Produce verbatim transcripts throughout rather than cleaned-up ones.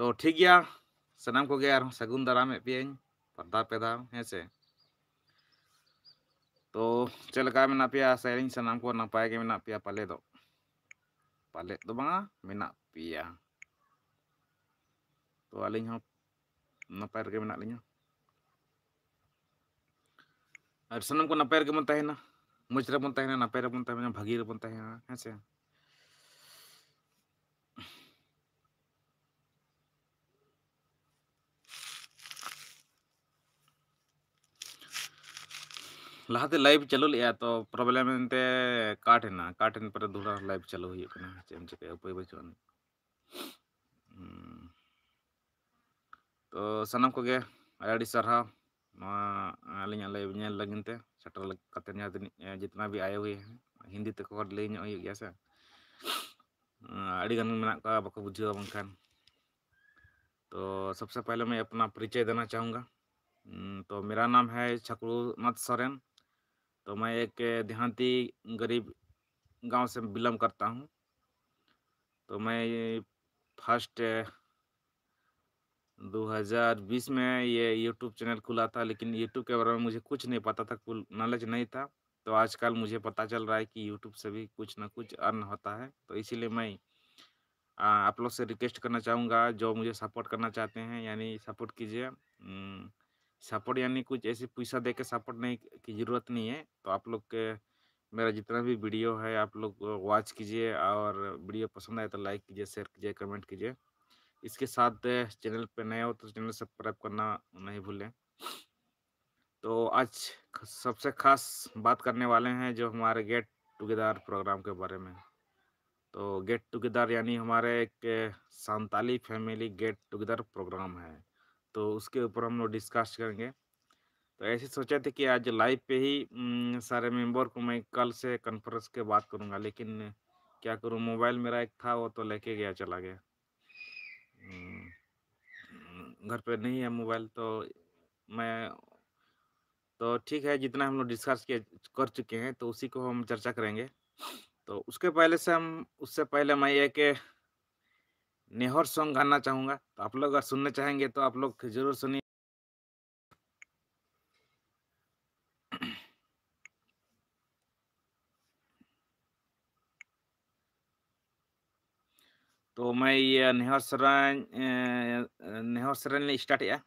ᱛᱚ ᱴᱷᱤᱠ ᱜᱮᱭᱟ, ᱥᱟᱱᱟᱢ ᱠᱚᱜᱮ ᱟᱨᱦᱚᱸ ᱥᱟᱹᱜᱩᱱ ᱫᱟᱨᱟᱢᱮᱫ ᱯᱮᱭᱟᱹᱧ ᱵᱟᱨ ᱫᱷᱟᱣ ᱯᱮ ᱫᱷᱟᱣ, ᱦᱮᱸ ᱥᱮ᱾ ᱛᱚ ᱪᱮᱫ ᱞᱮᱠᱟ ᱢᱮᱱᱟᱜ ᱯᱮᱭᱟ? ᱟᱥᱟᱭᱟᱞᱤᱧ ᱥᱟᱱᱟᱢ ᱠᱚ ᱱᱟᱯᱟᱭ ᱜᱮ ᱢᱮᱱᱟᱜ ᱯᱮᱭᱟ ᱯᱟᱞᱮ ᱫᱚ᱾ ᱯᱟᱞᱮᱫ ᱫᱚ ᱵᱟᱝᱟ, ᱢᱮᱱᱟᱜ ᱯᱮᱭᱟ᱾ ᱛᱚ ᱟᱹᱞᱤᱧ ᱦᱚᱸ ᱱᱟᱯᱟᱭ ᱨᱮᱜᱮ ᱢᱮᱱᱟᱜ ᱞᱤᱧᱟ᱾ ᱟᱨ ᱥᱟᱱᱟᱢ ᱠᱚ ᱱᱟᱯᱟᱭ ᱨᱮᱜᱮ ᱵᱚᱱ ᱛᱟᱦᱮᱱᱟ, ᱢᱚᱡᱽ ᱨᱮᱵᱚᱱ ᱛᱟᱦᱮᱱᱟ, ᱱᱟᱯᱟᱭ ᱨᱮᱵᱚᱱ ᱛᱟᱦᱮᱱᱟ, ᱵᱷᱟᱹᱜᱤ ᱨᱮᱵᱚᱱ ᱛᱟᱦᱮᱱᱟ, ᱦᱮᱸ ᱥᱮ᱾ ᱞᱟᱦᱟᱛᱮ live ᱪᱟᱹᱞᱩ ᱞᱮᱜᱼᱟ, ᱛᱚ problem ᱮᱱᱛᱮ cut ᱮᱱᱟ, cut ᱮᱱ ᱯᱚᱨᱮ ᱫᱚᱦᱲᱟ live ᱪᱟᱹᱞᱩ ᱦᱩᱭᱩᱜ ᱠᱟᱱᱟ᱾ ᱪᱮᱫ ᱮᱢ ᱪᱤᱠᱟᱹᱭᱟ, ᱩᱯᱟᱹᱭ ᱵᱟᱹᱪᱩᱜ ᱟᱹᱱᱤᱡ᱾ ᱦᱩᱸ᱾ ᱛᱚ ᱥᱟᱱᱟᱢ ᱠᱚᱜᱮ ᱟᱹᱰᱤ ᱟᱹᱰᱤ ᱥᱟᱨᱦᱟᱣ ᱱᱚᱣᱟ ᱟᱹᱞᱤᱧᱟᱜ live ᱧᱮᱞ ᱞᱟᱹᱜᱤᱫ ᱛᱮ ᱥᱮᱴᱮᱨ ᱠᱟᱛᱮ ᱡᱟᱦᱟᱸ ᱛᱤᱱᱟᱹᱜ, ᱮ, ᱡᱤᱛᱱᱟ ᱵᱷᱤ ᱟᱭᱮ ᱦᱩᱭᱮ ᱦᱮᱸ, ᱦᱤᱱᱫᱤ ᱛᱮᱠᱚ ᱞᱟᱹᱭ ᱧᱚᱜ ᱦᱩᱭᱩᱜ ᱜᱮᱭᱟ ᱥᱮ᱾ ᱟᱹᱰᱤ ᱜᱟᱱ ᱢᱮᱱᱟᱜ ᱠᱚᱣᱟ ᱵᱟᱠᱚ ᱵᱩᱡᱷᱟᱹᱣᱟ ᱵᱟᱝᱠᱷᱟᱱ᱾ तो सबसे पहले मैं अपना परिचय देना चाहूँगा। हम्म, तो मेरा नाम है छकुनाथ सोरेन। तो मैं एक देहाती गरीब गांव से बिलोंग करता हूँ। तो मैं ये फर्स्ट दो हज़ार बीस में ये YouTube चैनल खुला था, लेकिन YouTube के बारे में मुझे कुछ नहीं पता था, कुल नॉलेज नहीं था। तो आजकल मुझे पता चल रहा है कि YouTube से भी कुछ ना कुछ अर्न होता है। तो इसीलिए मैं, आ, आप लोग से रिक्वेस्ट करना चाहूँगा, जो मुझे सपोर्ट करना चाहते हैं, यानी सपोर्ट कीजिए। हम्म, सपोर्ट यानी कुछ ऐसे पैसा दे के सपोर्ट नहीं की ज़रूरत नहीं है। तो आप लोग के, मेरा जितना भी वीडियो है, आप लोग वॉच कीजिए और वीडियो पसंद आए तो लाइक कीजिए, शेयर कीजिए, कमेंट कीजिए। इसके साथ चैनल पे नए हो तो चैनल सब्सक्राइब करना नहीं भूलें। तो आज ख-, सबसे खास बात करने वाले हैं जो हमारे गेट टुगेदर प्रोग्राम के बारे में। तो गेट टुगेदर यानी हमारे एक Santali family get together program है, तो उसके ऊपर हम लोग डिस्कस करेंगे। तो ऐसे सोचे थे कि आज लाइव पे ही, उम, सारे मेंबर को मैं कल से कॉन्फ्रेंस के बात करूँगा, लेकिन क्या करूँ, मोबाइल मेरा एक था, वो तो लेके गया, चला गया। उम, घर पे नहीं है मोबाइल, तो मैं, तो ठीक है, जितना हम लोग डिस्कस किए, कर चुके हैं, तो उसी को हम चर्चा करेंगे। तो उसके पहले से हम, उससे पहले मैं एक नेहर सॉन्ग गाना चाहूंगा, तो आप लोग अगर सुनना चाहेंगे तो आप लोग जरूर सुनिए। तो मैं ये नेहर सराय, ᱮ, ᱮ, ᱱᱮᱦᱚᱨ ᱥᱮᱨᱮᱧ ᱞᱮ ᱥᱴᱟᱨᱴ ᱮᱜᱼᱟ,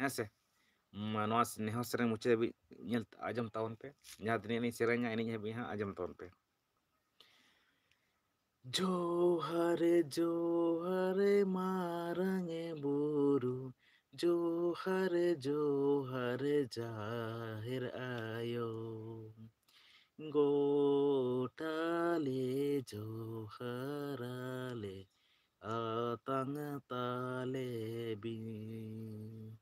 ᱦᱮᱸ ᱥᱮ᱾ ᱢᱟ, ᱱᱚᱣᱟ ᱱᱮᱦᱚᱨ ᱥᱮᱨᱮᱧ ᱢᱩᱪᱟᱹᱫ ᱦᱟᱹᱵᱤᱡ ᱧᱮᱞ ᱟᱸᱡᱚᱢ ᱛᱟᱵᱚᱱ ᱯᱮ᱾ ᱡᱟᱦᱟᱸ ᱛᱤᱱᱟᱹᱜ ᱞᱤᱧ ᱥᱮᱨᱮᱧᱟ, ᱤᱱᱟᱹᱜ ᱦᱟᱹᱵᱤᱡ ᱦᱟᱸᱜ ᱟᱸᱡᱚᱢ ᱛᱟᱵᱚᱱ ᱯᱮ᱾ ᱡᱚᱦᱟᱨ ᱡᱚᱦᱟᱨ ᱢᱟᱨᱟᱝ ᱵᱩᱨᱩ, ᱡᱚᱦᱟᱨ ᱡᱚᱦᱟᱨ ᱡᱟᱦᱮᱨ ᱟᱭᱳ᱾ ᱜᱚᱴᱟ ᱞᱮ ᱡᱚᱦᱟᱨ ᱟᱞᱮ, ᱟᱛᱟᱝ ᱛᱟᱞᱮ ᱵᱤᱱ᱾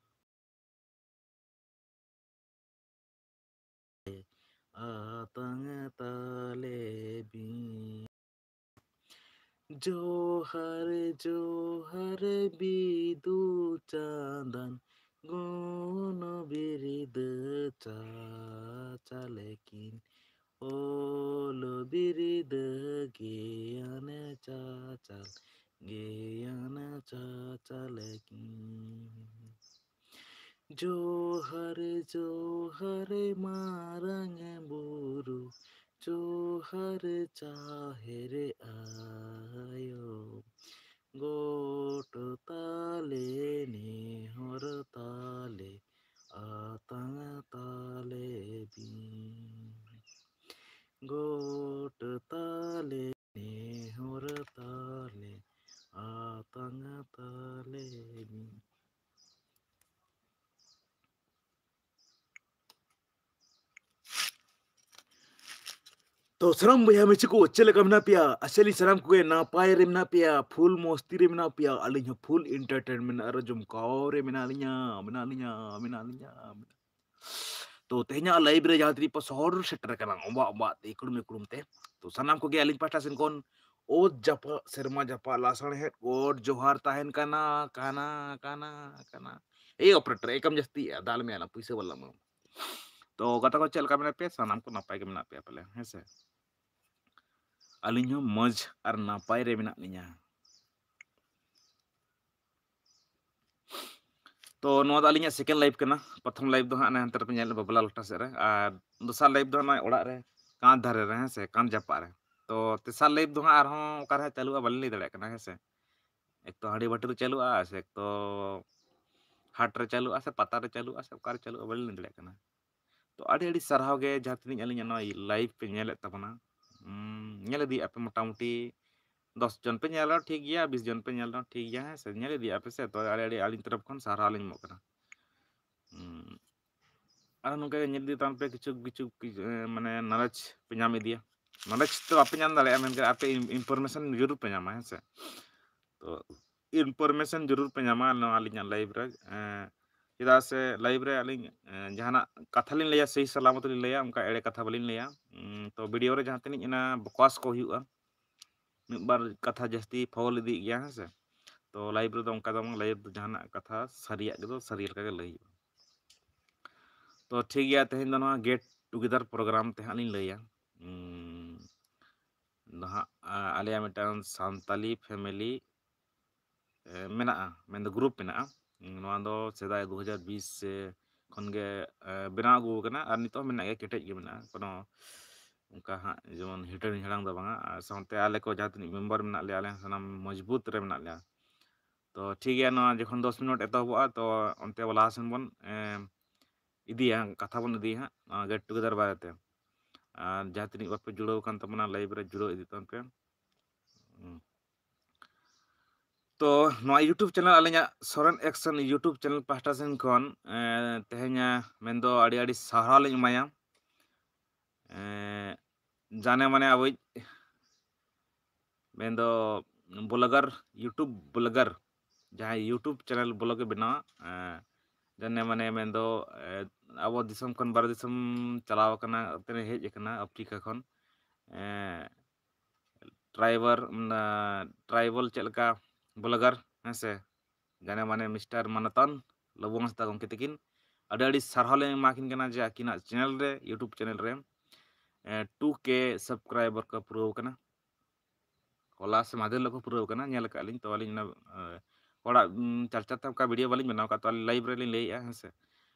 ᱟᱛᱟᱝ ᱛᱟᱞᱮ ᱵᱤᱱ᱾ ᱡᱚᱦᱟᱨ ᱡᱚᱦᱟᱨ ᱵᱤᱫᱩ ᱪᱟᱸᱫᱟᱱ, ᱜᱩᱱ ᱵᱤᱨᱤᱫ ᱪᱟᱪᱟᱞᱮ ᱠᱤᱱ᱾ ᱚᱞ ᱵᱤᱨᱤᱫ ᱜᱮᱭᱟᱱ ᱪᱟᱪᱟᱞ, ᱜᱮᱭᱟᱱ ᱪᱟᱪᱟᱞᱮ ᱠᱤᱱ᱾ ᱡᱚᱦᱟᱨ ᱡᱚᱦᱟᱨ ᱢᱟᱨᱟᱝ ᱵᱩᱨᱩ, ᱡᱚᱦᱟᱨ ᱡᱟᱦᱮᱨ ᱟᱭᱳ᱾ ᱜᱚᱴ ᱛᱟᱞᱮ ᱱᱮᱦᱚᱨ ᱛᱟᱞᱮ, ᱟᱛᱟᱝ ᱛᱟᱞᱮ ᱵᱤᱱ᱾ ᱜᱚᱴ ᱛᱟᱞᱮ ᱱᱮᱦᱚᱨ ᱛᱟᱞᱮ, ᱟᱛᱟᱝ ᱛᱟᱞᱮ ᱵᱤᱱ᱾ ᱛᱚ ᱥᱟᱱᱟᱢ ᱵᱚᱭᱦᱟ ᱢᱤᱥᱤ ᱠᱚ, ᱪᱮᱫ ᱞᱮᱠᱟ ᱢᱮᱱᱟᱜ ᱯᱮᱭᱟ? ᱟᱥᱟᱭᱟᱞᱤᱧ ᱥᱟᱱᱟᱢ ᱠᱚᱜᱮ ᱱᱟᱯᱟᱭ ᱨᱮ ᱢᱮᱱᱟᱜ ᱯᱮᱭᱟ, ᱯᱷᱩᱞ ᱢᱚᱥᱛᱤ ᱨᱮ ᱢᱮᱱᱟᱜ ᱯᱮᱭᱟ᱾ ᱟᱹᱞᱤᱧ ᱦᱚᱸ ᱯᱷᱩᱞ ᱮᱱᱴᱟᱨᱴᱮᱱᱢᱮᱱᱴ ᱟᱨ ᱡᱚᱢᱠᱟᱣ ᱨᱮ ᱢᱮᱱᱟᱜ ᱞᱤᱧᱟ, ᱢᱮᱱᱟᱜ ᱞᱤᱧᱟ, ᱢᱮᱱᱟᱜ ᱞᱤᱧᱟ, ᱢᱮᱱᱟᱜ ᱞᱤᱧᱟ᱾ ᱛᱚ ᱛᱮᱦᱮᱧᱟᱜ ᱞᱟᱭᱤᱵᱷ ᱨᱮ ᱡᱟᱦᱟᱸ ᱛᱤᱱᱟᱹᱜ ᱯᱮ ᱥᱚᱦᱚᱨ ᱥᱮᱴᱮᱨ ᱟᱠᱟᱱᱟ, ᱚᱵᱟᱜ ᱚᱵᱟᱜ ᱛᱮ, ᱤᱠᱲᱩᱢ ᱤᱠᱲᱩᱢ ᱛᱮ, ᱛᱚ ᱥᱟᱱᱟᱢ ᱠᱚᱜᱮ ᱟᱹᱞᱤᱧ ᱯᱟᱦᱴᱟ ᱥᱮᱱ ᱠᱷᱚᱱ ᱚᱛ ᱡᱟᱯᱟᱜ ᱥᱮᱨᱢᱟ ᱡᱟᱯᱟᱜ ᱞᱟᱥᱟᱬᱦᱮᱫ ᱜᱚᱰ ᱡᱚᱦᱟᱨ ᱛᱟᱦᱮᱱ ᱠᱟᱱᱟ, ᱠᱟᱱᱟ, ᱠᱟᱱᱟ, ᱠᱟᱱᱟ᱾ ᱮᱭ ᱚᱯᱟᱨᱮᱴᱚᱨ, ᱮᱠᱟᱢ ᱡᱟᱹᱥᱛᱤᱭᱮᱜᱼᱟ, ᱫᱟᱞ ᱢᱮᱭᱟ ᱞᱟᱝ, ᱯᱩᱭᱥᱟᱹ ᱵᱟᱞᱟ ᱮᱢᱟᱢᱟ᱾ ᱛᱚ ᱜᱟᱛᱮ ᱠᱚ, ᱪᱮᱫ ᱞᱮᱠᱟ ᱢᱮᱱᱟᱜ ᱯᱮᱭᱟ? ᱥᱟᱱᱟᱢ ᱠᱚ ᱱᱟᱯᱟᱭ ᱜᱮ ᱢᱮᱱᱟᱜ ᱯᱮᱭᱟ ᱯᱟᱞᱮ, ᱦᱮᱸ ᱥᱮ? ᱟᱹᱞᱤᱧ ᱦᱚᱸ ᱢᱚᱡᱽ ᱟᱨ ᱱᱟᱯᱟᱭ ᱨᱮ ᱢᱮᱱᱟᱜ ᱞᱤᱧᱟ᱾ ᱛᱚ ᱱᱚᱣᱟ ᱫᱚ ᱟᱹᱞᱤᱧᱟᱜ second live ᱠᱟᱱᱟ᱾ ᱯᱨᱚᱛᱷᱚᱢ live ᱫᱚ ᱦᱟᱸᱜ ᱚᱱᱮ ᱦᱟᱱᱛᱮ ᱨᱮᱯᱮ ᱧᱮᱞ ᱵᱟᱵᱞᱟ ᱞᱚᱴᱟ ᱥᱮᱫ ᱨᱮ, ᱟᱨ ᱫᱚᱥᱟᱨ live ᱫᱚ ᱦᱟᱸᱜ ᱱᱚᱜᱼᱚᱭ ᱚᱲᱟᱜ ᱨᱮ, ᱠᱟᱸᱛ ᱫᱷᱟᱨᱮ ᱨᱮ, ᱦᱮᱸ ᱥᱮ, ᱠᱟᱸᱛ ᱡᱟᱯᱟᱜ ᱨᱮ᱾ ᱛᱚ ᱛᱮᱥᱟᱨ live ᱫᱚ ᱦᱟᱸᱜ ᱟᱨᱦᱚᱸ ᱚᱠᱟᱨᱮ ᱦᱟᱸᱜ ᱪᱟᱹᱞᱩᱜᱼᱟ ᱵᱟᱹᱞᱤᱧ ᱞᱟᱹᱭ ᱫᱟᱲᱮᱭᱟᱜ ᱠᱟᱱᱟ, ᱦᱮᱸ ᱥᱮ᱾ ᱮᱠ ᱛᱚ ᱦᱟᱺᱰᱤ ᱵᱷᱟᱹᱴᱤ ᱨᱮ ᱪᱟᱹᱞᱩᱜᱼᱟ, ᱥᱮ ᱮᱠ ᱛᱚ ᱦᱟᱴ ᱨᱮ ᱪᱟᱹᱞᱩᱜᱼᱟ, ᱥᱮ ᱯᱟᱛᱟ ᱨᱮ ᱪᱟᱹᱞᱩᱜᱼᱟ, ᱥᱮ ᱚᱠᱟᱨᱮ ᱪᱟᱹᱞᱩᱜᱼᱟ ᱵᱟᱹᱞᱤᱧ ᱞᱟᱹᱭ ᱫᱟᱲᱮᱭᱟᱜ ᱠᱟᱱᱟ᱾ ᱛᱚ ᱟᱹᱰᱤ ᱟᱹᱰᱤ ᱥᱟᱨᱦᱟᱣ ᱜᱮ ᱡᱟᱦᱟᱸ ᱛᱤᱱᱟᱹᱜ ᱟᱹᱞᱤᱧᱟᱜ ᱱᱚᱣᱟ live ᱯᱮ ᱧᱮᱞᱮᱫ ᱛᱟᱵᱚᱱᱟ᱾ ᱩᱸ, ᱧᱮᱞ ᱤᱫᱤᱭᱮᱫ ᱟᱯᱮ ᱢᱚᱴᱟᱢᱩᱴᱤ ᱫᱚᱥ ᱡᱚᱱ ᱯᱮ ᱧᱮᱞ ᱨᱮᱦᱚᱸ ᱴᱷᱤᱠ ᱜᱮᱭᱟ, ᱵᱤᱥ ᱡᱚᱱ ᱯᱮ ᱧᱮᱞ ᱨᱮᱦᱚᱸ ᱴᱷᱤᱠ ᱜᱮᱭᱟ, ᱦᱮᱸ ᱥᱮ, ᱧᱮᱞ ᱤᱫᱤᱭᱮᱫ ᱟᱯᱮ ᱥᱮ, ᱛᱚ ᱟᱹᱰᱤ ᱟᱹᱰᱤ ᱟᱹᱞᱤᱧ ᱛᱚᱨᱚᱯ ᱠᱷᱚᱱ ᱥᱟᱨᱦᱟᱣ ᱞᱤᱧ ᱮᱢᱚᱜ ᱠᱟᱱᱟ᱾ ᱩᱸ, ᱟᱨ ᱱᱚᱝᱠᱟ ᱜᱮ ᱧᱮᱞ ᱤᱫᱤ ᱛᱟᱵᱚᱱ ᱯᱮ, ᱠᱤᱪᱷᱩ ᱠᱤᱪᱷᱩ ᱠᱤ-, ᱮ, ᱢᱟᱱᱮ knowledge ᱯᱮ ᱧᱟᱢ ᱤᱫᱤᱭᱟ᱾ Knowledge ᱛᱚ ᱵᱟᱯᱮ ᱧᱟᱢ ᱫᱟᱲᱮᱭᱟᱜᱼᱟ, ᱢᱮᱱᱠᱷᱟᱱ ᱟᱯᱮ ᱤᱱ-, information ᱡᱚᱨᱩᱨ ᱯᱮ ᱧᱟᱢᱟ, ᱦᱮᱸ ᱥᱮ᱾ ᱛᱚ information ᱡᱚᱨᱩᱨ ᱯᱮ ᱧᱟᱢᱟ ᱱᱚᱣᱟ ᱟᱹᱞᱤᱧᱟᱜ live ᱨᱮ᱾ ᱮᱸ, ᱪᱮᱫᱟᱜ ᱥᱮ live ᱨᱮ ᱟᱹᱞᱤᱧ, ᱮᱸ, ᱡᱟᱦᱟᱱᱟᱜ ᱠᱟᱛᱷᱟ ᱞᱤᱧ ᱞᱟᱹᱭᱟ, ᱥᱟᱹᱦᱤ ᱥᱟᱞᱟᱢᱚᱛ ᱞᱤᱧ ᱞᱟᱹᱭᱟ, ᱚᱱᱠᱟ ᱮᱲᱮ ᱠᱟᱛᱷᱟ ᱵᱟᱹᱞᱤᱧ ᱞᱟᱹᱭᱟ᱾ ᱩᱸ, ᱛᱚ video ᱨᱮ ᱡᱟᱦᱟᱸ ᱛᱤᱱᱟᱹᱜ ᱚᱱᱟ ᱵᱚᱠᱣᱟᱥ ᱠᱚ ᱦᱩᱭᱩᱜᱼᱟ, ᱢᱤᱫ ᱵᱟᱨ ᱠᱟᱛᱷᱟ ᱡᱟᱹᱥᱛᱤ foul ᱤᱫᱤᱜ ᱜᱮᱭᱟ, ᱦᱮᱸ ᱥᱮ᱾ ᱛᱚ live ᱨᱮᱫᱚ ᱚᱱᱠᱟ ᱫᱚ ᱵᱟᱝ, live ᱫᱚ ᱡᱟᱦᱟᱱᱟᱜ ᱠᱟᱛᱷᱟ ᱥᱟᱹᱨᱤᱭᱟᱜ ᱜᱮ ᱫᱚ ᱥᱟᱹᱨᱤ ᱞᱮᱠᱟ ᱜᱮ ᱞᱟᱹᱭ ᱦᱩᱭᱩᱜᱼᱟ᱾ ᱛᱚ ᱴᱷᱤᱠ ᱜᱮᱭᱟ, ᱛᱮᱦᱮᱧ ᱫᱚ ᱱᱚᱣᱟ get together program ᱛᱮ ᱦᱟᱸᱜ ᱞᱤᱧ ᱞᱟᱹᱭᱟ᱾ ᱩᱸ, ᱫᱚ ᱦᱟᱸᱜ, ᱟ, ᱟᱞᱮᱭᱟᱜ ᱢᱤᱫᱴᱟᱝ ᱥᱟᱱᱛᱟᱞᱤ family, ᱮ, ᱢᱮᱱᱟᱜᱼᱟ, ᱢᱮᱱᱫᱚ group ᱢᱮᱱᱟᱜᱼᱟ᱾ ᱩᱸ, ᱱᱚᱣᱟ ᱫᱚ ᱥᱮᱫᱟᱭ ᱫᱩ ᱦᱟᱡᱟᱨ ᱵᱤᱥ ᱥᱮ ᱠᱷᱚᱱ ᱜᱮ, ᱮ, ᱵᱮᱱᱟᱣ ᱟᱹᱜᱩ ᱟᱠᱟᱱᱟ ᱟᱨ ᱱᱤᱛᱚᱜ ᱦᱚᱸ ᱢᱮᱱᱟᱜ ᱜᱮᱭᱟ, ᱠᱮᱴᱮᱡ ᱜᱮ ᱢᱮᱱᱟᱜᱼᱟ, ᱠᱳᱱᱳ ᱚᱱᱠᱟ ᱦᱟᱸᱜ ᱡᱮᱢᱚᱱ ᱦᱤᱴᱟᱹᱝ ᱦᱤᱲᱟᱝ ᱫᱚ ᱵᱟᱝᱟ᱾ ᱟᱨ ᱥᱟᱶᱛᱮ ᱟᱞᱮ ᱠᱚ ᱡᱟᱦᱟᱸ ᱛᱤᱱᱟᱹᱜ member ᱢᱮᱱᱟᱜ ᱞᱮᱭᱟ, ᱟᱞᱮ ᱦᱚᱸ ᱥᱟᱱᱟᱢ ᱢᱚᱡᱽᱵᱩᱛ ᱨᱮ ᱢᱮᱱᱟᱜ ᱞᱮᱭᱟ᱾ ᱛᱚ ᱴᱷᱤᱠ ᱜᱮᱭᱟ, ᱱᱚᱣᱟ ᱡᱚᱠᱷᱚᱱ ᱫᱚᱥ ᱢᱤᱱᱤᱴ ᱮᱛᱚᱦᱚᱵᱚᱜᱼᱟ, ᱛᱚ ᱚᱱᱛᱮ ᱞᱟᱦᱟ ᱥᱮᱱ ᱵᱚᱱ, ᱮ, ᱤᱫᱤᱭᱟ, ᱠᱟᱛᱷᱟ ᱵᱚᱱ ᱤᱫᱤᱭᱟ ᱦᱟᱸᱜ, ᱱᱚᱣᱟ get together ᱵᱟᱨᱮᱛᱮ᱾ ᱟᱨ ᱡᱟᱦᱟᱸ ᱛᱤᱱᱟᱹᱜ ᱵᱟᱯᱮ ᱡᱩᱲᱟᱹᱣ ᱟᱠᱟᱱ ᱛᱟᱵᱚᱱᱟ, live ᱨᱮ ᱡᱩᱲᱟᱹᱣ ᱤᱫᱤᱜ ᱛᱟᱵᱚᱱ ᱯᱮ᱾ ᱦᱩᱸ᱾ ᱛᱚ ᱱᱚᱣᱟ YouTube channel, ᱟᱹᱞᱤᱧᱟᱜ ᱥᱚᱨᱮᱱ Action YouTube channel ᱯᱟᱦᱴᱟ ᱥᱮᱱ ᱠᱷᱚᱱ, ᱮ, ᱛᱮᱦᱮᱧ, ᱮ, ᱢᱮᱱᱫᱚ ᱟᱹᱰᱤ ᱟᱹᱰᱤ ᱥᱟᱨᱦᱟᱣ ᱞᱤᱧ ᱮᱢᱟᱭᱟ᱾ ᱮ, ᱡᱟᱱᱮ ᱢᱟᱱᱮ ᱟᱵᱚᱭᱤᱡ ᱢᱮᱱᱫᱚ blogger, YouTube blogger, ᱡᱟᱦᱟᱸᱭ YouTube channel blog ᱮ ᱵᱮᱱᱟᱣᱟ, ᱮ, ᱡᱟᱱᱮ ᱢᱟᱱᱮ ᱢᱮᱱᱫᱚ, ᱮ, ᱟᱵᱚ ᱫᱤᱥᱚᱢ ᱠᱷᱚᱱ ᱵᱟᱦᱨᱮ ᱫᱤᱥᱚᱢ ᱪᱟᱞᱟᱣ ᱟᱠᱟᱱᱟ, ᱚᱱᱛᱮ ᱨᱮ ᱦᱮᱡ ᱟᱠᱟᱱᱟ ᱟᱯᱷᱨᱤᱠᱟ ᱠᱷᱚᱱ᱾ ᱮ, driver, ᱚᱱᱟ tribal ᱪᱮᱫ ᱞᱮᱠᱟ blogger, ᱦᱮᱸ ᱥᱮ, ᱡᱟᱱᱮ ᱢᱟᱱᱮ ᱢᱤᱥᱴᱟᱨ ᱢᱟᱱᱚᱛᱟᱱ ᱞᱚᱵᱩ ᱦᱟᱸᱥᱫᱟ ᱜᱚᱢᱠᱮ ᱛᱟᱹᱠᱤᱱ ᱟᱹᱰᱤ ᱟᱹᱰᱤ ᱥᱟᱨᱦᱟᱣ ᱞᱮ ᱮᱢᱟ ᱠᱤᱱ ᱠᱟᱱᱟ ᱡᱮ ᱟᱹᱠᱤᱱᱟᱜ channel ᱨᱮ, YouTube channel ᱨᱮ, ᱮ, two K subscriber ᱠᱚ ᱯᱩᱨᱟᱹᱣ ᱠᱟᱱᱟ᱾ ᱦᱚᱞᱟ ᱥᱮ ᱢᱟᱫᱷᱮᱨ ᱦᱤᱞᱳᱜ ᱠᱚ ᱯᱩᱨᱟᱹᱣ ᱠᱟᱱᱟ, ᱧᱮᱞ ᱟᱠᱟᱫ ᱞᱤᱧ᱾ ᱛᱚ ᱟᱹᱞᱤᱧ ᱚᱱᱟ, ᱮ, ᱦᱚᱲᱟᱜ ᱪᱟᱨᱪᱟ ᱛᱮ ᱚᱱᱠᱟ ᱵᱷᱤᱰᱤᱭᱳ ᱵᱟᱹᱞᱤᱧ ᱵᱮᱱᱟᱣ ᱟᱠᱟᱫ, ᱛᱚ ᱟᱹᱞᱤᱧ ᱞᱟᱭᱤᱵᱷ ᱨᱮᱞᱤᱧ ᱞᱟᱹᱭᱮᱫᱼᱟ, ᱦᱮᱸ ᱥᱮ᱾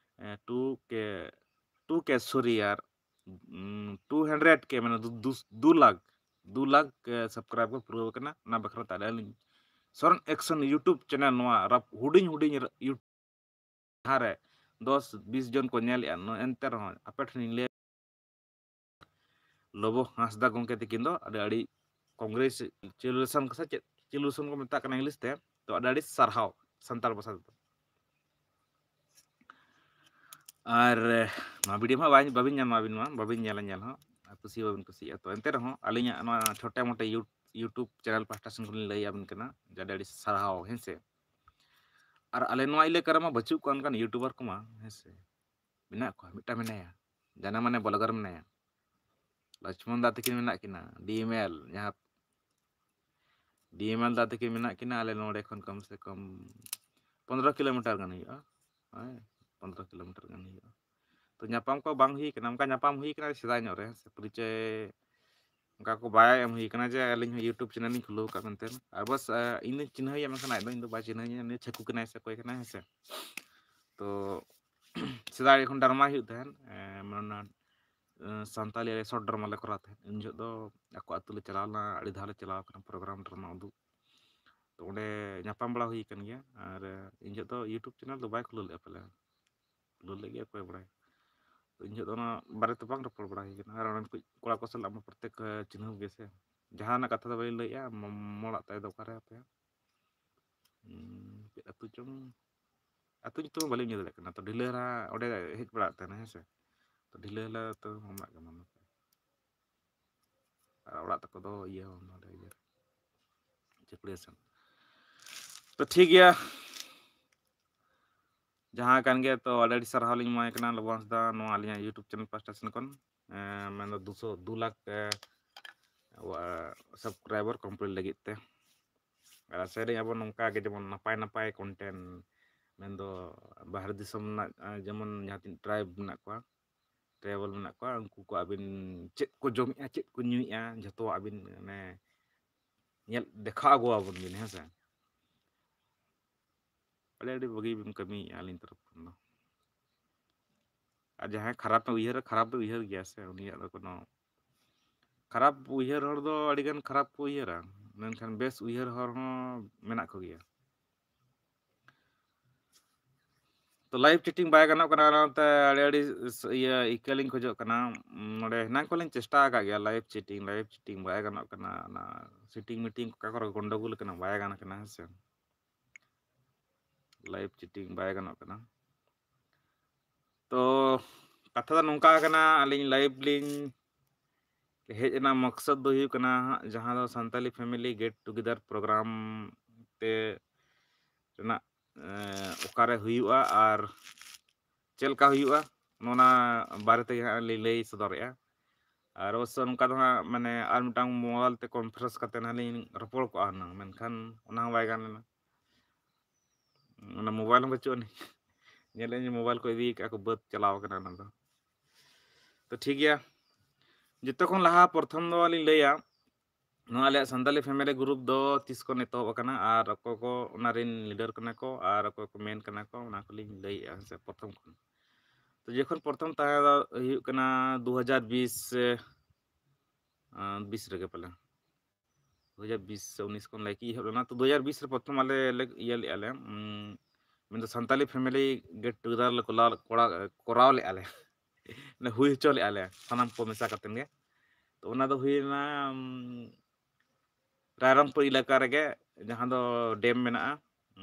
ᱴᱩ ᱠᱮ ᱴᱩ ᱠᱮ ᱥᱚᱨᱤ ᱟᱨ ᱴᱩ ᱦᱟᱱᱰᱨᱮᱰ ᱠᱮ, ᱢᱟᱱᱮ ᱫᱩ ᱞᱟᱠᱷ ᱫᱩ ᱞᱟᱠᱷ ᱥᱟᱵᱥᱠᱨᱟᱭᱤᱵ ᱠᱚ ᱯᱩᱨᱟᱹᱣ ᱟᱠᱟᱱᱟ᱾ ᱚᱱᱟ ᱵᱟᱠᱷᱨᱟ ᱛᱮ ᱟᱹᱞᱤᱧ ᱥᱚᱨᱚᱱ ᱮᱠᱥᱚᱱ ᱭᱩᱴᱩᱵᱽ ᱪᱮᱱᱮᱞ, ᱱᱚᱣᱟ ᱦᱩᱰᱤᱧ ᱦᱩᱰᱤᱧ ᱡᱟᱦᱟᱸ ᱨᱮ ᱫᱚᱥ ᱵᱤᱥ ᱡᱚᱱ ᱠᱚ ᱧᱮᱞᱮᱫᱼᱟ, ᱮᱱᱛᱮ ᱨᱮᱦᱚᱸ ᱟᱯᱮ ᱴᱷᱮᱱᱤᱧ ᱞᱟᱹᱭ, ᱞᱚᱵᱚ ᱦᱟᱸᱥᱫᱟ ᱜᱚᱢᱠᱮ ᱛᱟᱹᱠᱤᱱ ᱫᱚ ᱟᱹᱰᱤ ᱟᱹᱰᱤ ᱠᱚᱝᱜᱨᱮᱪᱩᱞᱮᱥᱚᱱ ᱠᱚ ᱥᱮ ᱪᱮᱫ ᱪᱩᱞᱩᱥᱚᱱ ᱠᱚ ᱢᱮᱛᱟᱜ ᱠᱟᱱᱟ ᱤᱝᱞᱤᱥ ᱛᱮ, ᱛᱚ ᱟᱹᱰᱤ ᱟᱹᱰᱤ ᱥᱟᱨᱦᱟᱣ ᱥᱟᱱᱛᱟᱲ ᱵᱷᱟᱥᱟ ᱛᱮᱫᱚ᱾ ᱟᱨ ᱱᱚᱣᱟ ᱵᱷᱤᱰᱤᱭᱳ ᱢᱟ ᱵᱟᱹᱵᱤᱱ ᱧᱟᱢᱟ, ᱟᱹᱵᱤᱱ ᱢᱟ ᱵᱟᱹᱵᱤᱱ ᱧᱮᱞᱟ, ᱧᱮᱞ ᱦᱚᱸ ᱟᱨ ᱠᱩᱥᱤ ᱵᱟᱹᱵᱤᱱ ᱠᱩᱥᱤᱭᱟᱜᱼᱟ᱾ ᱛᱚ ᱮᱱᱛᱮ ᱨᱮᱦᱚᱸ ᱟᱹᱞᱤᱧᱟᱜ ᱱᱚᱣᱟ ᱪᱷᱳᱴᱮ ᱢᱳᱴᱮ ᱭᱩᱴᱩᱵᱽ ᱪᱮᱱᱮᱞ ᱯᱟᱦᱴᱟ ᱥᱮᱱ ᱠᱷᱚᱱ ᱞᱤᱧ ᱞᱟᱹᱭ ᱟᱵᱤᱱ ᱠᱟᱱᱟ ᱡᱮ ᱟᱹᱰᱤ ᱟᱹᱰᱤ ᱥᱟᱨᱦᱟᱣ, ᱦᱮᱸ ᱥᱮ᱾ ᱟᱨ ᱟᱞᱮ ᱱᱚᱣᱟ ᱮᱞᱟᱠᱟ ᱨᱮᱢᱟ ᱵᱟᱹᱪᱩᱜ ᱠᱚᱣᱟ ᱚᱱᱠᱟᱱ ᱭᱩᱴᱩᱵᱟᱨ ᱠᱚᱢᱟ, ᱦᱮᱸ ᱥᱮ᱾ ᱢᱮᱱᱟᱜ ᱠᱚᱣᱟ, ᱢᱤᱫᱴᱟᱝ ᱢᱮᱱᱟᱭᱟ, ᱡᱟᱱᱟ ᱢᱟᱱᱮ ᱵᱞᱚᱜᱟᱨ ᱢᱮᱱᱟᱭᱟ, ᱞᱚᱪᱷᱢᱚᱱ ᱫᱟ ᱛᱟᱹᱠᱤᱱ ᱢᱮᱱᱟᱜ ᱠᱤᱱᱟ, ᱰᱤ ᱮᱢ ᱮᱞ, ᱡᱟᱦᱟᱸ ᱰᱤ ᱮᱢ ᱮᱞ ᱫᱟ ᱛᱟᱹᱠᱤᱱ ᱢᱮᱱᱟᱜ ᱠᱤᱱᱟ ᱟᱞᱮ ᱱᱚᱰᱮ ᱠᱷᱚᱱ ᱠᱚᱢ ᱥᱮ ᱠᱚᱢ ᱯᱚᱱᱨᱚ ᱠᱤᱞᱳᱢᱤᱴᱟᱨ ᱜᱟᱱ ᱦᱩᱭᱩᱜᱼᱟ᱾ ᱦᱮᱸ, ᱯᱚᱱᱨᱚ ᱠᱤᱞᱳᱢᱤᱴᱟᱨ ᱜᱟᱱ ᱦᱩᱭᱩᱜᱼᱟ᱾ ᱛᱚ ᱧᱟᱯᱟᱢ ᱠᱚ ᱵᱟᱝ ᱦᱩᱭ ᱠᱟᱱᱟ, ᱚᱱᱠᱟ ᱧᱟᱯᱟᱢ ᱦᱩᱭ ᱠᱟᱱᱟ ᱥᱮᱫᱟᱭ ᱧᱚᱜ ᱨᱮ, ᱦᱮᱸ ᱥᱮ, ᱯᱚᱨᱤᱪᱚᱭ ᱚᱱᱠᱟ ᱠᱚ ᱵᱟᱭ ᱮᱢ ᱦᱩᱭ ᱠᱟᱱᱟ ᱡᱮ ᱟᱹᱞᱤᱧ ᱦᱚᱸ ᱭᱩᱴᱩᱵᱽ ᱪᱮᱱᱮᱞ ᱞᱤᱧ ᱠᱷᱩᱞᱟᱹᱣ ᱟᱠᱟᱫ ᱢᱮᱱᱛᱮ᱾ ᱟᱨ ᱵᱟᱥ, ᱤᱧ ᱫᱚᱧ ᱪᱤᱱᱦᱟᱹᱣᱮᱭᱟ, ᱢᱮᱱᱠᱷᱟᱱ ᱟᱡ ᱫᱚ ᱤᱧ ᱫᱚ ᱵᱟᱭ ᱪᱤᱱᱦᱟᱹᱣᱤᱧᱟ, ᱩᱱᱤ ᱪᱷᱟᱹᱠᱩ ᱠᱟᱱᱟᱭ ᱥᱮ ᱚᱠᱚᱭ ᱠᱟᱱᱟᱭ, ᱦᱮᱸ ᱥᱮ᱾ ᱛᱚ ᱥᱮᱫᱟᱭ ᱡᱚᱠᱷᱚᱱ ᱰᱨᱟᱢᱟ ᱦᱩᱭᱩᱜ ᱛᱟᱦᱮᱸᱫ, ᱮ, ᱢᱟᱱᱮ ᱚᱱᱟ, ᱮ, ᱥᱟᱱᱛᱟᱞᱤ ᱨᱮ ᱥᱚᱨᱴ ᱰᱨᱟᱢᱟ ᱞᱮ ᱠᱚᱨᱟᱣ ᱛᱟᱦᱮᱸᱫ, ᱩᱱ ᱡᱚᱦᱚᱜ ᱫᱚ ᱟᱠᱚ ᱟᱹᱛᱩ ᱞᱮ ᱪᱟᱞᱟᱣ ᱞᱮᱱᱟ, ᱟᱹᱰᱤ ᱫᱷᱟᱣ ᱞᱮ ᱪᱟᱞᱟᱣ ᱠᱟᱱᱟ ᱯᱨᱳᱜᱨᱟᱢ ᱰᱨᱟᱢᱟ ᱩᱫᱩᱜ᱾ ᱛᱚ ᱚᱸᱰᱮ ᱧᱟᱯᱟᱢ ᱵᱟᱲᱟ ᱦᱩᱭ ᱟᱠᱟᱱ ᱜᱮᱭᱟ᱾ ᱟᱨ, ᱮ, ᱤᱧ ᱡᱚᱦᱚᱜ ᱫᱚ ᱭᱩᱴᱩᱵᱽ ᱪᱮᱱᱮᱞ ᱫᱚ ᱵᱟᱭ ᱠᱷᱩᱞᱟᱹᱣ ᱞᱮᱫᱼᱟ ᱯᱟᱞᱮ, ᱠᱷᱩᱞᱟᱹᱣ ᱞᱮᱫ ᱜᱮᱭᱟ ᱚᱠᱚᱭ ᱵᱟᱲᱟᱭ᱾ ᱛᱚ ᱤᱧ ᱡᱚᱦᱚᱜ ᱫᱚ ᱚᱱᱟ ᱵᱟᱨᱮ ᱛᱮ ᱵᱟᱝ ᱨᱚᱯᱚᱲ ᱵᱟᱲᱟ ᱦᱩᱭ ᱠᱟᱱᱟ᱾ ᱟᱨ ᱚᱸᱰᱮᱱ ᱠᱚ ᱠᱚᱲᱟ ᱠᱚ ᱥᱟᱞᱟᱜ ᱢᱟ ᱯᱨᱚᱛᱮᱠ, ᱮ, ᱪᱤᱱᱦᱟᱹᱣ ᱜᱮ ᱥᱮ᱾ ᱡᱟᱦᱟᱱᱟᱜ ᱠᱟᱛᱷᱟ ᱫᱚ ᱵᱟᱹᱧ ᱞᱟᱹᱭᱮᱜᱼᱟ, ᱢᱚ-, ᱢᱚᱲᱟᱜ ᱛᱟᱭ ᱫᱚ ᱚᱠᱟᱨᱮ ᱟᱯᱮᱭᱟᱜ? ᱩᱸ, ᱪᱮᱫ ᱟᱹᱛᱩ ᱪᱚᱝ? ᱟᱹᱛᱩ ᱧᱩᱛᱩᱢ ᱦᱚᱸ ᱵᱟᱹᱞᱤᱧ ᱩᱭᱦᱟᱹᱨ ᱫᱟᱲᱮᱭᱟᱜ ᱠᱟᱱᱟ᱾ ᱛᱚ ᱰᱷᱤᱞᱟᱹᱨᱟ ᱚᱸᱰᱮ ᱦᱮᱡ ᱵᱟᱲᱟᱜ ᱛᱟᱦᱮᱱᱟ, ᱦᱮᱸ ᱥᱮ? ᱛᱚ ᱰᱷᱤᱞᱟᱹᱨᱟ ᱛᱚ ᱢᱮᱱᱟᱜ ᱜᱮ ᱢᱚᱱᱮ ᱦᱚᱭ᱾ ᱟᱨ ᱚᱲᱟᱜ ᱛᱟᱠᱚ ᱫᱚ ᱤᱭᱟᱹ ᱱᱚᱰᱮ ᱤᱭᱟᱹ ᱨᱮ, ᱪᱟᱹᱠᱲᱤᱭᱟᱹ ᱥᱮᱱ᱾ ᱛᱚ ᱴᱷᱤᱠ ᱜᱮᱭᱟ, ᱡᱟᱦᱟᱸ ᱠᱟᱱ ᱜᱮ, ᱛᱚ ᱟᱹᱰᱤ ᱟᱹᱰᱤ ᱥᱟᱨᱦᱟᱣ ᱞᱤᱧ ᱮᱢᱟᱭ ᱠᱟᱱᱟ ᱞᱚᱵᱚ ᱦᱟᱸᱥᱫᱟ ᱱᱚᱣᱟ ᱟᱹᱞᱤᱧᱟᱜ ᱭᱩᱴᱩᱵᱽ ᱪᱮᱱᱮᱞ ᱯᱟᱦᱴᱟ ᱥᱮᱱ ᱠᱷᱚᱱ᱾ ᱮᱸ, ᱢᱮᱱᱫᱚ ᱫᱩᱥᱚ, ᱫᱩ ᱞᱟᱠᱷ, ᱮᱸ, ᱣᱟ-, ᱥᱟᱵᱥᱠᱨᱟᱭᱵᱟᱨ ᱠᱚᱢᱯᱞᱤᱴ ᱞᱟᱹᱜᱤᱫ ᱛᱮ᱾ ᱟᱨ ᱟᱥᱟᱭᱟᱞᱤᱧ ᱟᱵᱚ ᱱᱚᱝᱠᱟ ᱜᱮ ᱡᱮᱢᱚᱱ ᱱᱟᱯᱟᱭ ᱱᱟᱯᱟᱭ ᱠᱚᱱᱴᱮᱱᱴ, ᱢᱮᱱᱫᱚ ᱵᱟᱦᱨᱮ ᱫᱤᱥᱚᱢ ᱨᱮᱱᱟᱜ, ᱮᱸ, ᱡᱮᱢᱚᱱ ᱡᱟᱦᱟᱸ ᱛᱤᱱᱟᱹᱜ ᱴᱨᱟᱭᱤᱵᱽ ᱢᱮᱱᱟᱜ ᱠᱚᱣᱟ, ᱴᱨᱟᱭᱵᱟᱞ ᱢᱮᱱᱟᱜ ᱠᱚᱣᱟ, ᱩᱱᱠᱩ ᱠᱚ ᱟᱹᱵᱤᱱ ᱪᱮᱫ ᱠᱚ ᱡᱚᱢᱮᱜᱼᱟ, ᱪᱮᱫ ᱠᱚ ᱧᱩᱭᱮᱜᱼᱟ, ᱡᱷᱚᱛᱚᱣᱟᱜ ᱟᱹᱵᱤᱱ ᱢᱟᱱᱮ ᱧᱮᱞ ᱫᱮᱠᱷᱟᱣ ᱟᱹᱜᱩ ᱟᱵᱚᱱ ᱵᱤᱱ, ᱦᱮᱸ ᱥᱮ᱾ ᱟᱹᱰᱤ ᱟᱹᱰᱤ ᱵᱷᱟᱹᱜᱤ ᱵᱤᱱ ᱠᱟᱹᱢᱤᱭᱮᱫᱼᱟ ᱟᱹᱞᱤᱧ ᱛᱚᱨᱚᱯ ᱠᱷᱚᱱ ᱫᱚ᱾ ᱟᱨ ᱡᱟᱦᱟᱸᱭ ᱠᱷᱟᱨᱟᱯ ᱮ ᱩᱭᱦᱟᱹᱨᱟ, ᱠᱷᱟᱨᱟᱯ ᱫᱚ ᱩᱭᱦᱟᱹᱨ ᱜᱮᱭᱟ ᱥᱮ, ᱩᱱᱤᱭᱟᱜ ᱫᱚ ᱠᱳᱱᱳ, ᱠᱷᱟᱨᱟᱯ ᱩᱭᱦᱟᱹᱨ ᱦᱚᱲ ᱫᱚ ᱟᱹᱰᱤᱜᱟᱱ ᱠᱷᱟᱨᱟᱯ ᱠᱚ ᱩᱭᱦᱟᱹᱨᱟ, ᱢᱮᱱᱠᱷᱟᱱ ᱵᱮᱥ ᱩᱭᱦᱟᱹᱨ ᱦᱚᱲ ᱦᱚᱸ ᱢᱮᱱᱟᱜ ᱠᱚᱜᱮᱭᱟ᱾ ᱛᱚ live chatting ᱵᱟᱭ ᱜᱟᱱᱚᱜ ᱠᱟᱱᱟ, ᱚᱱᱟᱛᱮ ᱟᱹᱰᱤ ᱟᱹᱰᱤ ᱥ-, ᱤᱭᱟᱹ ᱤᱠᱟᱹ ᱞᱤᱧ ᱠᱷᱚᱡᱚᱜ ᱠᱟᱱᱟ᱾ ᱩᱸ, ᱱᱚᱰᱮ ᱦᱮᱱᱟᱝ ᱠᱷᱚᱱ ᱞᱤᱧ ᱪᱮᱥᱴᱟ ᱟᱠᱟᱫ ᱜᱮᱭᱟ, live chatting, live chatting ᱵᱟᱭ ᱜᱟᱱᱚᱜ ᱠᱟᱱᱟ᱾ ᱚᱱᱟ setting meeting ᱚᱠᱟ ᱠᱚᱨᱮ ᱜᱚᱱᱰᱚᱜᱳᱞ ᱠᱟᱱᱟ, ᱵᱟᱭ ᱜᱟᱱ ᱠᱟᱱᱟ, ᱦᱮᱸ ᱥᱮ᱾ Live chatting ᱵᱟᱭ ᱜᱟᱱᱚᱜ ᱠᱟᱱᱟ᱾ ᱛᱚ ᱠᱟᱛᱷᱟ ᱫᱚ ᱱᱚᱝᱠᱟ ᱠᱟᱱᱟ, ᱟᱹᱞᱤᱧ live ᱞᱤᱧ ᱦᱮᱡ ᱨᱮᱱᱟᱜ ᱢᱚᱠᱥᱚᱫ ᱫᱚ ᱦᱩᱭᱩᱜ ᱠᱟᱱᱟ ᱦᱟᱸᱜ, ᱡᱟᱦᱟᱸ ᱫᱚ Santali family get together program ᱛᱮ ᱨᱮᱱᱟᱜ, ᱮᱸ, ᱚᱠᱟᱨᱮ ᱦᱩᱭᱩᱜᱼᱟ ᱟᱨ ᱪᱮᱫ ᱞᱮᱠᱟ ᱦᱩᱭᱩᱜᱼᱟ, ᱚᱱᱟ ᱵᱟᱨᱮ ᱛᱮᱜᱮ ᱦᱟᱸᱜ ᱞᱤᱧ ᱞᱟᱹᱭ ᱥᱚᱫᱚᱨᱮᱜᱼᱟ᱾ ᱟᱨ ᱚᱵᱚᱥᱥᱚ ᱱᱚᱝᱠᱟ ᱫᱚ ᱦᱟᱸᱜ, ᱢᱟᱱᱮ, ᱟᱨ ᱢᱤᱫᱴᱟᱝ mobile ᱛᱮ conference ᱠᱟᱛᱮ ᱦᱟᱸᱜ ᱞᱤᱧ ᱨᱚᱯᱚᱲ ᱠᱚᱜᱼᱟ ᱦᱩᱱᱟᱹᱝ, ᱢᱮᱱᱠᱷᱟᱱ ᱚᱱᱟ ᱦᱚᱸ ᱵᱟᱭ ᱜᱟᱱ ᱞᱮᱱᱟ᱾ ᱚᱱᱟ mobile ᱦᱚᱸ ᱵᱟᱹᱪᱩᱜ ᱟᱹᱱᱤᱡ᱾ ᱧᱮᱞᱮᱫ ᱟᱹᱧ mobile ᱠᱚ ᱤᱫᱤ ᱠᱟᱜᱼᱟ ᱠᱚ, ᱵᱟᱹᱫᱽ ᱪᱟᱞᱟᱣ ᱠᱟᱱᱟ ᱚᱱᱟ ᱫᱚ᱾ ᱛᱚ ᱴᱷᱤᱠ ᱜᱮᱭᱟ, ᱡᱚᱛᱚ ᱠᱷᱚᱱ ᱞᱟᱦᱟ ᱯᱨᱚᱛᱷᱚᱢ ᱫᱚ ᱞᱤᱧ ᱞᱟᱹᱭᱟ, ᱱᱚᱣᱟ ᱟᱞᱮᱭᱟᱜ ᱥᱟᱱᱛᱟᱞᱤ family group ᱫᱚ ᱛᱤᱥ ᱠᱷᱚᱱ ᱮᱛᱚᱦᱚᱵ ᱟᱠᱟᱱᱟ ᱟᱨ ᱚᱠᱚᱭ ᱠᱚ ᱚᱱᱟ ᱨᱮᱱ leader ᱠᱟᱱᱟ ᱠᱚ ᱟᱨ ᱚᱠᱚᱭ ᱠᱚ main ᱠᱟᱱᱟ ᱠᱚ, ᱚᱱᱟ ᱠᱚᱞᱤᱧ ᱞᱟᱹᱭᱮᱜᱼᱟ, ᱦᱮᱸ ᱥᱮ, ᱯᱨᱚᱛᱷᱚᱢ ᱠᱷᱚᱱ᱾ ᱛᱚ ᱡᱚᱠᱷᱚᱱ ᱯᱨᱚᱛᱷᱚᱢ ᱛᱟᱦᱮᱸ ᱫᱚ ᱦᱩᱭᱩᱜ ᱠᱟᱱᱟ ᱫᱩ ᱦᱟᱡᱟᱨ ᱵᱤᱥ, ᱟᱸ, ᱵᱤᱥ ᱨᱮᱜᱮ ᱯᱟᱞᱮ, ᱫᱩ ᱦᱟᱡᱟᱨ ᱵᱤᱥ ᱥᱮ ᱩᱱᱤᱥ ᱠᱷᱚᱱ ᱞᱟᱭᱠᱤ ᱮᱦᱚᱵ ᱞᱮᱱᱟ᱾ ᱛᱚ ᱫᱩ ᱦᱟᱡᱟᱨ ᱵᱤᱥ ᱨᱮ ᱯᱨᱚᱛᱷᱚᱢ ᱟᱞᱮ ᱞᱮ ᱤᱭᱟᱹ ᱞᱮᱜᱼᱟ ᱞᱮ, ᱩᱸ, ᱢᱮᱱᱫᱚ ᱥᱟᱱᱛᱟᱞᱤ family get together ᱞᱮ ᱠᱚᱞᱟ-, ᱠᱚᱲᱟ-, ᱠᱚᱨᱟᱣ ᱞᱮᱜᱼᱟ ᱞᱮ᱾ ᱢᱟᱱᱮ ᱦᱩᱭ ᱦᱚᱪᱚ ᱞᱮᱜᱼᱟ ᱞᱮ ᱥᱟᱱᱟᱢ ᱠᱚ ᱢᱮᱥᱟ ᱠᱟᱛᱮᱫ ᱜᱮ᱾ ᱛᱚ ᱚᱱᱟ ᱫᱚ ᱦᱩᱭᱱᱟ, ᱩᱸ, ᱨᱟᱭᱨᱚᱝᱯᱩᱨ ᱮᱞᱟᱠᱟ ᱨᱮᱜᱮ, ᱡᱟᱦᱟᱸ ᱫᱚ dam ᱢᱮᱱᱟᱜᱼᱟ,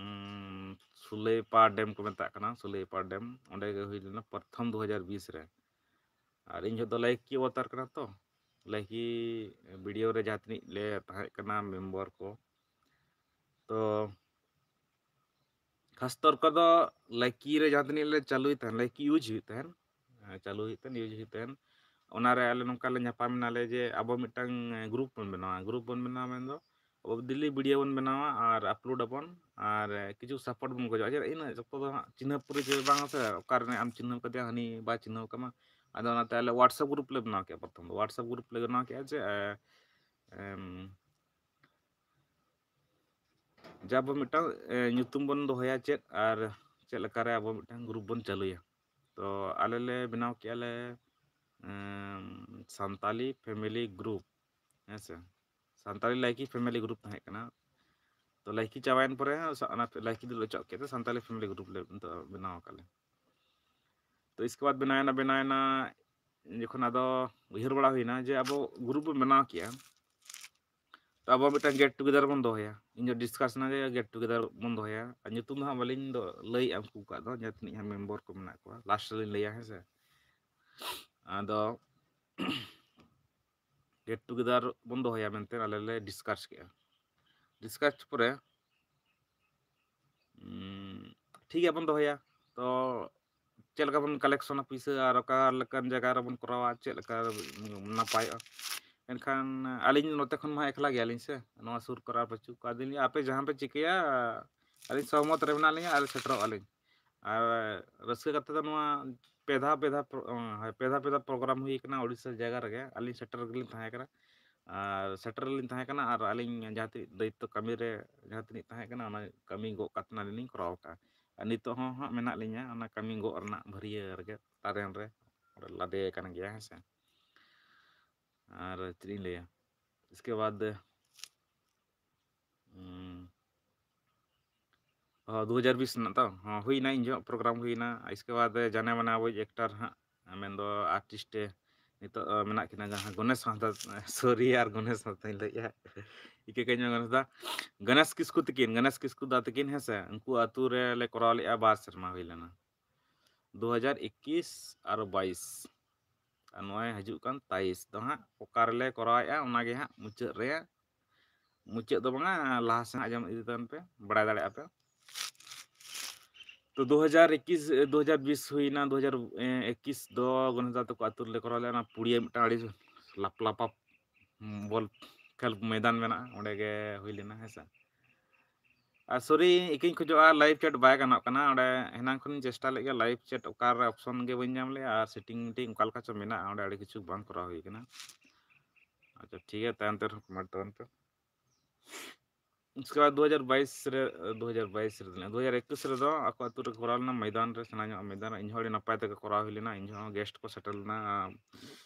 ᱩᱸ, ᱥᱩᱞᱟᱹᱭᱯᱟᱲ dam ᱠᱚ ᱢᱮᱛᱟᱜ ᱠᱟᱱᱟ, ᱥᱩᱞᱟᱹᱭᱯᱟᱲ dam, ᱚᱸᱰᱮ ᱜᱮ ᱦᱩᱭ ᱞᱮᱱᱟ ᱯᱨᱚᱛᱷᱚᱢ ᱫᱩ ᱦᱟᱡᱟᱨ ᱵᱤᱥ ᱨᱮ᱾ ᱟᱨ ᱤᱧ ᱡᱚᱦᱚᱜ ᱫᱚ ᱞᱟᱭᱠᱤ ᱚᱵᱚᱛᱟᱨ ᱠᱟᱱᱟ ᱛᱚ, ᱞᱟᱭᱠᱤ BDO ᱨᱮ ᱡᱟᱦᱟᱸ ᱛᱤᱱᱟᱹᱜ ᱞᱮ ᱛᱟᱦᱮᱸ ᱠᱟᱱᱟ member ᱠᱚ, ᱛᱚ ᱠᱷᱟᱥ ᱛᱚᱨ ᱠᱚᱫᱚ ᱞᱟᱭᱠᱤ ᱨᱮ ᱡᱟᱦᱟᱸ ᱛᱤᱱᱟᱹᱜ ᱞᱮ ᱪᱟᱹᱞᱩᱭ ᱛᱟᱦᱮᱸᱱ, ᱞᱟᱭᱠᱤ use ᱦᱩᱭᱩᱜ ᱛᱟᱦᱮᱸᱱ, ᱦᱮᱸ, ᱪᱟᱹᱞᱩ ᱦᱩᱭᱩᱜ ᱛᱟᱦᱮᱸᱱ, use ᱦᱩᱭᱩᱜ ᱛᱟᱦᱮᱸᱱ, ᱚᱱᱟᱨᱮ ᱟᱞᱮ ᱱᱚᱝᱠᱟ ᱞᱮ ᱧᱟᱯᱟᱢ ᱮᱱᱟᱞᱮ ᱡᱮ ᱟᱵᱚ ᱢᱤᱫᱴᱟᱝ group ᱵᱚᱱ ᱵᱮᱱᱟᱣᱟ, group ᱵᱚᱱ ᱵᱮᱱᱟᱣᱟ ᱢᱮᱱᱫᱚ ᱟᱵᱚ daily video ᱵᱚᱱ ᱵᱮᱱᱟᱣᱟ ᱟᱨ upload ᱟᱵᱚᱱ ᱟᱨ ᱠᱤᱪᱷᱩ support ᱵᱚᱱ ᱠᱷᱚᱡᱚᱜᱼᱟ᱾ ᱪᱮᱫᱟᱜ ᱤᱱᱟᱹᱜ ᱚᱠᱛᱚ ᱫᱚ ᱦᱟᱸᱜ ᱪᱤᱱᱦᱟᱹᱯ ᱯᱚᱨᱤᱪᱚᱭ ᱵᱟᱝ ᱥᱮ, ᱚᱠᱟ ᱨᱮ ᱟᱢ ᱪᱤᱱᱦᱟᱹᱣ ᱠᱟᱫᱮᱭᱟ, ᱦᱟᱹᱱᱤ ᱵᱟᱭ ᱪᱤᱱᱦᱟᱹᱣ ᱠᱟᱢᱟ, ᱟᱫᱚ ᱚᱱᱟᱛᱮ ᱟᱞᱮ WhatsApp group ᱞᱮ ᱵᱮᱱᱟᱣ ᱠᱮᱜᱼᱟ᱾ ᱯᱨᱚᱛᱷᱚᱢ ᱫᱚ WhatsApp group ᱞᱮ ᱵᱮᱱᱟᱣ ᱠᱮᱜᱼᱟ ᱡᱮ, ᱮ, ᱮᱢ, ᱡᱮ ᱟᱵᱚ ᱢᱤᱫᱴᱟᱝ ᱧᱩᱛᱩᱢ ᱵᱚᱱ ᱫᱚᱦᱚᱭᱟ ᱪᱮᱫ, ᱟᱨ ᱪᱮᱫ ᱞᱮᱠᱟᱨᱮ ᱟᱵᱚ ᱢᱤᱫᱴᱟᱝ ᱜᱨᱩᱯ ᱵᱚᱱ ᱪᱟᱹᱞᱩᱭᱟ᱾ ᱛᱚ ᱟᱞᱮ ᱞᱮ ᱵᱮᱱᱟᱣ ᱠᱮᱜᱼᱟ ᱞᱮ ᱥᱟᱱᱛᱟᱞᱤ ᱯᱷᱮᱢᱮᱞᱤ ᱜᱨᱩᱯ, ᱦᱮᱸ ᱥᱮ, ᱥᱟᱱᱛᱟᱞᱤ ᱞᱟᱭᱠᱤ ᱯᱷᱮᱢᱮᱞᱤ ᱜᱨᱩᱯ ᱛᱟᱦᱮᱸ ᱠᱟᱱᱟ᱾ ᱛᱚ ᱞᱟᱭᱠᱤ ᱪᱟᱵᱟᱭᱮᱱ ᱯᱚᱨᱮ ᱚᱱᱟ ᱞᱟᱭᱠᱤ ᱫᱚᱞᱮ ᱚᱪᱚᱜ ᱠᱮᱫ ᱛᱮ ᱥᱟᱱᱛᱟᱞᱤ ᱯᱷᱮᱢᱮᱞᱤ ᱜᱨᱩᱯ ᱞᱮ ᱵᱮᱱᱟᱣ ᱟᱠᱟᱫ ᱞᱮ᱾ ᱛᱚ ᱤᱥᱠᱮ ᱵᱟᱫ ᱵᱮᱱᱟᱣᱮᱱᱟ, ᱵᱮᱱᱟᱣᱮᱱᱟ ᱡᱚᱠᱷᱚᱱ ᱟᱫᱚ ᱩᱭᱦᱟᱹᱨ ᱵᱟᱲᱟ ᱦᱩᱭᱱᱟ ᱡᱮ ᱟᱵᱚ ᱜᱨᱩᱯ ᱵᱚᱱ ᱵᱮᱱᱟᱣ ᱠᱮᱜᱼᱟ, ᱛᱚ ᱟᱵᱚ ᱢᱤᱫᱴᱟᱝ ᱜᱮᱴ ᱴᱩᱜᱮᱫᱟᱨ ᱵᱚᱱ ᱫᱚᱦᱚᱭᱟ᱾ ᱤᱧ ᱫᱚ ᱰᱤᱥᱠᱟᱥ ᱮᱱᱟ ᱡᱮ ᱜᱮᱴ ᱴᱩᱜᱮᱫᱟᱨ ᱵᱚᱱ ᱫᱚᱦᱚᱭᱟ, ᱟᱨ ᱧᱩᱛᱩᱢ ᱫᱚ ᱦᱟᱸᱜ ᱵᱟᱹᱞᱤᱧ ᱞᱟᱹᱭᱮᱜᱼᱟ ᱩᱱᱠᱩ ᱠᱚᱣᱟᱜ ᱫᱚ, ᱡᱟᱦᱟᱸ ᱛᱤᱱᱟᱹᱜ ᱦᱟᱸᱜ ᱢᱮᱢᱵᱚᱨ ᱠᱚ ᱢᱮᱱᱟᱜ ᱠᱚᱣᱟ, ᱞᱟᱥᱴ ᱨᱮᱞᱤᱧ ᱞᱟᱹᱭᱟ, ᱦᱮᱸ ᱥᱮ᱾ ᱟᱫᱚ ᱜᱮᱴ ᱴᱩᱜᱮᱫᱟᱨ ᱵᱚᱱ ᱫᱚᱦᱚᱭᱟ ᱢᱮᱱᱛᱮ ᱟᱞᱮ ᱞᱮ ᱰᱤᱥᱠᱟᱥ ᱠᱮᱜᱼᱟ᱾ ᱰᱤᱥᱠᱟᱥ ᱯᱚᱨᱮ ᱴᱷᱤᱠ ᱜᱮᱭᱟ ᱵᱚᱱ ᱫᱚᱦᱚᱭᱟ, ᱛᱚ ᱪᱮᱫ ᱞᱮᱠᱟ ᱵᱚᱱ ᱠᱟᱞᱮᱠᱥᱚᱱᱟ ᱯᱩᱭᱥᱟᱹ ᱟᱨ ᱚᱠᱟ ᱞᱮᱠᱟᱱ ᱡᱟᱭᱜᱟ ᱨᱮᱵᱚᱱ ᱠᱚᱨᱟᱣᱟ, ᱪᱮᱫ ᱞᱮᱠᱟ ᱱᱟᱯᱟᱭᱚᱜᱼᱟ? ᱢᱮᱱᱠᱷᱟᱱ ᱟᱹᱞᱤᱧ ᱱᱚᱛᱮ ᱠᱷᱚᱱ ᱢᱟ ᱮᱠᱞᱟ ᱜᱮᱭᱟᱞᱤᱧ ᱥᱮ, ᱱᱚᱣᱟ ᱥᱩᱨ ᱠᱚᱨᱮ ᱟᱨ ᱵᱟᱹᱪᱩᱜ ᱠᱚᱣᱟ᱾ ᱟᱫᱚ ᱟᱯᱮ ᱡᱟᱦᱟᱸ ᱯᱮ ᱪᱤᱠᱟᱹᱭᱟ, ᱟᱹᱞᱤᱧ ᱥᱚᱦᱚᱢᱚᱛ ᱨᱮ ᱢᱮᱱᱟᱜ ᱞᱤᱧᱟ ᱟᱨ ᱥᱮᱴᱮᱨᱚᱜ ᱟᱹᱞᱤᱧ᱾ ᱟᱨ ᱨᱟᱹᱥᱠᱟᱹ ᱠᱟᱛᱮ ᱫᱚ ᱱᱚᱣᱟ ᱯᱮ ᱫᱷᱟᱣ ᱯᱮ ᱫᱷᱟᱣ ᱯᱨᱳ-, ᱦᱳᱭ, ᱯᱮ ᱫᱷᱟᱣ ᱯᱮ ᱫᱷᱟᱣ ᱯᱨᱳᱜᱨᱟᱢ ᱦᱩᱭ ᱠᱟᱱᱟ ᱳᱰᱤᱥᱟ ᱡᱟᱭᱜᱟ ᱨᱮᱜᱮ, ᱟᱹᱞᱤᱧ ᱥᱮᱴᱮᱨ ᱨᱮᱜᱮᱞᱤᱧ ᱛᱟᱦᱮᱸ ᱠᱟᱱᱟ᱾ ᱟᱨ ᱥᱮᱴᱮᱨ ᱨᱮᱞᱤᱧ ᱛᱟᱦᱮᱸ ᱠᱟᱱᱟ ᱟᱨ ᱟᱹᱞᱤᱧ ᱡᱟᱦᱟᱸ ᱛᱤᱱᱟᱹᱜ ᱫᱟᱭᱤᱛᱛᱚ ᱠᱟᱹᱢᱤ ᱨᱮ ᱡᱟᱦᱟᱸ ᱛᱤᱱᱟᱹᱜ ᱛᱟᱦᱮᱸ ᱠᱟᱱᱟ, ᱚᱱᱟ ᱠᱟᱹᱢᱤ ᱜᱚᱜ ᱠᱟᱛᱮ ᱟᱹᱞᱤᱧ ᱞᱤᱧ ᱠᱚᱨᱟᱣ ᱟᱠᱟᱫᱼᱟ᱾ ᱟᱨ ᱱᱤᱛᱚᱜ ᱦᱚᱸ ᱦᱟᱸᱜ ᱢᱮᱱᱟᱜ ᱞᱤᱧᱟ ᱚᱱᱟ ᱠᱟᱹᱢᱤ ᱜᱚᱜ ᱨᱮᱱᱟᱜ ᱵᱷᱟᱹᱨᱭᱟᱹ ᱨᱮᱜᱮ, ᱛᱟᱨᱮᱱ ᱨᱮ ᱞᱟᱫᱮ ᱟᱠᱟᱱ ᱜᱮᱭᱟ, ᱦᱮᱸ ᱥᱮ᱾ ᱟᱨ ᱪᱮᱫ ᱤᱧ ᱞᱟᱹᱭᱟ, ᱤᱥᱠᱮ ᱵᱟᱫ ᱦᱩᱸ, ᱚ, ᱫᱩ ᱦᱟᱡᱟᱨ ᱵᱤᱥ ᱨᱮᱱᱟᱜ ᱛᱚ? ᱦᱚᱸ, ᱦᱩᱭᱱᱟ, ᱤᱧ ᱡᱚᱦᱚᱜ ᱯᱨᱳᱜᱨᱟᱢ ᱦᱩᱭᱱᱟ᱾ ᱤᱥᱠᱮ ᱵᱟᱫ ᱡᱟᱱᱮ ᱢᱟᱱᱮ ᱟᱵᱚᱭᱤᱡ ᱮᱠᱴᱟᱨ ᱦᱟᱸᱜ, ᱢᱮᱱᱫᱚ ᱟᱨᱴᱤᱥᱴ ᱮ ᱱᱤᱛᱚᱜ, ᱟ, ᱢᱮᱱᱟᱜ ᱠᱤᱱᱟ, ᱡᱟᱦᱟᱸ ᱜᱚᱱᱮᱥ ᱦᱟᱸᱥᱫᱟ, ᱥᱚᱨᱤ, ᱟᱨ ᱜᱚᱱᱮᱥ ᱦᱟᱸᱥᱫᱟᱧ ᱞᱟᱹᱭᱮᱜᱼᱟ, ᱤᱠᱟᱹ ᱠᱟᱹᱧ ᱢᱮ ᱜᱚᱱᱮᱥ ᱫᱟ, ᱜᱚᱱᱮᱥ ᱠᱤᱥᱠᱩ ᱛᱟᱹᱠᱤᱱ, ᱜᱚᱱᱮᱥ ᱠᱤᱥᱠᱩ ᱫᱟ ᱛᱟᱹᱠᱤᱱ, ᱦᱮᱸ ᱥᱮ, ᱩᱱᱠᱩ ᱟᱹᱛᱩ ᱨᱮ ᱞᱮ ᱠᱚᱨᱟᱣ ᱞᱮᱜᱼᱟ, ᱵᱟᱨ ᱥᱮᱨᱢᱟ ᱦᱩᱭ ᱞᱮᱱᱟ, ᱫᱩ ᱦᱟᱡᱟᱨ ᱮᱠᱤᱥ ᱟᱨ ᱵᱟᱭᱤᱥ᱾ ᱟᱨ ᱱᱚᱜᱼᱚᱭ ᱦᱤᱡᱩᱜ ᱠᱟᱱ ᱛᱟᱭᱤᱥ ᱫᱚ ᱦᱟᱸᱜ ᱚᱠᱟ ᱨᱮᱞᱮ ᱠᱚᱨᱟᱣᱮᱜᱼᱟ, ᱚᱱᱟᱜᱮ ᱦᱟᱸᱜ ᱢᱩᱪᱟᱹᱫ ᱨᱮ, ᱢᱩᱪᱟᱹᱫ ᱫᱚ ᱵᱟᱝᱟ, ᱞᱟᱦᱟ ᱥᱮᱱ ᱟᱸᱡᱚᱢ ᱤᱫᱤ ᱛᱟᱵᱚᱱ ᱯᱮ, ᱵᱟᱲᱟᱭ ᱫᱟᱲᱮᱭᱟᱜᱼᱟ ᱯᱮ᱾ ᱛᱚ, ᱫᱩ ᱦᱟᱡᱟᱨ ᱮᱠᱤᱥ, ᱫᱩ ᱦᱟᱡᱟᱨ ᱵᱤᱥ ᱦᱩᱭᱱᱟ, ᱫᱩ ᱦᱟᱡᱟᱨ ᱮᱠᱤᱥ ᱫᱚ ᱜᱚᱱᱮᱥ ᱫᱟ ᱛᱟᱠᱚ ᱟᱹᱛᱩ ᱨᱮᱞᱮ ᱠᱚᱨᱟᱣ ᱞᱮᱫᱟ᱾ ᱚᱱᱟ ᱯᱩᱲᱤᱭᱟᱹ ᱢᱤᱫᱴᱟᱝ ᱟᱹᱰᱤ ᱞᱟᱯ ᱞᱟᱯᱟ ᱵᱚᱞ ᱠᱷᱮᱞ ᱢᱚᱭᱫᱟᱱ ᱢᱮᱱᱟᱜᱼᱟ, ᱚᱸᱰᱮ ᱜᱮ ᱦᱩᱭ ᱞᱮᱱᱟ, ᱦᱮᱸ ᱥᱮ᱾ ᱟᱨ ᱥᱚᱨᱤ, ᱤᱠᱟᱹᱧ ᱠᱷᱚᱡᱚᱜᱼᱟ, ᱞᱟᱭᱤᱵᱷ ᱪᱮᱴ ᱵᱟᱭ ᱜᱟᱱᱚᱜ ᱠᱟᱱᱟ᱾ ᱚᱸᱰᱮ ᱮᱱᱟᱝ ᱠᱷᱚᱱᱤᱧ ᱪᱮᱥᱴᱟ ᱞᱮᱫ ᱜᱮᱭᱟ, ᱞᱟᱭᱤᱵᱷ ᱪᱮᱴ ᱚᱠᱟᱨᱮ ᱚᱯᱥᱚᱱ ᱜᱮ ᱵᱟᱹᱧ ᱧᱟᱢ ᱞᱮᱜᱼᱟ, ᱟᱨ ᱥᱮᱴᱤᱝ ᱢᱤᱴᱤᱝ ᱚᱠᱟ ᱞᱮᱠᱟ ᱪᱚ ᱢᱮᱱᱟᱜᱼᱟ, ᱚᱸᱰᱮ ᱟᱹᱰᱤ ᱠᱤᱪᱷᱩ ᱵᱟᱝ ᱠᱚᱨᱟᱣ ᱦᱩᱭ ᱠᱟᱱᱟ᱾ ᱟᱪᱪᱷᱟ, ᱴᱷᱤᱠ ᱜᱮᱭᱟ, ᱛᱟᱭᱚᱢ ᱛᱮ ᱟᱨᱦᱚᱸ ᱠᱚᱢᱮᱱᱴ ᱛᱟᱵᱚᱱ ᱯᱮ᱾ ᱩᱥᱠᱮ ᱵᱟᱫ ᱫᱩ ᱦᱟᱡᱟᱨ ᱵᱟᱭᱤᱥ ᱨᱮ, ᱫᱩ ᱦᱟᱡᱟᱨ ᱵᱟᱭᱤᱥ ᱨᱮ ᱫᱚ ᱵᱟᱝ, ᱫᱩ ᱦᱟᱡᱟᱨ ᱮᱠᱩᱥ ᱨᱮᱫᱚ ᱟᱠᱚ ᱟᱹᱛᱩ ᱨᱮ ᱠᱚᱨᱟᱣ ᱞᱮᱱᱟ, ᱢᱚᱭᱫᱟᱱ ᱨᱮ, ᱥᱮᱬᱟ ᱧᱚᱜ ᱢᱚᱭᱫᱟᱱ ᱨᱮ᱾ ᱤᱧ ᱦᱚᱸ ᱟᱹᱰᱤ ᱱᱟᱯᱟᱭ ᱛᱮᱜᱮ ᱠᱚᱨᱟᱣ ᱦᱩᱭ ᱞᱮᱱᱟ, ᱤᱧ ᱦᱚᱸ ᱜᱮᱥᱴ ᱠᱚ ᱥᱮᱴᱮᱨ ᱞᱮᱱᱟ᱾ ᱟᱨ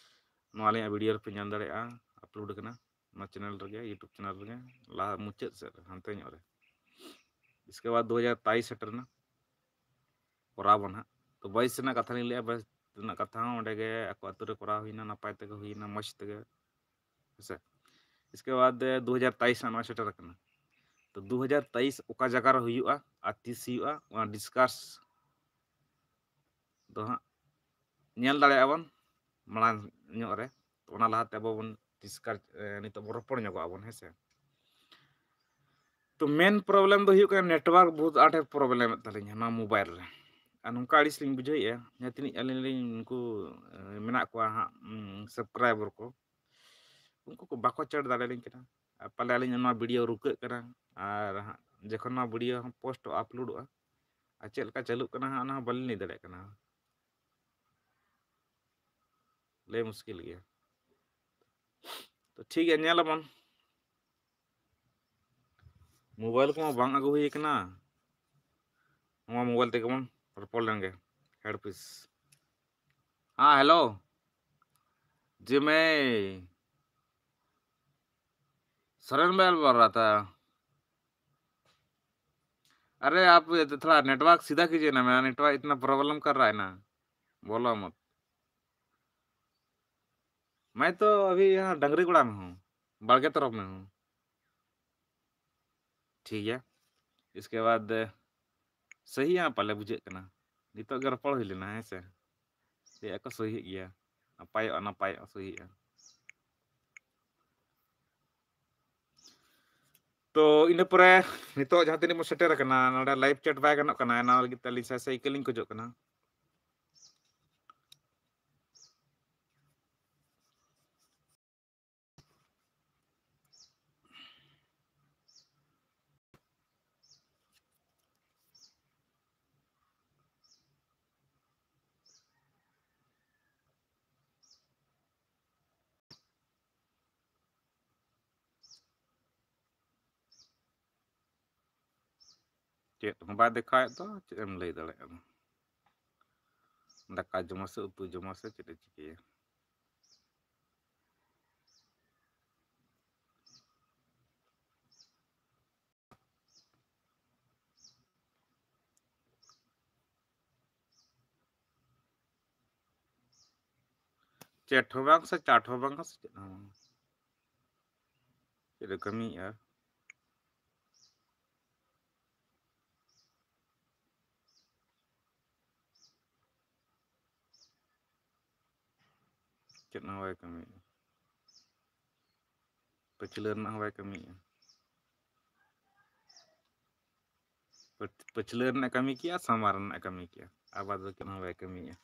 ᱱᱚᱣᱟ ᱟᱹᱞᱤᱧᱟᱜ ᱵᱷᱤᱰᱤᱭᱳ ᱨᱮᱯᱮ ᱧᱮᱞ ᱫᱟᱲᱮᱭᱟᱜᱼᱟ, ᱟᱯᱞᱳᱰ ᱠᱟᱱᱟ ᱱᱚᱣᱟ ᱪᱮᱱᱮᱞ ᱨᱮᱜᱮ, ᱭᱩᱴᱩᱵᱽ ᱪᱮᱱᱮᱞ ᱨᱮᱜᱮ, ᱞᱟᱦᱟ ᱢᱩᱪᱟᱹᱫ ᱥᱮᱫ ᱨᱮ, ᱦᱟᱱᱛᱮ ᱧᱚᱜ ᱨᱮ᱾ ᱤᱥᱠᱮ ᱵᱟᱫ ᱫᱩ ᱦᱟᱡᱟᱨ ᱛᱮᱭᱤᱥ ᱥᱮᱴᱮᱨ ᱮᱱᱟ, ᱠᱚᱨᱟᱣ ᱵᱚᱱ ᱦᱟᱸᱜ᱾ ᱛᱚ ᱵᱟᱭᱤᱥ ᱨᱮᱱᱟᱜ ᱠᱟᱛᱷᱟ ᱞᱤᱧ ᱞᱟᱹᱭᱮᱫᱼᱟ, ᱵᱟᱭᱤᱥ ᱨᱮᱱᱟᱜ ᱠᱟᱛᱷᱟ ᱦᱚᱸ ᱚᱸᱰᱮ ᱜᱮ ᱟᱠᱚ ᱟᱹᱛᱩ ᱨᱮ ᱠᱚᱨᱟᱣ ᱦᱩᱭᱱᱟ, ᱱᱟᱯᱟᱭ ᱛᱮᱜᱮ ᱦᱩᱭᱱᱟ, ᱢᱚᱡᱽ ᱛᱮᱜᱮ, ᱦᱮᱸᱥᱮ᱾ ᱤᱥᱠᱮ ᱵᱟᱫ ᱫᱩ ᱦᱟᱡᱟᱨ ᱛᱮᱭᱤᱥ ᱦᱟᱸᱜ ᱱᱚᱜᱼᱚᱭ ᱥᱮᱴᱮᱨ ᱟᱠᱟᱱᱟ᱾ ᱛᱚ ᱫᱩ ᱦᱟᱡᱟᱨ ᱛᱮᱭᱤᱥ ᱚᱠᱟ ᱡᱟᱭᱜᱟ ᱨᱮ ᱦᱩᱭᱩᱜᱼᱟ ᱟᱨ ᱛᱤᱥ ᱦᱩᱭᱩᱜᱼᱟ, ᱚᱱᱟ ᱰᱤᱥᱠᱟᱥ ᱫᱚ ᱦᱟᱸᱜ ᱧᱮᱞ ᱫᱟᱲᱮᱭᱟᱜᱼᱟ ᱵᱚᱱ ᱢᱟᱲᱟᱝ ᱧᱚᱜ ᱨᱮ᱾ ᱛᱚ ᱚᱱᱟ ᱞᱟᱦᱟᱛᱮ ᱟᱵᱚ ᱵᱚᱱ ᱰᱤᱥᱠᱟᱥ, ᱮ, ᱱᱤᱛᱚᱜ ᱵᱚᱱ ᱨᱚᱯᱚᱲ ᱧᱚᱜᱚᱜ ᱟᱵᱚᱱ, ᱦᱮᱸ ᱥᱮ᱾ ᱛᱚ ᱢᱮᱱ ᱯᱨᱚᱵᱞᱮᱢ ᱫᱚ ᱦᱩᱭᱩᱜ ᱠᱟᱱᱟ, ᱱᱮᱴᱣᱟᱨᱠ ᱵᱚᱦᱩᱛ ᱟᱸᱴ ᱮ ᱯᱨᱚᱵᱞᱮᱢᱮᱫ ᱛᱟᱹᱞᱤᱧᱟ ᱱᱚᱣᱟ ᱢᱳᱵᱟᱭᱤᱞ ᱨᱮ᱾ ᱟᱨ ᱱᱚᱝᱠᱟ ᱟᱹᱲᱤᱥ ᱞᱤᱧ ᱵᱩᱡᱷᱟᱹᱣᱮᱫᱼᱟ, ᱡᱟᱦᱟᱸ ᱛᱤᱱᱟᱹᱜ ᱟᱹᱞᱤᱧ ᱞᱤᱧ ᱩᱱᱠᱩ, ᱮ, ᱢᱮᱱᱟᱜ ᱠᱚᱣᱟ ᱦᱟᱸᱜ, ᱩᱢ, ᱥᱟᱵᱥᱠᱨᱟᱭᱵᱟᱨ ᱠᱚ, ᱩᱱᱠᱩ ᱠᱚ ᱵᱟᱠᱚ ᱪᱮᱴ ᱫᱟᱲᱮᱭᱟᱞᱤᱧ ᱠᱟᱱᱟ᱾ ᱟᱨ ᱯᱟᱞᱮ ᱟᱹᱞᱤᱧ ᱱᱚᱣᱟ ᱵᱷᱤᱰᱤᱭᱳ ᱨᱩᱠᱟᱹᱜ ᱠᱟᱱᱟ, ᱟᱨ ᱦᱟᱸᱜ ᱡᱚᱠᱷᱚᱱ ᱱᱚᱣᱟ ᱵᱷᱤᱰᱤᱭᱳ ᱦᱚᱸ ᱯᱳᱥᱴᱚᱜᱼᱟ, ᱟᱯᱞᱳᱰᱚᱜᱼᱟ, ᱟᱨ ᱪᱮᱫ ᱞᱮᱠᱟ ᱪᱟᱹᱞᱩᱜ ᱠᱟᱱᱟ ᱦᱟᱸᱜ, ᱚᱱᱟ ᱦᱚᱸ ᱵᱟᱹᱞᱤᱧ ᱞᱟᱹᱭ ᱫᱟᱲᱮᱭᱟᱜ ᱠᱟᱱᱟ, ᱞᱟᱹᱭ ᱢᱩᱥᱠᱤᱞ ᱜᱮᱭᱟ᱾ ᱛᱚ ᱴᱷᱤᱠ ᱜᱮᱭᱟ, ᱧᱮᱞ ᱟᱵᱚᱱ᱾ ᱢᱳᱵᱟᱭᱤᱞ ᱠᱚᱢᱟ ᱵᱟᱝ ᱟᱹᱜᱩ ᱦᱩᱭ ᱠᱟᱱᱟ, ᱱᱚᱣᱟ ᱢᱳᱵᱟᱭᱤᱞ ᱛᱮᱜᱮ ᱵᱚᱱ ᱨᱚᱯᱚᱲ ᱞᱮᱱ ᱜᱮ᱾ हेडपीस। हाँ, हेलो। जी, मैं सरेन बैल बोल रहा था। अरे, आप ये तो थोड़ा नेटवर्क सीधा कीजिए ना, मेरा नेटवर्क इतना प्रॉब्लम कर रहा है ना, बोलो मत। मैं तो अभी यहाँ डंगरीगुड़ा में हूँ, बाड़के तरफ में हूँ। ठीक है, इसके बाद सही है, ᱯᱟᱞᱮ ᱵᱩᱡᱷᱟᱹᱜ ᱠᱟᱱᱟ᱾ ᱱᱤᱛᱚᱜ ᱜᱮ ᱨᱚᱯᱚᱲ ᱦᱩᱭ ᱞᱮᱱᱟ, ᱦᱮᱸ ᱥᱮ? ᱞᱟᱹᱭᱮᱫᱼᱟ ᱠᱚ ᱥᱚᱦᱤᱜ ᱜᱮᱭᱟ, ᱱᱟᱯᱟᱭᱚᱜᱼᱟ, ᱱᱟᱯᱟᱭᱚᱜᱼᱟ, ᱥᱚᱦᱤᱜᱼᱟ᱾ ᱛᱚ ᱤᱱᱟᱹ ᱯᱚᱨᱮ ᱱᱤᱛᱚᱜ ᱡᱟᱦᱟᱸ ᱛᱤᱱᱟᱹᱜ ᱵᱚᱱ ᱥᱮᱴᱮᱨ ᱟᱠᱟᱱᱟ, ᱱᱚᱰᱮ ᱞᱟᱭᱤᱵᱷ ᱪᱮᱴ ᱵᱟᱭ ᱜᱟᱱᱚᱜ ᱠᱟᱱᱟ, ᱚᱱᱟ ᱞᱟᱹᱜᱤᱫ ᱛᱮ ᱟᱹᱞᱤᱧ ᱥᱟᱭ ᱥᱟᱭ ᱤᱠᱟᱹ ᱞᱤᱧ ᱠᱷᱚᱡᱚᱜ ᱠᱟᱱᱟ᱾ ᱪᱮᱫ ᱦᱚᱸ ᱵᱟᱭ ᱫᱮᱠᱷᱟᱣᱮᱫ ᱫᱚ, ᱪᱮᱫ ᱮᱢ ᱞᱟᱹᱭ ᱫᱟᱲᱮᱭᱟᱜᱼᱟ? ᱫᱟᱠᱟ ᱡᱚᱢᱟ ᱥᱮ ᱩᱛᱩ ᱡᱚᱢᱟ ᱥᱮ ᱪᱮᱫ ᱮ ᱪᱤᱠᱟᱹᱭᱟ? ᱪᱮᱴ ᱦᱚᱸ ᱵᱟᱝ ᱥᱮ ᱪᱟᱴ ᱦᱚᱸ ᱵᱟᱝ ᱥᱮ ᱪᱮᱫ ᱦᱚᱸ ᱵᱟᱝ᱾ ᱪᱮᱫ ᱮ ᱠᱟᱹᱢᱤᱭᱮᱫᱼᱟ? ᱪᱮᱫ ᱦᱚᱸ ᱵᱟᱭ ᱠᱟᱹᱢᱤᱭᱮᱫᱼᱟ᱾ ᱯᱟᱹᱪᱷᱞᱟᱹ ᱨᱮᱱᱟᱜ ᱦᱚᱸ ᱵᱟᱭ ᱠᱟᱹᱢᱤᱭᱮᱫᱼᱟ᱾ ᱯᱟᱹᱪ-, ᱯᱟᱹᱪᱷᱞᱟᱹ ᱨᱮᱱᱟᱜ ᱠᱟᱹᱢᱤ ᱠᱮᱜᱼᱟ, ᱥᱟᱢᱟᱝ ᱨᱮᱱᱟᱜ ᱠᱟᱹᱢᱤ ᱠᱮᱜᱼᱟ, ᱟᱵᱟᱨ ᱫᱚ ᱪᱮᱫ ᱦᱚᱸ ᱵᱟᱭ ᱠᱟᱹᱢᱤᱭᱮᱫᱼᱟ᱾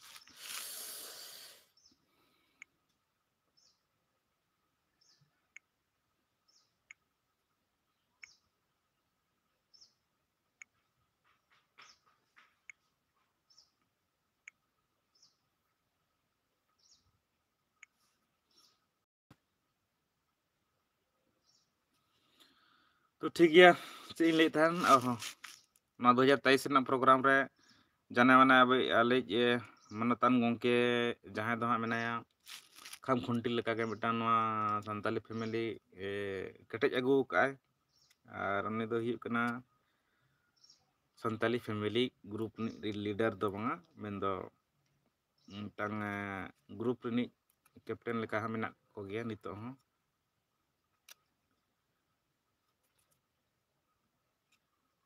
ᱛᱚ ᱴᱷᱤᱠ ᱜᱮᱭᱟ, ᱪᱮᱫ ᱤᱧ ᱞᱟᱹᱭᱮᱫ ᱛᱟᱦᱮᱱ, ᱚ ᱦᱚᱸ, ᱱᱚᱣᱟ ᱫᱩ ᱦᱟᱡᱟᱨ ᱛᱮᱭᱤᱥ ᱨᱮᱱᱟᱜ program ᱨᱮ ᱡᱟᱱᱮ ᱢᱟᱱᱮ ᱟᱵᱚᱭᱤᱡ ᱟᱞᱮᱭᱤᱡ, ᱮ, ᱢᱟᱱᱚᱛᱟᱱ ᱜᱚᱢᱠᱮ ᱡᱟᱦᱟᱸᱭ ᱫᱚ ᱦᱟᱸᱜ ᱢᱮᱱᱟᱭᱟ ᱠᱷᱟᱢ ᱠᱷᱩᱱᱴᱤ ᱞᱮᱠᱟᱜᱮ ᱢᱤᱫᱴᱟᱝ ᱱᱚᱣᱟ ᱥᱟᱱᱛᱟᱞᱤ family, ᱮ, ᱠᱮᱴᱮᱡ ᱟᱹᱜᱩ ᱟᱠᱟᱫᱼᱟᱭ᱾ ᱟᱨ ᱩᱱᱤ ᱫᱚ ᱦᱩᱭᱩᱜ ᱠᱟᱱᱟ ᱥᱟᱱᱛᱟᱞᱤ family group ᱨᱤᱱᱤᱡ leader ᱫᱚ ᱵᱟᱝᱟ, ᱢᱮᱱᱫᱚ ᱢᱤᱫᱴᱟᱝ, ᱮ, group ᱨᱤᱱᱤᱡ captain ᱞᱮᱠᱟ ᱦᱚᱸ ᱢᱮᱱᱟᱜ ᱠᱚᱜᱮᱭᱟ ᱱᱤᱛᱚᱜ ᱦᱚᱸ᱾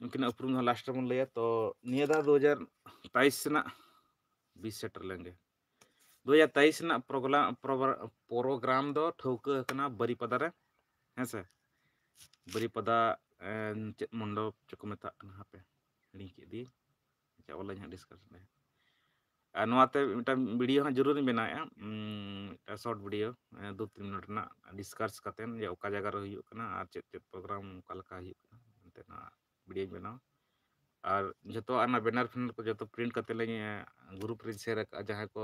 ᱩᱱᱠᱤᱱᱟᱜ ᱩᱯᱨᱩᱢ ᱫᱚ last ᱨᱮᱵᱚᱱ ᱞᱟᱹᱭᱟ᱾ ᱛᱚ ᱱᱤᱭᱟᱹ ᱫᱷᱟᱣ ᱫᱩ ᱦᱟᱡᱟᱨ ᱛᱮᱭᱤᱥ ᱨᱮᱱᱟᱜ ᱵᱤᱥ ᱥᱮᱴᱮᱨ ᱞᱮᱱᱜᱮ᱾ ᱫᱩ ᱦᱟᱡᱟᱨ ᱛᱮᱭᱤᱥ ᱨᱮᱱᱟᱜ program, program ᱫᱚ ᱴᱷᱟᱹᱣᱠᱟᱹ ᱟᱠᱟᱱᱟ ᱵᱟᱹᱨᱤᱯᱟᱫᱟ ᱨᱮ, ᱦᱮᱸ ᱥᱮ? ᱵᱟᱹᱨᱤᱯᱟᱫᱟ, ᱮ, ᱪᱮᱫ ᱢᱚᱱᱰᱚᱯ ᱪᱚᱠᱚ ᱢᱮᱛᱟᱜ ᱠᱟᱱᱟ, ᱦᱟᱯᱮ, ᱦᱤᱲᱤᱧ ᱠᱮᱫ ᱫᱤᱭᱟᱹᱧ᱾ ᱟᱪᱪᱷᱟ, ᱚᱱᱞᱟᱭᱤᱱ ᱦᱟᱸᱜ discussion ᱨᱮ᱾ ᱟᱨ ᱱᱚᱣᱟᱛᱮ ᱢᱤᱫᱴᱟᱝ video ᱦᱟᱸᱜ ᱡᱚᱨᱩᱨᱤᱧ ᱵᱮᱱᱟᱣᱮᱫᱼᱟ, ᱩᱸ, ᱢᱤᱫᱴᱟᱝ short video, ᱮ, ᱫᱩ ᱛᱤᱱ ᱢᱤᱱᱤᱴ ᱨᱮᱱᱟᱜ discuss ᱠᱟᱛᱮᱱ ᱡᱮ ᱚᱠᱟ ᱡᱟᱭᱜᱟ ᱨᱮ ᱦᱩᱭᱩᱜ ᱠᱟᱱᱟ ᱟᱨ ᱪᱮᱫ ᱪᱮᱫ program ᱚᱠᱟ ᱞᱮᱠᱟ ᱦᱩᱭᱩᱜ ᱠᱟᱱᱟ, ᱮᱱᱛᱮ ᱱᱚᱣᱟ videoᱧ ᱵᱮᱱᱟᱣᱟ᱾ ᱟᱨ ᱡᱚᱛᱚ ᱚᱱᱟ banner ᱯᱷᱮᱱᱟᱨ ᱠᱚ ᱡᱚᱛᱚ print ᱠᱟᱛᱮ ᱞᱤᱧ, ᱮ, group ᱨᱮᱧ share ᱟᱠᱟᱫᱼᱟ᱾ ᱡᱟᱦᱟᱸᱭ ᱠᱚ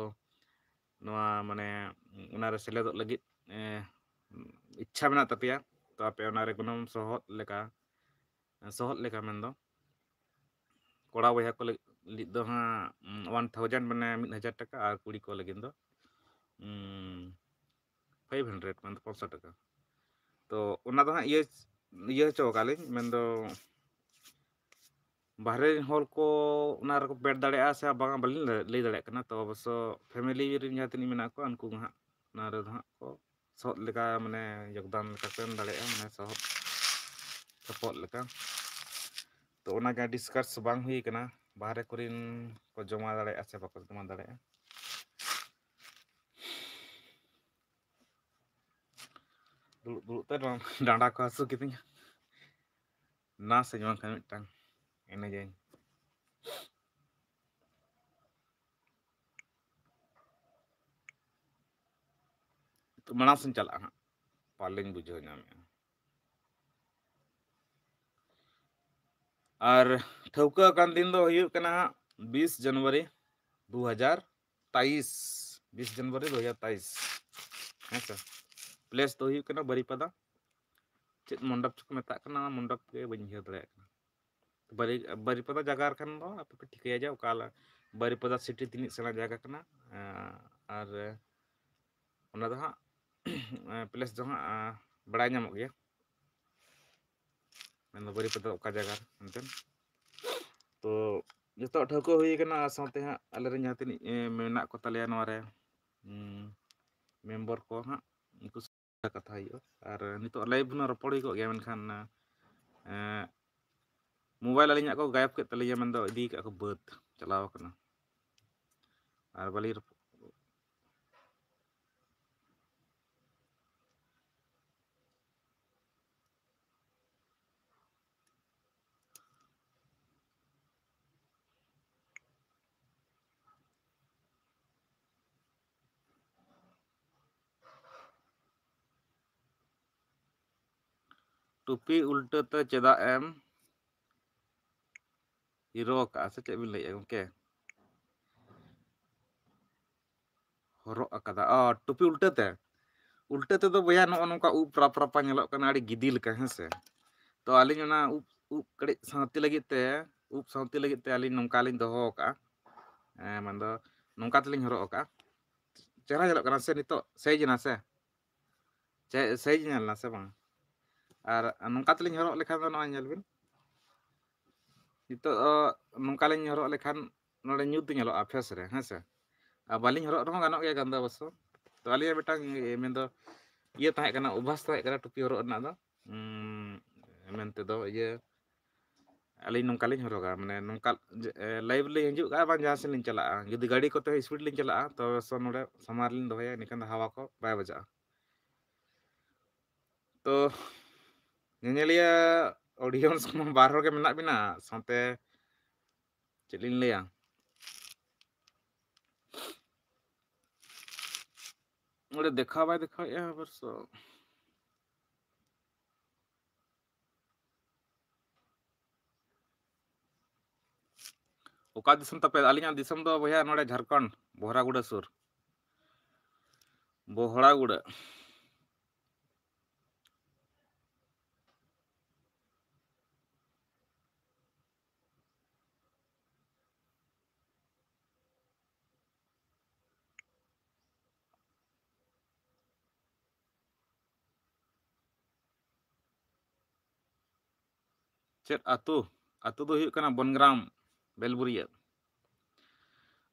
ᱱᱚᱣᱟ ᱢᱟᱱᱮ ᱚᱱᱟᱨᱮ ᱥᱮᱞᱮᱫᱚᱜ ᱞᱟᱹᱜᱤᱫ, ᱮ, ᱤᱪᱪᱷᱟ ᱢᱮᱱᱟᱜ ᱛᱟᱯᱮᱭᱟ, ᱛᱚ ᱟᱯᱮ ᱚᱱᱟᱨᱮ ᱜᱚᱱᱚᱝ ᱥᱚᱦᱚᱫ ᱞᱮᱠᱟ, ᱥᱚᱦᱚᱫ ᱞᱮᱠᱟ ᱢᱮᱱᱫᱚ ᱠᱚᱲᱟ ᱵᱚᱭᱦᱟ ᱠᱚ ᱞᱟᱹᱜᱤᱫ ᱫᱚ ᱦᱟᱸᱜ ᱩᱢ, ᱚᱣᱟᱱ ᱛᱷᱟᱣᱡᱮᱱᱰ, ᱢᱟᱱᱮ ᱢᱤᱫ ᱦᱟᱡᱟᱨ ᱴᱟᱠᱟ, ᱟᱨ ᱠᱩᱲᱤ ᱠᱚ ᱞᱟᱹᱜᱤᱫ ᱫᱚ ᱩᱢ, ᱯᱷᱟᱭᱤᱵᱷ ᱦᱟᱱᱰᱨᱮᱰ, ᱢᱟᱱᱮ ᱯᱟᱸᱪᱥᱚ ᱴᱟᱠᱟ᱾ ᱛᱚ ᱚᱱᱟ ᱫᱚ ᱦᱟᱸᱜ ᱤᱭᱟᱹ ᱤᱭᱟᱹ ᱦᱚᱪᱚ ᱟᱠᱟᱫ ᱞᱤᱧ, ᱢᱮᱱᱫᱚ ᱵᱟᱦᱨᱮ ᱨᱮᱱ ᱦᱚᱲ ᱠᱚ ᱚᱱᱟ ᱨᱮᱠᱚ ᱵᱮᱴ ᱫᱟᱲᱮᱭᱟᱜᱼᱟ ᱥᱮ ᱵᱟᱝᱟ, ᱵᱟᱹᱞᱤᱧ ᱞᱟᱹᱭ ᱫᱟᱲᱮᱭᱟᱜ ᱠᱟᱱᱟ᱾ ᱛᱚ ᱚᱵᱚᱥᱥᱚ ᱯᱷᱮᱢᱮᱞᱤ ᱨᱮᱱ ᱡᱟᱦᱟᱸ ᱛᱤᱱᱟᱹᱜ ᱢᱮᱱᱟᱜ ᱠᱚᱣᱟ, ᱩᱱᱠᱩ ᱜᱮ ᱦᱟᱸᱜ ᱚᱱᱟ ᱨᱮᱫᱚ ᱦᱟᱸᱜ ᱠᱚ ᱥᱚᱦᱚᱫ ᱞᱮᱠᱟ, ᱢᱟᱱᱮ ᱡᱳᱜᱽᱫᱟᱱ ᱞᱮᱠᱟ ᱠᱚ ᱮᱢ ᱫᱟᱲᱮᱭᱟᱜᱼᱟ, ᱢᱟᱱᱮ ᱥᱚᱦᱚᱫ ᱥᱚᱯᱚᱦᱚᱫ ᱞᱮᱠᱟ᱾ ᱛᱚ ᱚᱱᱟᱜᱮ ᱰᱤᱥᱠᱟᱥ ᱵᱟᱝ ᱦᱩᱭ ᱠᱟᱱᱟ, ᱵᱟᱦᱨᱮ ᱠᱚᱨᱮᱱ ᱠᱚ ᱡᱚᱢᱟ ᱫᱟᱲᱮᱭᱟᱜᱼᱟ ᱥᱮ ᱵᱟᱠᱚ ᱡᱚᱢᱟ ᱫᱟᱲᱮᱭᱟᱜᱼᱟ᱾ ᱫᱩᱲᱩᱵ ᱫᱩᱲᱩᱵ ᱛᱮ ᱱᱚᱣᱟ ᱰᱟᱸᱰᱟ ᱠᱚ ᱦᱟᱹᱥᱩ ᱠᱤᱫᱤᱧᱟ᱾ ᱱᱟᱥᱮ ᱡᱮᱢᱚᱱ ᱠᱷᱟᱱ ᱢᱤᱫᱴᱟᱝ ᱮᱱᱮᱡᱟᱹᱧ᱾ ᱛᱚ ᱢᱟᱲᱟᱝ ᱥᱮᱫ ᱪᱟᱞᱟᱜᱼᱟ ᱦᱟᱸᱜ, ᱯᱟᱞᱮᱧ ᱵᱩᱡᱷᱟᱹᱣ ᱧᱟᱢᱮᱜᱼᱟ᱾ ᱟᱨ ᱴᱷᱟᱹᱣᱠᱟᱹ ᱟᱠᱟᱱ ᱫᱤᱱ ᱫᱚ ᱦᱩᱭᱩᱜ ᱠᱟᱱᱟ ᱦᱟᱸᱜ ᱵᱤᱥ ᱡᱟᱱᱩᱣᱟᱨᱤ ᱫᱩ ᱦᱟᱡᱟᱨ ᱛᱟᱭᱤᱥ, ᱵᱤᱥ ᱡᱟᱱᱩᱣᱟᱨᱤ ᱫᱩ ᱦᱟᱡᱟᱨ ᱛᱟᱭᱤᱥ᱾ ᱦᱮᱸ ᱥᱮ, ᱯᱞᱮᱥ ᱫᱚ ᱦᱩᱭᱩᱜ ᱠᱟᱱᱟ ᱵᱟᱨᱤᱯᱟᱫᱟ᱾ ᱪᱮᱫ ᱢᱚᱱᱰᱚᱯ ᱪᱚᱠᱚ ᱢᱮᱛᱟᱜ ᱠᱟᱱᱟ, ᱚᱱᱟ ᱢᱚᱱᱰᱚᱯ ᱜᱮ ᱵᱟᱹᱧ ᱩᱭᱦᱟᱹᱨ ᱫᱟᱲᱮᱭᱟᱜ ᱠᱟᱱᱟ᱾ ᱵᱟᱨᱤ-, ᱵᱟᱨᱤᱯᱟᱫᱟ ᱡᱟᱭᱜᱟ ᱠᱷᱟᱱ ᱫᱚ ᱟᱯᱮ ᱯᱮ ᱴᱷᱤᱠᱟᱹᱭᱟ ᱡᱮ ᱚᱠᱟ ᱞᱮ-, ᱵᱟᱨᱤᱯᱟᱫᱟ ᱥᱤᱴᱤ ᱛᱤᱱᱟᱹᱜ ᱥᱮᱬᱟ ᱡᱟᱭᱜᱟ ᱠᱟᱱᱟ, ᱮᱸ, ᱟᱨ ᱚᱱᱟ ᱫᱚ ᱦᱟᱸᱜ, ᱮᱸ, ᱯᱞᱮᱥ ᱫᱚ ᱦᱟᱸᱜ, ᱮᱸ, ᱵᱟᱲᱟᱭ ᱧᱟᱢᱚᱜ ᱜᱮᱭᱟ᱾ ᱢᱮᱱᱫᱚ ᱵᱟᱨᱤᱯᱟᱫᱟ ᱚᱠᱟ ᱡᱟᱭᱜᱟ ᱨᱮ ᱢᱮᱱᱛᱮ᱾ ᱛᱚ ᱡᱚᱛᱚᱣᱟᱜ ᱴᱷᱟᱹᱣᱠᱟᱹ ᱦᱩᱭ ᱠᱟᱱᱟ, ᱟᱨ ᱥᱟᱶᱛᱮ ᱦᱟᱸᱜ ᱟᱞᱮᱨᱮᱱ ᱡᱟᱦᱟᱸ ᱛᱤᱱᱟᱹᱜ, ᱮᱸ, ᱢᱮᱱᱟᱜ ᱠᱚ ᱛᱟᱞᱮᱭᱟ ᱱᱚᱣᱟ ᱨᱮ, ᱩᱸ, ᱢᱮᱢᱵᱚᱨ ᱠᱚ ᱦᱟᱸᱜ, ᱩᱱᱠᱩ ᱥᱟᱶ ᱠᱟᱛᱷᱟ ᱦᱩᱭᱩᱜᱼᱟ᱾ ᱟᱨ ᱱᱤᱛᱚᱜ ᱞᱟᱭᱤᱵᱷ ᱦᱩᱱᱟᱹᱝ ᱨᱚᱯᱚᱲ ᱦᱩᱭ ᱠᱚᱜ ᱜᱮᱭᱟ, ᱢᱮᱱᱠᱷᱟᱱ, ᱮᱸ, ᱢᱳᱵᱟᱭᱤᱞ ᱟᱹᱞᱤᱧᱟᱜ ᱠᱚ ᱜᱟᱭᱮᱵ ᱠᱮᱫ ᱛᱟᱹᱞᱤᱧᱟ, ᱢᱮᱱᱫᱚ ᱤᱫᱤ ᱠᱟᱜ ᱠᱚ ᱵᱟᱹᱫᱽ, ᱪᱟᱞᱟᱣ ᱠᱟᱱᱟ᱾ ᱟᱨ ᱵᱟᱹᱞᱤᱧ ᱨᱚᱯ-, ᱴᱩᱯᱤ ᱩᱞᱴᱟᱹ ᱛᱮ ᱪᱮᱫᱟᱜ ᱮᱢ ᱦᱤᱨᱳ ᱟᱠᱟᱜᱼᱟ, ᱥᱮ ᱪᱮᱫ ᱵᱤᱱ ᱞᱟᱹᱭᱮᱫᱼᱟ ᱜᱚᱢᱠᱮ? ᱦᱚᱨᱚᱜ ᱟᱠᱟᱫᱟ, ᱚ, ᱴᱩᱯᱤ ᱩᱞᱴᱟᱹ ᱛᱮ᱾ ᱩᱞᱴᱟᱹ ᱛᱮᱫᱚ ᱵᱚᱭᱦᱟ ᱱᱚᱜᱼᱚ ᱱᱚᱝᱠᱟ ᱩᱵ ᱨᱟᱯ ᱨᱟᱯᱟ ᱧᱮᱞᱚᱜ ᱠᱟᱱᱟ, ᱟᱹᱰᱤ ᱜᱤᱫᱤ ᱞᱮᱠᱟ, ᱦᱮᱸ ᱥᱮ? ᱛᱚ ᱟᱹᱞᱤᱧ ᱚᱱᱟ ᱩᱵ, ᱩᱵ ᱠᱟᱹᱴᱤᱡ ᱥᱟᱶᱛᱮ ᱞᱟᱹᱜᱤᱫ ᱛᱮ ᱩᱵ ᱥᱟᱶᱛᱮ ᱞᱟᱹᱜᱤᱫ ᱛᱮ ᱟᱹᱞᱤᱧ ᱱᱚᱝᱠᱟ ᱞᱤᱧ ᱫᱚᱦᱚ ᱟᱠᱟᱫᱼᱟ᱾ ᱮᱸ, ᱢᱮᱱᱫᱚ ᱱᱚᱝᱠᱟ ᱛᱮᱞᱤᱧ ᱦᱚᱨᱚᱜ ᱟᱠᱟᱫᱼᱟ᱾ ᱪᱮᱦᱨᱟ ᱧᱮᱞᱚᱜ ᱠᱟᱱᱟ ᱥᱮ ᱱᱤᱛᱚᱜ? ᱥᱟᱭᱤᱡᱽ ᱮᱱᱟ ᱥᱮ? ᱪᱮ-, ᱥᱟᱭᱤᱡᱽ ᱧᱮᱞ ᱮᱱᱟ ᱥᱮ ᱵᱟᱝ? ᱟᱨ ᱱᱚᱝᱠᱟ ᱛᱮᱞᱤᱧ ᱦᱚᱨᱚᱜ ᱞᱮᱠᱷᱟᱱ ᱫᱚ ᱱᱚᱜᱼᱚᱭ ᱧᱮᱞ ᱵᱤᱱ᱾ ᱱᱤᱛᱚᱜ, ᱚ, ᱱᱚᱝᱠᱟ ᱞᱤᱧ ᱦᱚᱨᱚᱜ ᱞᱮᱠᱷᱟᱱ ᱱᱚᱰᱮ ᱧᱩᱛ ᱧᱮᱞᱚᱜᱼᱟ face ᱨᱮ, ᱦᱮᱸ ᱥᱮ? ᱟᱨ ᱵᱟᱹᱞᱤᱧ ᱦᱚᱨᱚᱜ ᱨᱮᱦᱚᱸ ᱜᱟᱱᱚᱜ ᱜᱮᱭᱟ ᱜᱟᱱ ᱫᱚ ᱚᱵᱚᱥᱥᱚ᱾ ᱛᱚ ᱟᱹᱞᱤᱧᱟᱜ ᱢᱤᱫᱴᱟᱝ, ᱤᱭᱟᱹ, ᱢᱮᱱᱫᱚ ᱤᱭᱟᱹ ᱛᱟᱦᱮᱸ ᱠᱟᱱᱟ, ᱚᱵᱷᱟᱥ ᱛᱟᱦᱮᱸ ᱠᱟᱱᱟ ᱴᱩᱯᱤ ᱦᱚᱨᱚᱜ ᱨᱮᱱᱟᱜ ᱫᱚ᱾ ᱩᱸ, ᱢᱮᱱᱛᱮ ᱫᱚ ᱤᱭᱟᱹ, ᱟᱹᱞᱤᱧ ᱱᱚᱝᱠᱟ ᱞᱤᱧ ᱦᱚᱨᱚᱜᱟ, ᱢᱟᱱᱮ ᱱᱚᱝᱠᱟ ᱡᱮ, ᱮ, live ᱞᱤᱧ ᱦᱤᱡᱩᱜᱼᱟ, ᱵᱟᱝ ᱡᱟᱦᱟᱸ ᱥᱮᱫ ᱞᱤᱧ ᱪᱟᱞᱟᱜᱼᱟ, ᱡᱩᱫᱤ ᱜᱟᱹᱰᱤ ᱠᱚᱛᱮ speed ᱞᱤᱧ ᱪᱟᱞᱟᱜᱼᱟ, ᱛᱚᱵᱮ ᱥᱮ ᱱᱚᱰᱮ ᱥᱟᱢᱟᱝ ᱨᱮᱞᱤᱧ ᱫᱚᱦᱚᱭᱟ, ᱤᱱᱟᱹᱠᱷᱟᱱ ᱫᱚ ᱦᱟᱣᱟ ᱠᱚ ᱵᱟᱭ ᱵᱟᱡᱟᱜᱼᱟ᱾ ᱛᱚ, ᱧᱮᱧᱮᱞᱤᱭᱟᱹ audience ᱠᱚᱢᱟ ᱵᱟᱨ ᱦᱚᱲ ᱜᱮ ᱢᱮᱱᱟᱜ ᱵᱤᱱᱟ, ᱥᱟᱶᱛᱮ ᱪᱮᱫ ᱞᱤᱧ ᱞᱟᱹᱭᱟ, ᱱᱚᱰᱮ ᱫᱮᱠᱷᱟᱣ ᱵᱟᱭ ᱫᱮᱠᱷᱟᱣᱮᱫᱼᱟ ᱚᱵᱚᱥᱥᱚ᱾ ᱚᱠᱟ ᱫᱤᱥᱚᱢ ᱛᱟᱯᱮ? ᱟᱹᱞᱤᱧᱟᱜ ᱫᱤᱥᱚᱢ ᱫᱚ ᱵᱚᱭᱦᱟ ᱱᱚᱰᱮ ᱡᱷᱟᱲᱠᱷᱚᱸᱰ, ᱵᱚᱦᱨᱟᱜᱩᱲᱟᱹ ᱥᱩᱨ᱾ ᱵᱚᱦᱲᱟᱜᱩᱲᱟᱹ᱾ ᱪᱮᱫ ᱟᱹᱛᱩ? ᱟᱹᱛᱩ ᱫᱚ ᱦᱩᱭᱩᱜ ᱠᱟᱱᱟ ᱵᱚᱱᱜᱨᱟᱢ, ᱵᱮᱞᱵᱩᱨᱤᱭᱟᱹ᱾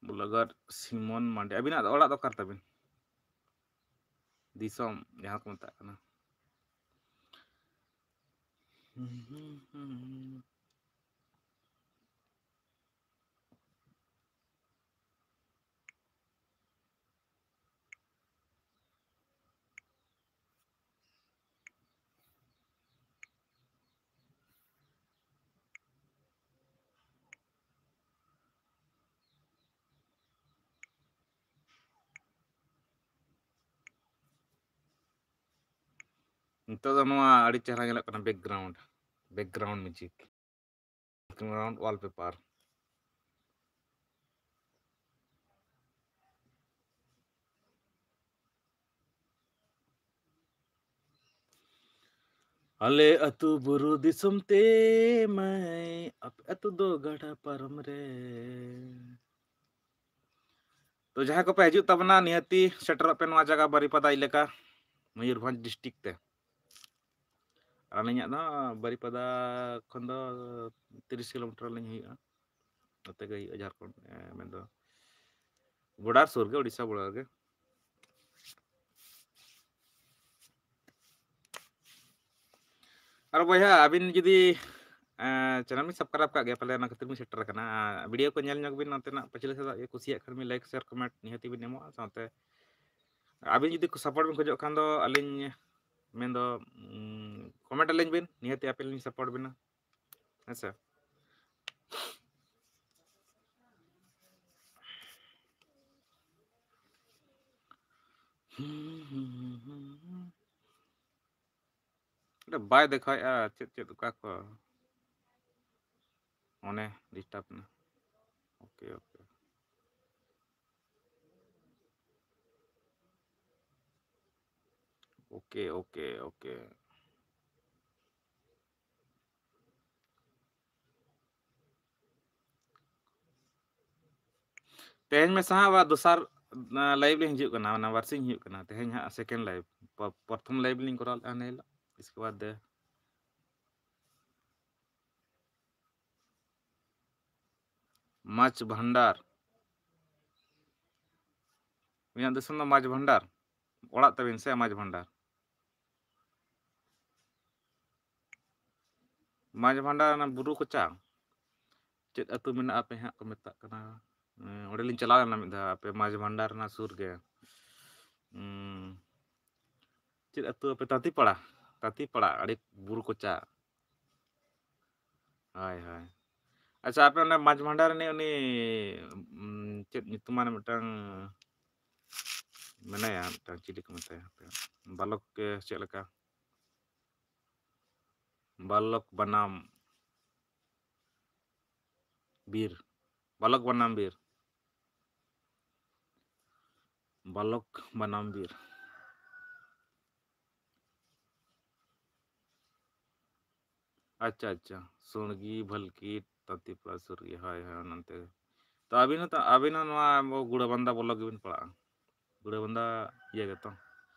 ᱵᱞᱚᱜᱟᱨ ᱥᱤᱢᱚᱱ ᱢᱟᱱᱰᱤ, ᱟᱹᱵᱤᱱᱟᱜ ᱚᱲᱟᱜ ᱫᱚ ᱚᱠᱟ ᱨᱮ ᱛᱟᱵᱤᱱ? ᱫᱤᱥᱚᱢ ᱡᱟᱦᱟᱸ ᱠᱚ ᱢᱮᱛᱟᱜ ᱠᱟᱱᱟ᱾ ᱱᱤᱛᱚᱜ ᱫᱚ ᱱᱚᱣᱟ ᱟᱹᱰᱤ ᱪᱮᱦᱨᱟ ᱧᱮᱞᱚᱜ ᱠᱟᱱᱟ, background, background music, background wallpaper᱾ ᱟᱞᱮ ᱟᱹᱛᱩ ᱵᱩᱨᱩ ᱫᱤᱥᱚᱢ ᱛᱮ ᱢᱟᱹᱭ, ᱟᱯᱮ ᱟᱹᱛᱩ ᱫᱚ ᱜᱟᱰᱟ ᱯᱟᱨᱚᱢ ᱨᱮ᱾ ᱛᱚ ᱡᱟᱦᱟᱸᱭ ᱠᱚᱯᱮ ᱦᱤᱡᱩᱜ ᱛᱟᱵᱚᱱᱟ, ᱱᱤᱦᱟᱹᱛᱤ ᱥᱮᱴᱮᱨᱚᱜ ᱯᱮ ᱱᱚᱣᱟ ᱡᱟᱭᱜᱟ ᱵᱟᱨᱤᱯᱟᱫᱟ ᱮᱞᱟᱠᱟ, ᱢᱚᱭᱩᱨᱵᱷᱚᱸᱡᱽ district ᱛᱮ᱾ ᱟᱨ ᱟᱹᱞᱤᱧᱟᱜ ᱫᱚ ᱵᱟᱨᱤᱯᱟᱫᱟ ᱠᱷᱚᱱ ᱫᱚ ᱛᱤᱨᱤᱥ ᱠᱤᱞᱳᱢᱤᱴᱟᱨ ᱞᱤᱧ ᱦᱩᱭᱩᱜᱼᱟ, ᱱᱚᱛᱮ ᱜᱮ ᱦᱩᱭᱩᱜᱼᱟ ᱡᱷᱟᱲᱠᱷᱚᱸᱰ, ᱮ, ᱢᱮᱱᱫᱚ border ᱥᱩᱨ ᱜᱮ, ᱳᱰᱤᱥᱟ border ᱜᱮ᱾ ᱟᱨ ᱵᱚᱭᱦᱟ, ᱟᱹᱵᱤᱱ ᱡᱩᱫᱤ, ᱮ, channel ᱵᱤᱱ subscribe ᱠᱟᱜ ᱜᱮᱭᱟ, ᱯᱟᱞᱮ ᱚᱱᱟ ᱠᱷᱟᱹᱛᱤᱨ ᱵᱤᱱ ᱥᱮᱴᱮᱨ ᱟᱠᱟᱱᱟ᱾ ᱟᱨ video ᱠᱚ ᱧᱮᱞ ᱧᱚᱜ ᱵᱤᱱ, ᱱᱚᱛᱮᱱᱟᱜ ᱯᱟᱹᱪᱷᱞᱟᱹ ᱥᱮᱫᱟᱜ ᱜᱮ, ᱠᱩᱥᱤᱭᱟᱜ ᱠᱷᱟᱱ ᱵᱤᱱ like, share, comment ᱱᱤᱦᱟᱹᱛᱤ ᱵᱤᱱ ᱮᱢᱚᱜᱼᱟ᱾ ᱥᱟᱶᱛᱮ ᱟᱹᱵᱤᱱ ᱡᱩᱫᱤ support ᱵᱤᱱ ᱠᱷᱚᱡᱚᱜ ᱠᱷᱟᱱ ᱫᱚ ᱟᱹᱞᱤᱧ ᱢᱮᱱᱫᱚ, ᱩᱸ, comment ᱟᱹᱞᱤᱧ ᱵᱤᱱ, ᱱᱤᱦᱟᱹᱛᱤ ᱟᱯᱮ ᱞᱤᱧ support ᱵᱤᱱᱟ᱾ ᱦᱮᱸ ᱥᱮ? ᱚᱸᱰᱮ ᱵᱟᱭ ᱫᱮᱠᱷᱟᱣᱮᱫᱼᱟ, ᱪᱮᱫ ᱪᱮᱫ ᱚᱠᱟ ᱠᱚ ᱚᱱᱮ disturb ᱮᱱᱟ᱾ OK, OK᱾ OK, OK, OK᱾ ᱛᱮᱦᱮᱧ ᱢᱮᱥᱟ ᱦᱟᱸᱜ ᱟᱵᱟᱨ ᱫᱚᱥᱟᱨ, ᱟ, live ᱞᱤᱧ ᱦᱤᱡᱩᱜ ᱠᱟᱱᱟ, ᱚᱱᱟ ᱵᱟᱨᱥᱤᱧ ᱦᱩᱭᱩᱜ ᱠᱟᱱᱟ᱾ ᱛᱮᱦᱮᱧ ᱦᱟᱸᱜ second live, ᱯᱚ-, ᱯᱨᱚᱛᱷᱚᱢ live ᱞᱤᱧ ᱠᱚᱨᱟᱣ ᱞᱮᱫᱼᱟ ᱮᱱ ᱦᱤᱞᱳᱜ, ᱤᱥᱠᱮ ᱵᱟᱫ ᱫᱮ ᱢᱟᱪᱷ ᱵᱷᱟᱱᱰᱟᱨ᱾ ᱟᱹᱵᱤᱱᱟᱜ ᱫᱤᱥᱚᱢ ᱫᱚ ᱢᱟᱪᱷ ᱵᱷᱟᱱᱰᱟᱨ? ᱚᱲᱟᱜ ᱛᱟᱹᱵᱤᱱ ᱥᱮ ᱢᱟᱪᱷ ᱵᱷᱟᱱᱰᱟᱨ? ᱢᱟᱪᱷ ᱵᱷᱟᱱᱰᱟᱨ, ᱚᱱᱟ ᱵᱩᱨᱩ ᱠᱚᱪᱟ᱾ ᱪᱮᱫ ᱟᱹᱛᱩ ᱢᱮᱱᱟᱜᱼᱟ ᱟᱯᱮ ᱦᱟᱸᱜ ᱠᱚ ᱢᱮᱛᱟᱜ ᱠᱟᱱᱟ? ᱮᱸ, ᱚᱸᱰᱮᱞᱤᱧ ᱪᱟᱞᱟᱣ ᱞᱮᱱᱟ ᱢᱤᱫ ᱫᱷᱟᱣ, ᱟᱯᱮ ᱢᱟᱪᱷ ᱵᱷᱟᱱᱰᱟᱨ ᱚᱱᱟ ᱥᱩᱨ ᱜᱮ᱾ ᱩᱸ, ᱪᱮᱫ ᱟᱹᱛᱩ ᱟᱯᱮ? ᱛᱟᱹᱛᱤᱯᱟᱲᱟ᱾ ᱛᱟᱹᱛᱤᱯᱟᱲᱟ, ᱟᱹᱰᱤ ᱵᱩᱨᱩ ᱠᱚᱪᱟ᱾ ᱦᱳᱭ, ᱦᱳᱭ᱾ ᱟᱪᱪᱷᱟ, ᱟᱯᱮ ᱚᱸᱰᱮ ᱢᱟᱪᱷ ᱵᱷᱟᱱᱰᱟᱨ ᱨᱤᱱᱤᱡ ᱩᱱᱤ, ᱩᱸ, ᱪᱮᱫ ᱧᱩᱛᱩᱢᱟᱱ ᱢᱤᱫᱴᱟᱝ ᱢᱮᱱᱟᱭᱟ, ᱢᱤᱫᱴᱟᱝ ᱪᱤᱞᱤ ᱠᱚ ᱢᱮᱛᱟᱭᱟ ᱦᱟᱯᱮ, ᱵᱟᱞᱚᱠ ᱜᱮ ᱪᱮᱫ ᱞᱮᱠᱟ? ᱵᱟᱞᱚᱠ ᱵᱟᱱᱟᱢ ᱵᱤᱨ, ᱵᱟᱞᱚᱠ ᱵᱟᱱᱟᱢ ᱵᱤᱨ, ᱵᱟᱞᱚᱠ ᱵᱟᱱᱟᱢ ᱵᱤᱨ᱾ ᱟᱪᱪᱷᱟ, ᱟᱪᱪᱷᱟ᱾ ᱥᱩᱲᱜᱤ, ᱵᱷᱟᱞᱠᱤ, ᱛᱟᱱᱛᱤᱯᱩᱨᱟ ᱥᱩᱨ ᱜᱮ᱾ ᱦᱳᱭ, ᱦᱳᱭ, ᱚᱱᱛᱮ ᱜᱮ᱾ ᱛᱚ ᱟᱹᱵᱤᱱ ᱦᱚᱸ ᱛᱚ, ᱟᱹᱵᱤᱱ ᱦᱚᱸ ᱱᱚᱣᱟ ᱟᱵᱚ ᱜᱩᱲᱟᱹᱵᱟᱱᱫᱟ block ᱜᱮᱵᱤᱱ ᱯᱟᱲᱟᱜᱼᱟ᱾ ᱜᱩᱲᱟᱹᱵᱟᱱᱫᱟ ᱤᱭᱟᱹ ᱜᱮᱛᱚ,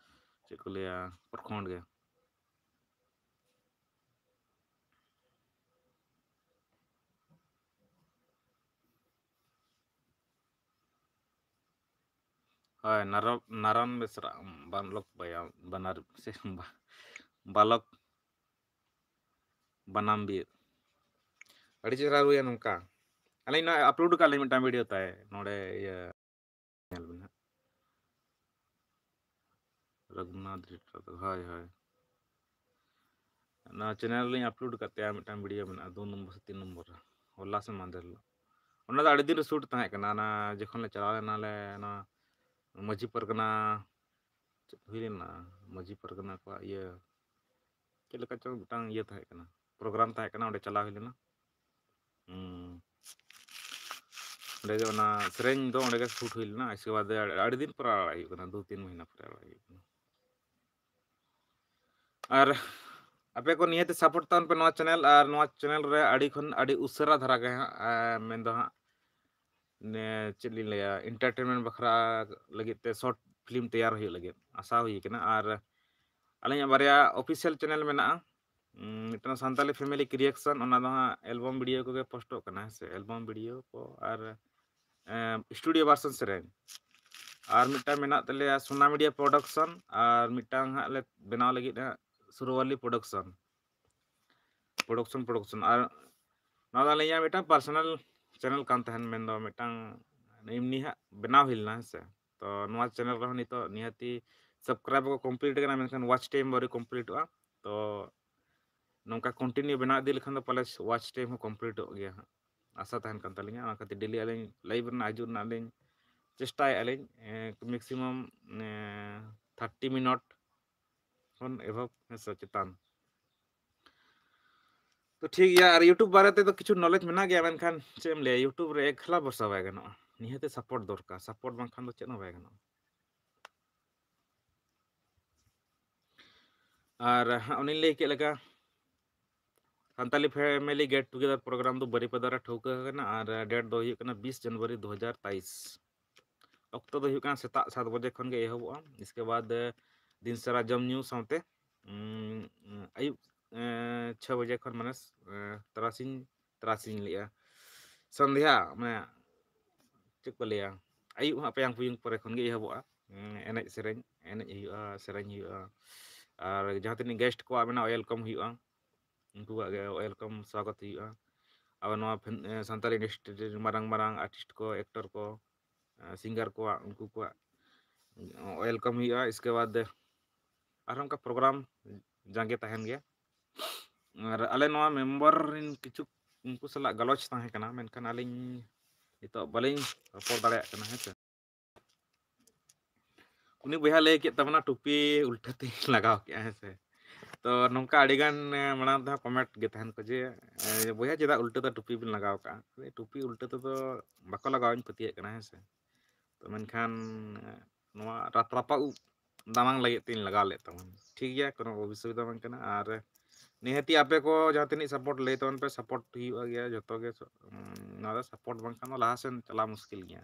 ᱪᱮᱫ ᱠᱚ ᱞᱟᱹᱭᱟ, ᱯᱨᱚᱠᱷᱚᱸᱰ ᱜᱮ᱾ ᱦᱳᱭ, ᱱᱟᱨᱚ-, ᱱᱟᱨᱟᱱ ᱵᱮᱥᱨᱟ, ᱵᱟᱞᱚᱠ ᱵᱟᱭᱟ-, ᱵᱟᱱᱟᱨ ᱥᱮ ᱵᱟ-, ᱵᱟᱞᱚᱠ ᱵᱟᱱᱟᱢ ᱵᱤᱨ᱾ ᱟᱹᱰᱤ ᱪᱮᱦᱨᱟ ᱨᱩᱭᱟ ᱱᱚᱝᱠᱟ᱾ ᱟᱹᱞᱤᱧ ᱱᱚᱣᱟ upload ᱠᱟᱜ ᱞᱤᱧ ᱢᱤᱫᱴᱟᱝ video ᱛᱟᱭ ᱱᱚᱰᱮ, ᱤᱭᱟᱹ, ᱧᱮᱞ ᱵᱤᱱ ᱦᱟᱸᱜ᱾ ᱨᱚᱜᱷᱩᱱᱟᱛᱷ ᱨᱤᱴ ᱨᱮᱫᱚ, ᱦᱳᱭ, ᱦᱳᱭ᱾ ᱚᱱᱟ channel ᱨᱮᱞᱤᱧ upload ᱠᱟᱜ ᱛᱟᱭᱟ, ᱢᱤᱫᱴᱟᱝ video ᱢᱮᱱᱟᱜᱼᱟ, ᱫᱩ ᱱᱚᱢᱵᱚᱨ ᱥᱮ ᱛᱤᱱ ᱱᱚᱢᱵᱚᱨ ᱨᱮ, ᱦᱚᱞᱟ ᱥᱮ ᱢᱟᱦᱫᱮᱨ ᱦᱤᱞᱳᱜ᱾ ᱚᱱᱟ ᱫᱚ ᱟᱹᱰᱤ ᱫᱤᱱ ᱨᱮ shoot ᱛᱟᱦᱮᱸ ᱠᱟᱱᱟ, ᱚᱱᱟ ᱡᱚᱠᱷᱚᱱ ᱞᱮ ᱪᱟᱞᱟᱣ ᱞᱮᱱᱟ ᱞᱮ, ᱚᱱᱟ ᱢᱟᱹᱡᱷᱤ ᱯᱟᱨᱜᱟᱱᱟ, ᱪᱮᱫ ᱦᱩᱭ ᱞᱮᱱᱟ, ᱢᱟᱹᱡᱷᱤ ᱯᱟᱨᱜᱟᱱᱟ ᱠᱚᱣᱟᱜ ᱤᱭᱟᱹ, ᱪᱮᱫ ᱞᱮᱠᱟ ᱪᱚᱝ ᱢᱤᱫᱴᱟᱝ ᱤᱭᱟᱹ ᱛᱟᱦᱮᱸ ᱠᱟᱱᱟ, program ᱛᱟᱦᱮᱸ ᱠᱟᱱᱟ, ᱚᱸᱰᱮ ᱪᱟᱞᱟᱣ ᱦᱩᱭ ᱞᱮᱱᱟ᱾ ᱦᱩᱸ᱾ ᱚᱸᱰᱮ ᱜᱮ ᱚᱱᱟ ᱥᱮᱨᱮᱧ ᱫᱚ ᱚᱸᱰᱮ ᱜᱮ shoot ᱦᱩᱭ ᱞᱮᱱᱟ᱾ ᱤᱥᱠᱮ ᱵᱟᱫ ᱟᱹᱰᱤ ᱫᱤᱱ ᱯᱚᱨᱮ ᱟᱲᱟᱜ ᱦᱩᱭᱩᱜ ᱠᱟᱱᱟ, ᱫᱩ ᱛᱤᱱ ᱢᱟᱹᱦᱱᱟᱹ ᱯᱚᱨᱮ ᱟᱲᱟᱜ ᱦᱩᱭᱩᱜ ᱠᱟᱱᱟ᱾ ᱟᱨ ᱟᱯᱮ ᱠᱚ ᱱᱤᱦᱟᱹᱛ support ᱛᱟᱵᱚᱱ ᱯᱮ ᱱᱚᱣᱟ channel, ᱟᱨ ᱱᱚᱣᱟ channel ᱨᱮ ᱟᱹᱰᱤ ᱠᱷᱚᱱ ᱟᱹᱰᱤ ᱩᱥᱟᱹᱨᱟ ᱫᱷᱟᱨᱟ ᱜᱮ ᱦᱟᱸᱜ, ᱮ, ᱢᱮᱱᱫᱚ ᱦᱟᱸᱜ, ᱱᱮ, ᱪᱮᱫ ᱞᱤᱧ ᱞᱟᱹᱭᱟ, entertainment ᱵᱟᱠᱷᱨᱟ ᱞᱟᱹᱜᱤᱫ ᱛᱮ short film ᱛᱮᱭᱟᱨ ᱦᱩᱭᱩᱜ ᱞᱟᱹᱜᱤᱫ ᱟᱥᱟ ᱦᱩᱭ ᱠᱟᱱᱟ᱾ ᱟᱨ ᱟᱹᱞᱤᱧᱟᱜ ᱵᱟᱨᱭᱟ official channel ᱢᱮᱱᱟᱜᱼᱟ, ᱩᱸ, ᱢᱤᱫᱴᱟᱝ ᱥᱟᱱᱛᱟᱞᱤ family creation, ᱚᱱᱟ ᱫᱚ ᱦᱟᱸᱜ album video ᱠᱚᱜᱮ postᱚᱜ ᱠᱟᱱᱟ, ᱦᱮᱸ ᱥᱮ, album video ᱠᱚ ᱟᱨ, ᱮᱸ, studio version ᱥᱮᱨᱮᱧ᱾ ᱟᱨ ᱢᱤᱫᱴᱟᱝ ᱢᱮᱱᱟᱜ ᱛᱟᱞᱮᱭᱟ ᱥᱳᱱᱟ Media Production, ᱟᱨ ᱢᱤᱫᱴᱟᱝ ᱦᱟᱸᱜ ᱞᱮ ᱵᱮᱱᱟᱣ ᱞᱟᱹᱜᱤᱫ ᱦᱟᱸᱜ ᱥᱩᱨᱚᱣᱟᱞᱤ Production᱾ Production, production᱾ ᱟᱨ ᱱᱚᱣᱟ ᱫᱚ ᱟᱹᱞᱤᱧᱟᱜ ᱢᱤᱫᱴᱟᱝ personal channel ᱠᱟᱱ ᱛᱟᱦᱮᱱ, ᱢᱮᱱᱫᱚ ᱢᱤᱫᱴᱟᱝ ᱮᱢᱱᱤ ᱦᱟᱸᱜ ᱵᱮᱱᱟᱣ ᱦᱩᱭ ᱞᱮᱱᱟ, ᱦᱮᱸ ᱥᱮ᱾ ᱛᱚ ᱱᱚᱣᱟ channel ᱨᱮᱦᱚᱸ ᱱᱤᱛᱚᱜ ᱱᱤᱦᱟᱹᱛᱤ subscribe ᱠᱚ complete ᱠᱟᱱᱟ, ᱢᱮᱱᱠᱷᱟᱱ watch time ᱟᱹᱣᱨᱤ completeᱚᱜᱼᱟ᱾ ᱛᱚ ᱱᱚᱝᱠᱟ continue ᱵᱮᱱᱟᱣ ᱤᱫᱤ ᱞᱮᱠᱷᱟᱱ ᱫᱚ ᱯᱟᱞᱮ watch time ᱦᱚᱸ completeᱚᱜ ᱜᱮᱭᱟ ᱦᱟᱸᱜ, ᱟᱥᱟ ᱛᱟᱦᱮᱱ ᱠᱟᱱ ᱛᱟᱹᱞᱤᱧᱟ᱾ ᱚᱱᱟ ᱠᱷᱟᱹᱛᱤᱨ daily ᱟᱹᱞᱤᱧ live ᱨᱮᱱᱟᱜ ᱦᱤᱡᱩᱜ ᱨᱮᱱᱟᱜ ᱞᱤᱧ ᱪᱮᱥᱴᱟᱭᱮᱫᱼᱟ ᱞᱤᱧ, ᱮ, maximum, ᱮ, thirty minute ᱠᱷᱚᱱ above, ᱦᱮᱸ ᱥᱮ, ᱪᱮᱛᱟᱱ᱾ ᱛᱚ ᱴᱷᱤᱠ ᱜᱮᱭᱟ, ᱟᱨ YouTube ᱵᱟᱨᱮ ᱛᱮᱫᱚ ᱠᱤᱪᱷᱩ knowledge ᱢᱮᱱᱟᱜ ᱜᱮᱭᱟ, ᱢᱮᱱᱠᱷᱟᱱ ᱪᱮᱫ ᱮᱢ ᱞᱟᱹᱭᱟ, YouTube ᱨᱮ ᱮᱠᱞᱟ ᱵᱷᱚᱨᱥᱟ ᱵᱟᱭ ᱜᱟᱱᱚᱜᱼᱟ, ᱱᱤᱦᱟᱹᱛ support ᱫᱚᱨᱠᱟᱨ, support ᱵᱟᱝᱠᱷᱟᱱ ᱫᱚ ᱪᱮᱫ ᱦᱚᱸ ᱵᱟᱭ ᱜᱟᱱᱚᱜᱼᱟ᱾ ᱟᱨ ᱦᱟᱸᱜ ᱚᱱᱮᱧ ᱞᱟᱹᱭ ᱠᱮᱫ ᱞᱮᱠᱟ, Santali family get together program ᱫᱚ ᱵᱟᱹᱨᱤᱯᱟᱫᱟ ᱨᱮ ᱴᱷᱟᱹᱣᱠᱟᱹ ᱟᱠᱟᱱᱟ ᱟᱨ date ᱫᱚ ᱦᱩᱭᱩᱜ ᱠᱟᱱᱟ ᱵᱤᱥ ᱡᱟᱱᱩᱣᱟᱨᱤ ᱫᱩ ᱦᱟᱡᱟᱨ ᱛᱮᱭᱤᱥ᱾ ᱚᱠᱛᱚ ᱫᱚ ᱦᱩᱭᱩᱜ ᱠᱟᱱᱟ ᱥᱮᱛᱟᱜ ᱥᱟᱛ ᱵᱟᱡᱮ ᱠᱷᱚᱱ ᱜᱮ ᱮᱦᱚᱵᱚᱜᱼᱟ᱾ ᱤᱥᱠᱮ ᱵᱟᱫ ᱫᱤᱱ ᱥᱟᱨᱟ ᱡᱚᱢ ᱧᱩ ᱥᱟᱶᱛᱮ ᱩᱸ, ᱟᱹᱭᱩᱵ ᱮᱸ, ᱪᱷᱚ ᱵᱟᱡᱮ ᱠᱷᱚᱱ ᱢᱟᱱᱮ ᱮᱸ, ᱛᱟᱨᱟᱥᱤᱧ, ᱛᱟᱨᱟᱥᱤᱧ ᱞᱟᱹᱭᱮᱜᱼᱟ, ᱥᱚᱱᱫᱷᱭᱟ ᱢᱟᱱᱮ ᱪᱮᱫ ᱠᱚ ᱞᱟᱹᱭᱟ, ᱟᱹᱭᱩᱵ ᱦᱟᱸᱜ ᱯᱮᱭᱟᱝ ᱯᱩᱭᱩᱝ ᱯᱚᱨᱮ ᱠᱷᱚᱱ ᱜᱮ ᱮᱦᱚᱵᱚᱜᱼᱟ᱾ ᱮᱸ, ᱮᱱᱮᱡ ᱥᱮᱨᱮᱧ, ᱮᱱᱮᱡ ᱦᱩᱭᱩᱜᱼᱟ, ᱥᱮᱨᱮᱧ ᱦᱩᱭᱩᱜᱼᱟ, ᱟᱨ ᱡᱟᱦᱟᱸ ᱛᱤᱱᱟᱹᱜ guest ᱠᱚᱣᱟᱜ ᱢᱮᱱᱟᱜᱼᱟ welcome ᱦᱩᱭᱩᱜᱼᱟ, ᱩᱱᱠᱩᱣᱟᱜ ᱜᱮ welcome ᱥᱣᱟᱜᱚᱛ ᱦᱩᱭᱩᱜᱼᱟ᱾ ᱟᱵᱟᱨ ᱱᱚᱣᱟ ᱯᱷᱤᱞᱢ, ᱮᱸ, ᱥᱟᱱᱛᱟᱲᱤ industry ᱨᱮᱱ ᱢᱟᱨᱟᱝ ᱢᱟᱨᱟᱝ artist ᱠᱚ, actor ᱠᱚ, ᱮᱸ, singer ᱠᱚᱣᱟᱜ, ᱩᱱᱠᱩ ᱠᱚᱣᱟᱜ welcome ᱦᱩᱭᱩᱜᱼᱟ᱾ ᱤᱥᱠᱮ ᱵᱟᱫ ᱟᱨᱦᱚᱸ ᱚᱱᱠᱟ program ᱡᱟᱸᱜᱮ ᱛᱟᱦᱮᱱ ᱜᱮᱭᱟ᱾ ᱟᱨ ᱟᱞᱮ ᱱᱚᱣᱟ member ᱨᱮᱱ ᱠᱤᱪᱷᱩ ᱩᱱᱠᱩ ᱥᱟᱞᱟᱜ ᱜᱟᱞᱚᱪ ᱛᱟᱦᱮᱸ ᱠᱟᱱᱟ, ᱢᱮᱱᱠᱷᱟᱱ ᱟᱹᱞᱤᱧ ᱱᱤᱛᱚᱜ ᱵᱟᱹᱞᱤᱧ ᱨᱚᱯᱚᱲ ᱫᱟᱲᱮᱭᱟᱜ ᱠᱟᱱᱟ, ᱦᱮᱸ ᱥᱮ᱾ ᱩᱱᱤ ᱵᱚᱭᱦᱟ ᱞᱟᱹᱭ ᱠᱮᱫ ᱛᱟᱵᱚᱱᱟ ᱴᱩᱯᱤ ᱩᱞᱴᱟᱹ ᱛᱤᱧ ᱞᱟᱜᱟᱣ ᱠᱮᱜᱼᱟ, ᱦᱮᱸ ᱥᱮ᱾ ᱛᱚ ᱱᱚᱝᱠᱟ ᱟᱹᱰᱤᱜᱟᱱ, ᱮ, ᱢᱟᱲᱟᱝ ᱛᱮᱦᱚᱸ comment ᱜᱮ ᱛᱟᱦᱮᱱ ᱠᱚ ᱡᱮ, ᱮ, "ᱵᱚᱭᱦᱟ ᱪᱮᱫᱟᱜ ᱩᱞᱴᱟᱹ ᱫᱚ ᱴᱩᱯᱤ ᱵᱤᱱ ᱞᱟᱜᱟᱣ ᱠᱟᱜᱼᱟ?" ᱴᱩᱯᱤ ᱩᱞᱴᱟᱹ ᱛᱮᱫᱚ ᱵᱟᱠᱚ ᱞᱟᱜᱟᱣ, ᱤᱧ ᱯᱟᱹᱛᱭᱟᱹᱜ ᱠᱟᱱᱟ, ᱦᱮᱸ ᱥᱮ᱾ ᱛᱚ ᱢᱮᱱᱠᱷᱟᱱ, ᱮ, ᱱᱚᱣᱟ ᱨᱟᱯ ᱨᱟᱯᱟᱜ ᱩᱵ ᱫᱟᱱᱟᱝ ᱞᱟᱹᱜᱤᱫ ᱛᱤᱧ ᱞᱟᱜᱟᱣ ᱞᱮᱫ ᱛᱟᱵᱚᱱ᱾ ᱴᱷᱤᱠ ᱜᱮᱭᱟ, ᱠᱳᱱᱳ ᱚᱥᱩᱵᱤᱫᱷᱟ ᱵᱟᱝ ᱠᱟᱱᱟ᱾ ᱟᱨ ᱱᱤᱦᱟᱹᱛᱤ ᱟᱯᱮ ᱠᱚ ᱡᱟᱦᱟᱸ ᱛᱤᱱᱟᱹᱜ support ᱞᱟᱹᱭ ᱛᱟᱵᱚᱱ ᱯᱮ, support ᱦᱩᱭᱩᱜᱼᱟ ᱜᱮᱭᱟ ᱡᱚᱛᱚ ᱜᱮ᱾ ᱩᱸ, ᱱᱚᱣᱟ ᱫᱚ support ᱵᱟᱝᱠᱷᱟᱱ ᱫᱚ ᱞᱟᱦᱟ ᱥᱮᱱ ᱪᱟᱞᱟᱣ ᱢᱩᱥᱠᱤᱞ ᱜᱮᱭᱟ᱾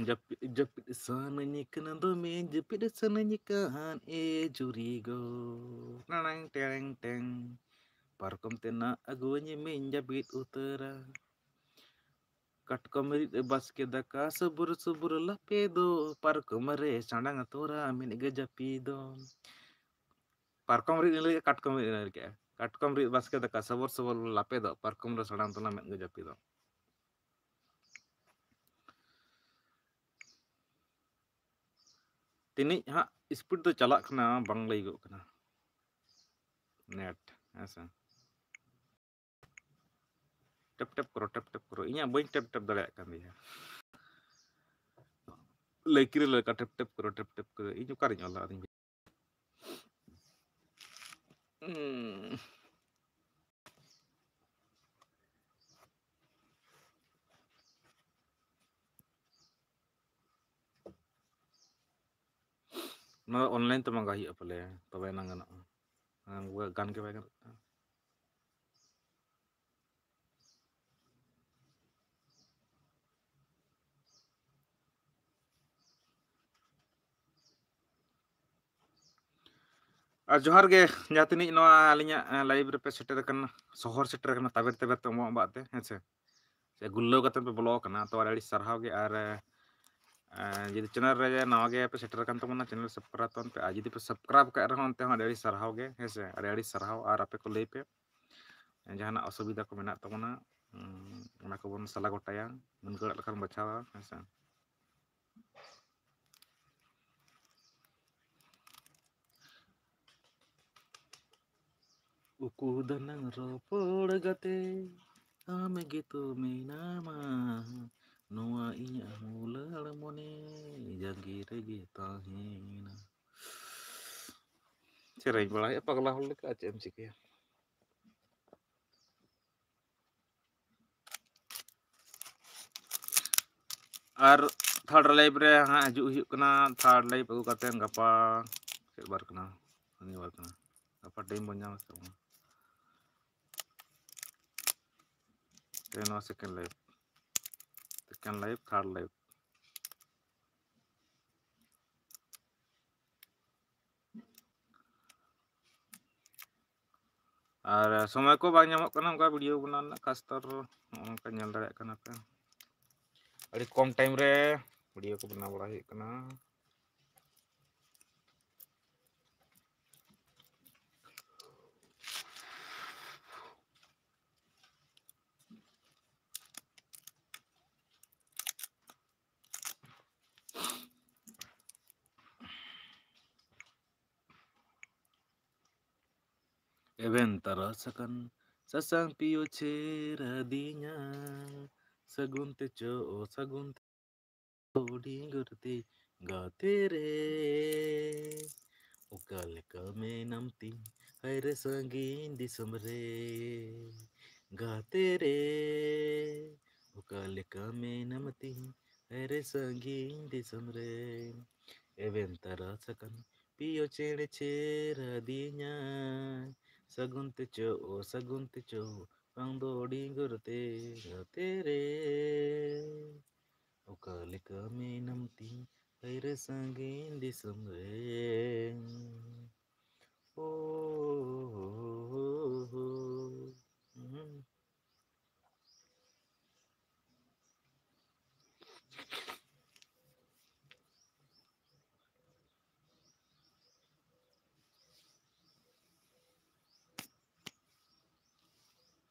ᱡᱟᱹᱯᱤᱫ, ᱡᱟᱹᱯᱤᱫ ᱥᱟᱱᱟᱧ ᱠᱟᱱᱟ ᱫᱚᱢᱮ, ᱡᱟᱹᱯᱤᱫ ᱥᱟᱱᱟᱧ ᱠᱟᱱ ᱮ ᱡᱩᱨᱤ ᱜᱚ᱾ ᱴᱮᱲᱮᱝ, ᱴᱮᱲᱮᱝ, ᱴᱮᱝ᱾ ᱯᱟᱨᱠᱚᱢ ᱛᱮᱱᱟᱜ ᱟᱹᱜᱩᱣᱟᱹᱧ ᱢᱮᱧ ᱡᱟᱹᱯᱤᱫ ᱩᱛᱟᱹᱨᱟ᱾ ᱠᱟᱴᱠᱚᱢ ᱨᱤᱫ ᱵᱟᱥᱠᱮ ᱫᱟᱠᱟ, ᱥᱩᱵᱩᱨ ᱥᱩᱵᱩᱨ ᱞᱟᱯᱮ ᱫᱚ, ᱯᱟᱨᱠᱚᱢ ᱨᱮ ᱥᱟᱰᱟᱝ ᱛᱚᱨᱟ ᱢᱮᱫ ᱜᱮ ᱡᱟᱹᱯᱤᱫᱚᱜ᱾ ᱯᱟᱨᱠᱚᱢ ᱨᱤᱫ ᱞᱟᱹᱭ ᱠᱮᱜᱼᱟ, ᱠᱟᱴᱠᱚᱢ ᱨᱤᱫ ᱞᱟᱹᱭ ᱠᱮᱜᱼᱟ᱾ ᱠᱟᱴᱠᱚᱢ ᱨᱤᱫ ᱵᱟᱥᱠᱮ ᱫᱟᱠᱟ, ᱥᱚᱵᱚᱨ ᱥᱚᱵᱚᱨ ᱞᱟᱯᱮ ᱫᱚ, ᱯᱟᱨᱠᱚᱢ ᱨᱮ ᱥᱟᱲᱟᱢ ᱛᱚᱞᱟ ᱢᱮᱫ ᱜᱮ ᱡᱟᱹᱯᱤᱫᱚᱜ᱾ ᱛᱤᱱᱤᱡ ᱦᱟᱸᱜ speed ᱫᱚ ᱪᱟᱞᱟᱜ ᱠᱟᱱᱟ, ᱵᱟᱝ ᱞᱟᱹᱭᱚᱜ ᱠᱟᱱᱟ net, ᱦᱮᱸ ᱥᱮ᱾ ᱴᱮᱯ ᱴᱮᱯ ᱠᱚᱨᱚ, ᱴᱮᱯ ᱴᱮᱯ ᱠᱚᱨᱚ᱾ ᱤᱧᱟᱹᱜ ᱵᱟᱹᱧ ᱴᱮᱯ ᱴᱮᱯ ᱫᱟᱲᱮᱭᱟᱜ ᱠᱟᱱ ᱜᱮᱭᱟ᱾ ᱞᱟᱹᱭ ᱠᱮᱫᱟ ᱞᱮᱠᱟ ᱴᱮᱯ ᱴᱮᱯ ᱠᱚᱨᱚ, ᱴᱮᱯ ᱴᱮᱯ ᱠᱚᱨᱚ᱾ ᱤᱧ ᱚᱠᱟᱨᱤᱧ ᱚᱞᱟ ᱟᱫᱚᱧ? ᱦᱩᱸ᱾ ᱱᱚᱣᱟ ᱫᱚ online ᱛᱮ ᱢᱟᱸᱜᱟ ᱦᱩᱭᱩᱜᱼᱟ ᱯᱟᱞᱮ, ᱛᱚᱵᱮ ᱮᱱᱟᱝ ᱜᱟᱱᱚᱜᱼᱟ᱾ ᱦᱮᱸ, ᱜᱟᱱ ᱜᱮ ᱵᱟᱭ ᱜᱟᱱᱚᱜ ᱠᱟᱱᱟ᱾ ᱟᱨ ᱡᱚᱦᱟᱨ ᱜᱮ, ᱡᱟᱦᱟᱸ ᱛᱤᱱᱟᱹᱜ ᱱᱚᱣᱟ ᱟᱹᱞᱤᱧᱟᱜ, ᱮ, live ᱨᱮᱯᱮ ᱥᱮᱴᱮᱨ ᱟᱠᱟᱱᱟ, ᱥᱚᱦᱚᱨ ᱥᱮᱴᱮᱨ ᱟᱠᱟᱱᱟ, ᱛᱟᱵᱮᱨ ᱛᱟᱵᱮᱨ ᱛᱮ ᱚᱢᱚᱜ ᱟᱵᱟᱜ ᱛᱮ, ᱦᱮᱸ ᱥᱮ? ᱥᱮ ᱜᱩᱞᱞᱟᱹᱣ ᱠᱟᱛᱮ ᱯᱮ ᱵᱚᱞᱚ ᱟᱠᱟᱱᱟ, ᱛᱚ ᱟᱹᱰᱤ ᱟᱹᱰᱤ ᱥᱟᱨᱦᱟᱣ ᱜᱮ᱾ ᱟᱨ, ᱮ, ᱡᱩᱫᱤ channel ᱨᱮ ᱱᱟᱣᱟ ᱜᱮ ᱯᱮ ᱥᱮᱴᱮᱨ ᱟᱠᱟᱱ ᱛᱟᱵᱚᱱᱟ, channel subscribe ᱛᱟᱵᱚᱱ ᱯᱮ᱾ ᱟᱨ ᱡᱩᱫᱤ ᱯᱮ subscribe ᱟᱠᱟᱫ ᱨᱮᱦᱚᱸ, ᱚᱱᱛᱮ ᱦᱚᱸ ᱟᱹᱰᱤ ᱟᱹᱰᱤ ᱥᱟᱨᱦᱟᱣ ᱜᱮ, ᱦᱮᱸ ᱥᱮ? ᱟᱹᱰᱤ ᱟᱹᱰᱤ ᱥᱟᱨᱦᱟᱣ᱾ ᱟᱨ ᱟᱯᱮ ᱠᱚ ᱞᱟᱹᱭ ᱯᱮ, ᱡᱟᱦᱟᱱᱟᱜ ᱚᱥᱩᱵᱤᱫᱷᱟ ᱠᱚ ᱢᱮᱱᱟᱜ ᱛᱟᱵᱚᱱᱟ, ᱩᱸ, ᱚᱱᱟ ᱠᱚᱵᱚᱱ ᱥᱟᱞᱟ ᱜᱚᱴᱟᱭᱟ, ᱢᱩᱱᱜᱟᱹ ᱟᱲᱟᱜ ᱞᱮᱠᱟᱱ ᱵᱟᱪᱷᱟᱣᱟ, ᱦᱮᱸ ᱥᱮ? ᱩᱠᱩ ᱫᱟᱱᱟᱝ ᱨᱚᱯᱚᱲ ᱜᱟᱛᱮ, ᱟᱢ ᱜᱮᱛᱚ ᱢᱮᱱᱟᱢᱟ, ᱱᱚᱣᱟ ᱤᱧᱟᱹᱜ ᱦᱩᱞᱟᱹᱲ ᱢᱚᱱᱮ ᱡᱟᱸᱜᱮ ᱨᱮᱜᱮ ᱛᱟᱦᱮᱱᱟ᱾ ᱥᱮᱨᱮᱧ ᱵᱟᱲᱟᱭᱮᱫᱼᱟ ᱯᱟᱜᱽᱞᱟ ᱦᱚᱲ ᱞᱮᱠᱟ, ᱟᱨ ᱪᱮᱫ ᱮᱢ ᱪᱤᱠᱟᱹᱭᱟ? ᱟᱨ third live ᱨᱮ ᱦᱟᱸᱜ ᱦᱤᱡᱩᱜ ᱦᱩᱭᱩᱜ ᱠᱟᱱᱟ, third live ᱟᱹᱜᱩ ᱠᱟᱛᱮ ᱜᱟᱯᱟ ᱪᱮᱫ ᱵᱟᱨ ᱠᱟᱱᱟ? ᱥᱚᱱᱤᱵᱟᱨ ᱠᱟᱱᱟ᱾ ᱜᱟᱯᱟ time ᱵᱚᱱ ᱧᱟᱢᱟ ᱥᱮ ᱵᱟᱝ? ᱛᱮ ᱱᱚᱣᱟ second live, second live, third live᱾ ᱟᱨ ᱥᱚᱢᱚᱭ ᱠᱚ ᱵᱟᱝ ᱧᱟᱢᱚᱜ ᱠᱟᱱᱟ ᱚᱱᱠᱟ video ᱵᱮᱱᱟᱣ ᱨᱮᱱᱟᱜ, ᱠᱷᱟᱥ ᱛᱚᱨ ᱱᱚᱜᱼᱚ ᱱᱚᱝᱠᱟ ᱧᱮᱞ ᱫᱟᱲᱮᱭᱟᱜ ᱠᱟᱱᱟ ᱯᱮ, ᱟᱹᱰᱤ ᱠᱚᱢ time ᱨᱮ video ᱠᱚ ᱵᱮᱱᱟᱣ ᱵᱟᱲᱟ ᱦᱩᱭᱩᱜ ᱠᱟᱱᱟ᱾ ᱮᱵᱷᱮᱱ ᱛᱟᱨᱟᱥ ᱟᱠᱟᱱ ᱥᱟᱥᱟᱝ ᱯᱤᱭᱳ ᱪᱷᱮᱨ ᱟᱹᱫᱤᱧᱟ, ᱥᱟᱹᱜᱩᱱ ᱛᱮ ᱪᱚ, ᱚ ᱥᱟᱹᱜᱩᱱ ᱛᱮ᱾ ᱦᱩᱰᱤᱧ ᱜᱩᱨᱛᱤ ᱜᱟᱛᱮ ᱨᱮ, ᱚᱠᱟ ᱞᱮᱠᱟ ᱢᱮᱱᱟᱢ ᱛᱤᱧ ᱦᱟᱭ ᱨᱮ ᱥᱟᱺᱜᱤᱧ ᱫᱤᱥᱚᱢ ᱨᱮ? ᱜᱟᱛᱮ ᱨᱮ, ᱚᱠᱟ ᱞᱮᱠᱟ ᱢᱮᱱᱟᱢ ᱛᱤᱧ ᱦᱟᱭ ᱨᱮ ᱥᱟᱺᱜᱤᱧ ᱫᱤᱥᱚᱢ ᱨᱮ? ᱮᱵᱷᱮᱱ ᱛᱟᱨᱟᱥ ᱟᱠᱟᱱ ᱯᱤᱭᱳ ᱪᱮᱬᱮ ᱪᱮᱨ ᱟᱹᱫᱤᱧᱟᱭ, ᱥᱟᱹᱜᱩᱱ ᱛᱮ ᱪᱚ, ᱚ ᱥᱟᱹᱜᱩᱱ ᱛᱮ ᱪᱚ, ᱵᱟᱝ ᱫᱚ ᱰᱤᱸᱜᱚᱨ ᱛᱮ ᱜᱟᱛᱮ ᱨᱮ, ᱚᱠᱟ ᱞᱮᱠᱟ ᱢᱮᱱᱟᱢ ᱛᱤᱧ ᱦᱟᱭ ᱨᱮ ᱥᱟᱺᱜᱤᱧ ᱫᱤᱥᱚᱢ ᱨᱮ? ᱳ, ᱳ, ᱳ, ᱳ, ᱳ, ᱳ᱾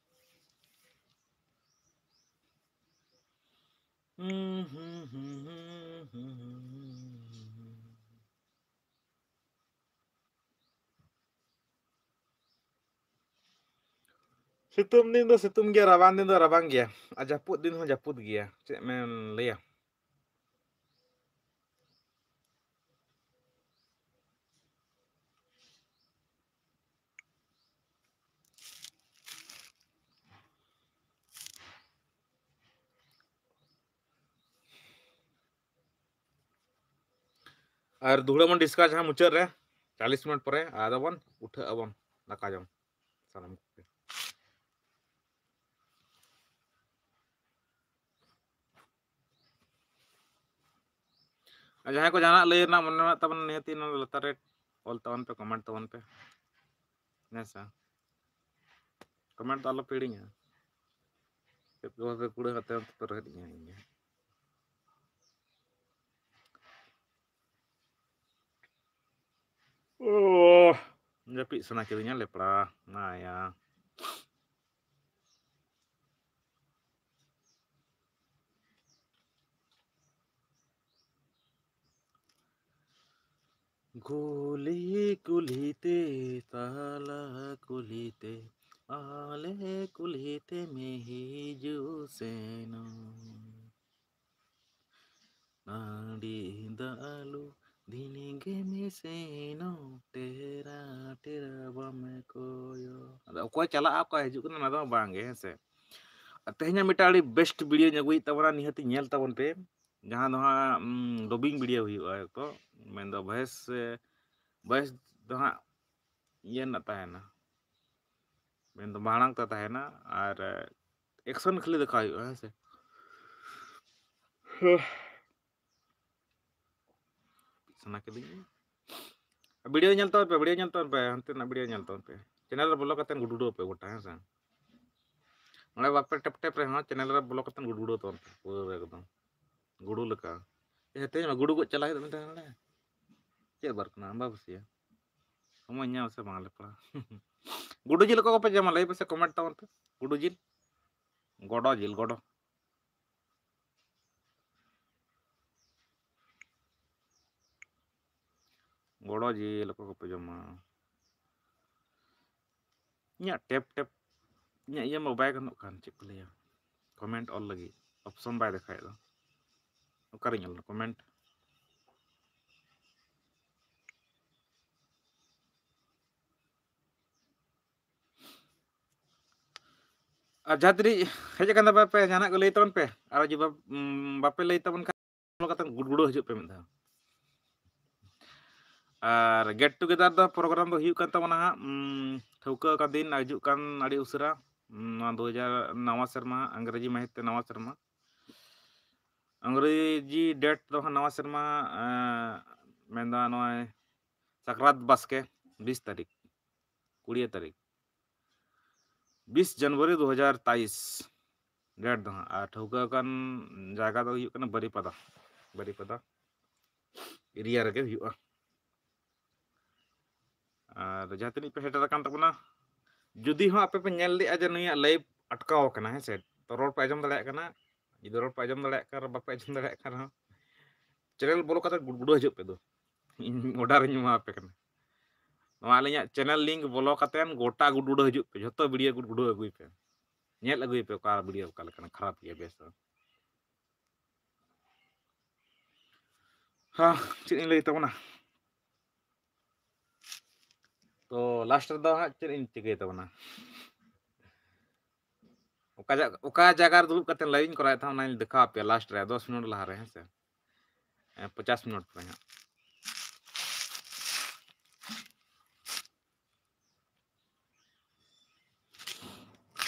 ᱥᱤᱛᱩᱝ ᱫᱤᱱ ᱫᱚ ᱥᱤᱛᱩᱝ ᱜᱮᱭᱟ, ᱨᱟᱵᱟᱝ ᱫᱤᱱ ᱫᱚ ᱨᱟᱵᱟᱝ ᱜᱮᱭᱟ, ᱟᱨ ᱡᱟᱹᱯᱩᱫ ᱫᱤᱱ ᱦᱚᱸ ᱡᱟᱹᱯᱩᱫ ᱜᱮᱭᱟ᱾ ᱪᱮᱫ ᱢᱮᱱ ᱞᱟᱹᱭᱟ? ᱟᱨ ᱫᱩᱦᱲᱟᱹ ᱵᱚᱱ ᱰᱤᱥᱠᱟᱥᱟ ᱦᱟᱸᱜ ᱢᱩᱪᱟᱹᱫ ᱨᱮ, ᱪᱟᱞᱤᱥ ᱢᱤᱱᱤᱴ ᱯᱚᱨᱮ ᱟᱫᱚ ᱵᱚᱱ ᱩᱴᱷᱟᱹᱜ ᱟᱵᱚᱱ ᱫᱟᱠᱟ ᱡᱚᱢ ᱥᱟᱱᱟᱢ ᱠᱚᱜᱮ᱾ ᱟᱨ ᱡᱟᱦᱟᱸᱭ ᱠᱚ ᱡᱟᱦᱟᱱᱟᱜ ᱞᱟᱹᱭ ᱨᱮᱱᱟᱜ ᱢᱚᱱᱮ ᱢᱮᱱᱟᱜ ᱛᱟᱵᱚᱱᱟ, ᱱᱤᱦᱟᱹᱛᱤ ᱱᱚᱣᱟ ᱞᱟᱛᱟᱨ ᱨᱮ ᱚᱞ ᱛᱟᱵᱚᱱ ᱯᱮ, ᱠᱚᱢᱮᱱᱴ ᱛᱟᱵᱚᱱ ᱯᱮ᱾ ᱦᱮᱸ ᱥᱮ? ᱠᱚᱢᱮᱱᱴ ᱫᱚ ᱟᱞᱚ ᱯᱮ ᱦᱤᱲᱤᱧᱟ᱾ ᱪᱮᱫ ᱠᱚ ᱵᱷᱟᱵᱮ ᱠᱩᱲᱟᱹ ᱠᱟᱛᱮ ᱚᱱᱛᱮ ᱯᱮ ᱨᱚᱦᱮᱫ ᱤᱧᱟ ᱤᱧ ᱜᱮ᱾ ᱳ, ᱡᱟᱹᱯᱤᱫ ᱥᱟᱱᱟ ᱠᱤᱫᱤᱧᱟ ᱞᱮᱯᱲᱟ᱾ ᱱᱟᱭᱟ᱾ ᱠᱩᱞᱦᱤ ᱠᱩᱞᱦᱤ ᱛᱮ, ᱛᱟᱞᱟ ᱠᱩᱞᱦᱤ ᱛᱮ, ᱟᱞᱮ ᱠᱩᱞᱦᱤ ᱛᱮᱢ ᱦᱤᱡᱩᱜ ᱥᱮᱱᱚᱜ᱾ ᱱᱟᱹᱰᱤ ᱫᱟᱜ ᱟᱹᱞᱩ ᱫᱷᱤᱱᱤ ᱜᱮ ᱢᱤᱥᱤᱱᱚ ᱴᱮᱨᱟ ᱴᱮᱨᱟ ᱵᱟᱢᱮ ᱠᱚᱭᱚ᱾ ᱟᱫᱚ ᱚᱠᱚᱭ ᱪᱟᱞᱟᱜᱼᱟ, ᱚᱠᱚᱭ ᱦᱤᱡᱩᱜ ᱠᱟᱱᱟ, ᱚᱱᱟ ᱫᱚ ᱵᱟᱝ ᱜᱮ, ᱦᱮᱸ ᱥᱮ? ᱟᱨ ᱛᱮᱦᱮᱧᱟᱜ ᱢᱤᱫᱴᱟᱝ ᱟᱹᱰᱤ best video ᱧ ᱟᱹᱜᱩᱭᱮᱫ ᱛᱟᱵᱚᱱᱟ, ᱱᱤᱦᱟᱹᱛ ᱧᱮᱞ ᱛᱟᱵᱚᱱ ᱯᱮ, ᱡᱟᱦᱟᱸ ᱫᱚ ᱦᱟᱸᱜ, ᱩᱢ, dubbing video ᱦᱩᱭᱩᱜᱼᱟ᱾ ᱛᱚ ᱢᱮᱱᱫᱚ voice, ᱮ, voice ᱫᱚ ᱦᱟᱸᱜ ᱤᱭᱟᱹ ᱨᱮᱱᱟᱜ ᱛᱟᱦᱮᱱᱟ, ᱢᱮᱱᱫᱚ ᱢᱟᱲᱟᱝ ᱛᱮ ᱛᱟᱦᱮᱱᱟ, ᱟᱨ, ᱮ, action ᱠᱷᱟᱹᱞᱤ ᱫᱮᱠᱷᱟᱣ ᱦᱩᱭᱩᱜᱼᱟ, ᱦᱮᱸ ᱥᱮ? ᱥᱟᱱᱟ ᱠᱤᱫᱤᱧ᱾ Video ᱧᱮᱞ ᱛᱟᱵᱚᱱ ᱯᱮ, video ᱧᱮᱞ ᱛᱟᱵᱚᱱ ᱯᱮ, ᱦᱟᱱᱛᱮ ᱱᱟᱜ video ᱧᱮᱞ ᱛᱟᱵᱚᱱ ᱯᱮ᱾ Channel ᱨᱮ ᱵᱚᱞᱚ ᱠᱟᱛᱮ ᱜᱩᱰᱩᱰᱩ ᱯᱮ ᱜᱚᱴᱟ, ᱦᱮᱸ ᱥᱮ? ᱱᱚᱰᱮ ᱵᱟᱯᱮ ᱴᱮᱯ ᱴᱮᱯ ᱨᱮᱦᱚᱸ channel ᱨᱮ ᱵᱚᱞᱚ ᱠᱟᱛᱮ ᱜᱩᱰᱩᱰᱩ ᱛᱟᱵᱚᱱ ᱯᱮ, ᱯᱩᱨᱟᱹ ᱮᱠᱫᱚᱢ ᱜᱩᱰᱩ ᱞᱮᱠᱟ᱾ ᱮ, ᱛᱮᱦᱮᱧ ᱢᱟ ᱜᱩᱰᱩ ᱜᱚᱡ ᱪᱟᱞᱟᱜ ᱦᱩᱭᱩᱜ ᱢᱤᱫᱴᱟᱝ ᱱᱚᱰᱮ᱾ ᱪᱮᱫ ᱵᱟᱨ ᱠᱟᱱᱟ? ᱟᱢᱵᱟᱵᱟᱹᱥᱭᱟᱹ᱾ ᱥᱚᱢᱚᱭ ᱧᱟᱢ ᱥᱮ ᱵᱟᱝ ᱞᱮ ᱯᱟᱲᱟ᱾ ᱜᱩᱰᱩ ᱡᱤᱞ ᱚᱠᱚᱭ ᱠᱚᱯᱮ ᱡᱚᱢᱟ? ᱞᱟᱹᱭ ᱯᱮᱥᱮ, comment ᱛᱟᱵᱚᱱ ᱯᱮ᱾ ᱜᱩᱰᱩ ᱡᱤᱞ, ᱜᱚᱰᱚ ᱡᱤᱞ, ᱜᱚᱰᱚ᱾ ᱜᱚᱰᱚ ᱡᱤᱞ ᱚᱠᱚᱭ ᱠᱚᱯᱮ ᱡᱚᱢᱟ? ᱤᱧᱟᱹᱜ ᱴᱮᱯ ᱴᱮᱯ, ᱤᱧᱟᱹᱜ ᱤᱭᱟᱹ ᱢᱟ ᱵᱟᱭ ᱜᱟᱱᱚᱜ ᱠᱟᱱ, ᱪᱮᱫ ᱠᱚ ᱞᱟᱹᱭᱟ, comment ᱚᱞ ᱞᱟᱹᱜᱤᱫ option ᱵᱟᱭ ᱫᱮᱠᱷᱟᱣᱮᱫ ᱫᱚ᱾ ᱚᱠᱟᱨᱤᱧ ᱚᱞᱟ comment? ᱟᱨ ᱡᱟᱦᱟᱸ ᱛᱤᱱᱟᱹᱜ ᱦᱮᱡ ᱟᱠᱟᱱ ᱛᱟᱯᱮ, ᱡᱟᱦᱟᱱᱟᱜ ᱠᱚ ᱞᱟᱹᱭ ᱛᱟᱵᱚᱱ ᱯᱮ᱾ ᱟᱨ ᱡᱩᱫᱤ ᱵᱟᱯ-, ᱩᱢ, ᱵᱟᱯᱮ ᱞᱟᱹᱭ ᱛᱟᱵᱚᱱ ᱠᱷᱟᱱ, ᱵᱚᱞᱚ ᱠᱟᱛᱮ ᱜᱩᱰᱜᱩᱰᱟᱹ ᱦᱤᱡᱩᱜ ᱯᱮ ᱢᱤᱫ ᱫᱷᱟᱣ᱾ ᱟᱨ get together ᱫᱚ program ᱫᱚ ᱦᱩᱭᱩᱜ ᱠᱟᱱ ᱛᱟᱵᱚᱱᱟ ᱦᱟᱸᱜ, ᱩᱢ, ᱴᱷᱟᱹᱣᱠᱟᱹ ᱟᱠᱟᱱ ᱫᱤᱱ ᱦᱤᱡᱩᱜ ᱠᱟᱱ ᱟᱹᱰᱤ ᱩᱥᱟᱹᱨᱟ, ᱩᱢ, ᱱᱚᱣᱟ ᱫᱩ ᱦᱟᱡᱟᱨ ᱱᱟᱣᱟ ᱥᱮᱨᱢᱟ, ᱤᱝᱨᱮᱡᱤ ᱢᱟᱹᱦᱤᱛ ᱛᱮ ᱱᱟᱣᱟ ᱥᱮᱨᱢᱟ᱾ ᱤᱝᱨᱮᱡᱤ date ᱫᱚ ᱦᱟᱸᱜ ᱱᱟᱣᱟ ᱥᱮᱨᱢᱟ, ᱮᱸ, ᱢᱮᱱᱫᱚ ᱱᱚᱜᱼᱚᱭ ᱥᱟᱠᱨᱟᱛ ᱵᱟᱥᱠᱮ, ᱵᱤᱥ ᱛᱟᱹᱨᱤᱠᱷ, ᱠᱩᱲᱤ ᱛᱟᱹᱨᱤᱠᱷ, ᱵᱤᱥ ᱡᱟᱱᱩᱣᱟᱨᱤ ᱫᱩ ᱦᱟᱡᱟᱨ ᱛᱮᱭᱤᱥ date ᱫᱚ ᱦᱟᱸᱜ᱾ ᱟᱨ ᱴᱷᱟᱹᱣᱠᱟᱹ ᱟᱠᱟᱱ ᱡᱟᱭᱜᱟ ᱫᱚ ᱦᱩᱭᱩᱜ ᱠᱟᱱᱟ ᱵᱟᱹᱨᱤᱯᱟᱫᱟ, ᱵᱟᱹᱨᱤᱯᱟᱫᱟ area ᱨᱮᱜᱮ ᱦᱩᱭᱩᱜᱼᱟ᱾ ᱟᱨ ᱡᱟᱦᱟᱸ ᱛᱤᱱᱟᱹᱜ ᱯᱮ ᱥᱮᱴᱮᱨ ᱟᱠᱟᱱ ᱛᱟᱵᱚᱱᱟ, ᱡᱩᱫᱤ ᱦᱚᱸ ᱟᱯᱮ ᱯᱮ ᱧᱮᱞ ᱞᱮᱜᱼᱟ ᱡᱮ ᱱᱩᱭᱟᱜ live ᱟᱴᱠᱟᱣ ᱟᱠᱟᱱᱟ, ᱦᱮᱸ ᱥᱮ, ᱛᱚ ᱨᱚᱲ ᱯᱮ ᱟᱸᱡᱚᱢ ᱫᱟᱲᱮᱭᱟᱜ ᱠᱟᱱᱟ, ᱡᱩᱫᱤ ᱨᱚᱲ ᱯᱮ ᱟᱸᱡᱚᱢ ᱫᱟᱲᱮᱭᱟᱜ ᱠᱟᱱ ᱨᱮᱦᱚᱸ, ᱵᱟᱯᱮ ᱟᱸᱡᱚᱢ ᱫᱟᱲᱮᱭᱟᱜ ᱠᱟᱱ ᱨᱮᱦᱚᱸ, channel ᱵᱚᱞᱚ ᱠᱟᱛᱮ ᱜᱩᱰᱜᱩᱰᱟᱹ ᱦᱤᱡᱩᱜ ᱯᱮ ᱫᱩ, ᱤᱧ order ᱤᱧ ᱮᱢᱟ ᱟᱯᱮ ᱠᱟᱱᱟ᱾ ᱱᱚᱣᱟ ᱟᱹᱞᱤᱧᱟᱜ channel link ᱵᱚᱞᱚ ᱠᱟᱛᱮ ᱜᱚᱴᱟ ᱜᱩᱰᱜᱩᱰᱟᱹ ᱦᱤᱡᱩᱜ ᱯᱮ, ᱡᱷᱚᱛᱚ video ᱜᱩᱰᱜᱩᱰᱟᱹ ᱟᱹᱜᱩᱭ ᱯᱮ, ᱧᱮᱞ ᱟᱹᱜᱩᱭ ᱯᱮ ᱚᱠᱟ video ᱚᱠᱟ ᱞᱮᱠᱟᱱᱟ, ᱠᱷᱟᱨᱟᱯ ᱜᱮᱭᱟ ᱵᱮᱥ ᱫᱚ᱾ ᱦᱮᱸ, ᱪᱮᱫ ᱤᱧ ᱞᱟᱹᱭ ᱛᱟᱵᱚᱱᱟ? ᱛᱚ ᱞᱟᱥᱴ ᱨᱮᱫᱚ ᱦᱟᱸᱜ ᱪᱮᱫ ᱤᱧ ᱪᱤᱠᱟᱹᱭ ᱛᱟᱵᱚᱱᱟ? ᱚᱠᱟ ᱡᱟ-, ᱚᱠᱟ ᱡᱟᱭᱜᱟ ᱨᱮ ᱫᱩᱲᱩᱵ ᱠᱟᱛᱮ ᱞᱟᱭᱤᱵᱷ ᱤᱧ ᱠᱚᱨᱟᱣᱮᱫ ᱛᱟᱦᱮᱸᱫ, ᱚᱱᱟᱧ ᱫᱮᱠᱷᱟᱣ ᱟᱯᱮᱭᱟ ᱞᱟᱥᱴ ᱨᱮ, ᱫᱚᱥ ᱢᱤᱱᱤᱴ ᱞᱟᱦᱟ ᱨᱮ, ᱦᱮᱸ ᱥᱮ? ᱦᱮᱸ, ᱯᱚᱧᱪᱟᱥ ᱢᱤᱱᱤᱴ ᱯᱚᱨᱮ ᱦᱟᱸᱜ᱾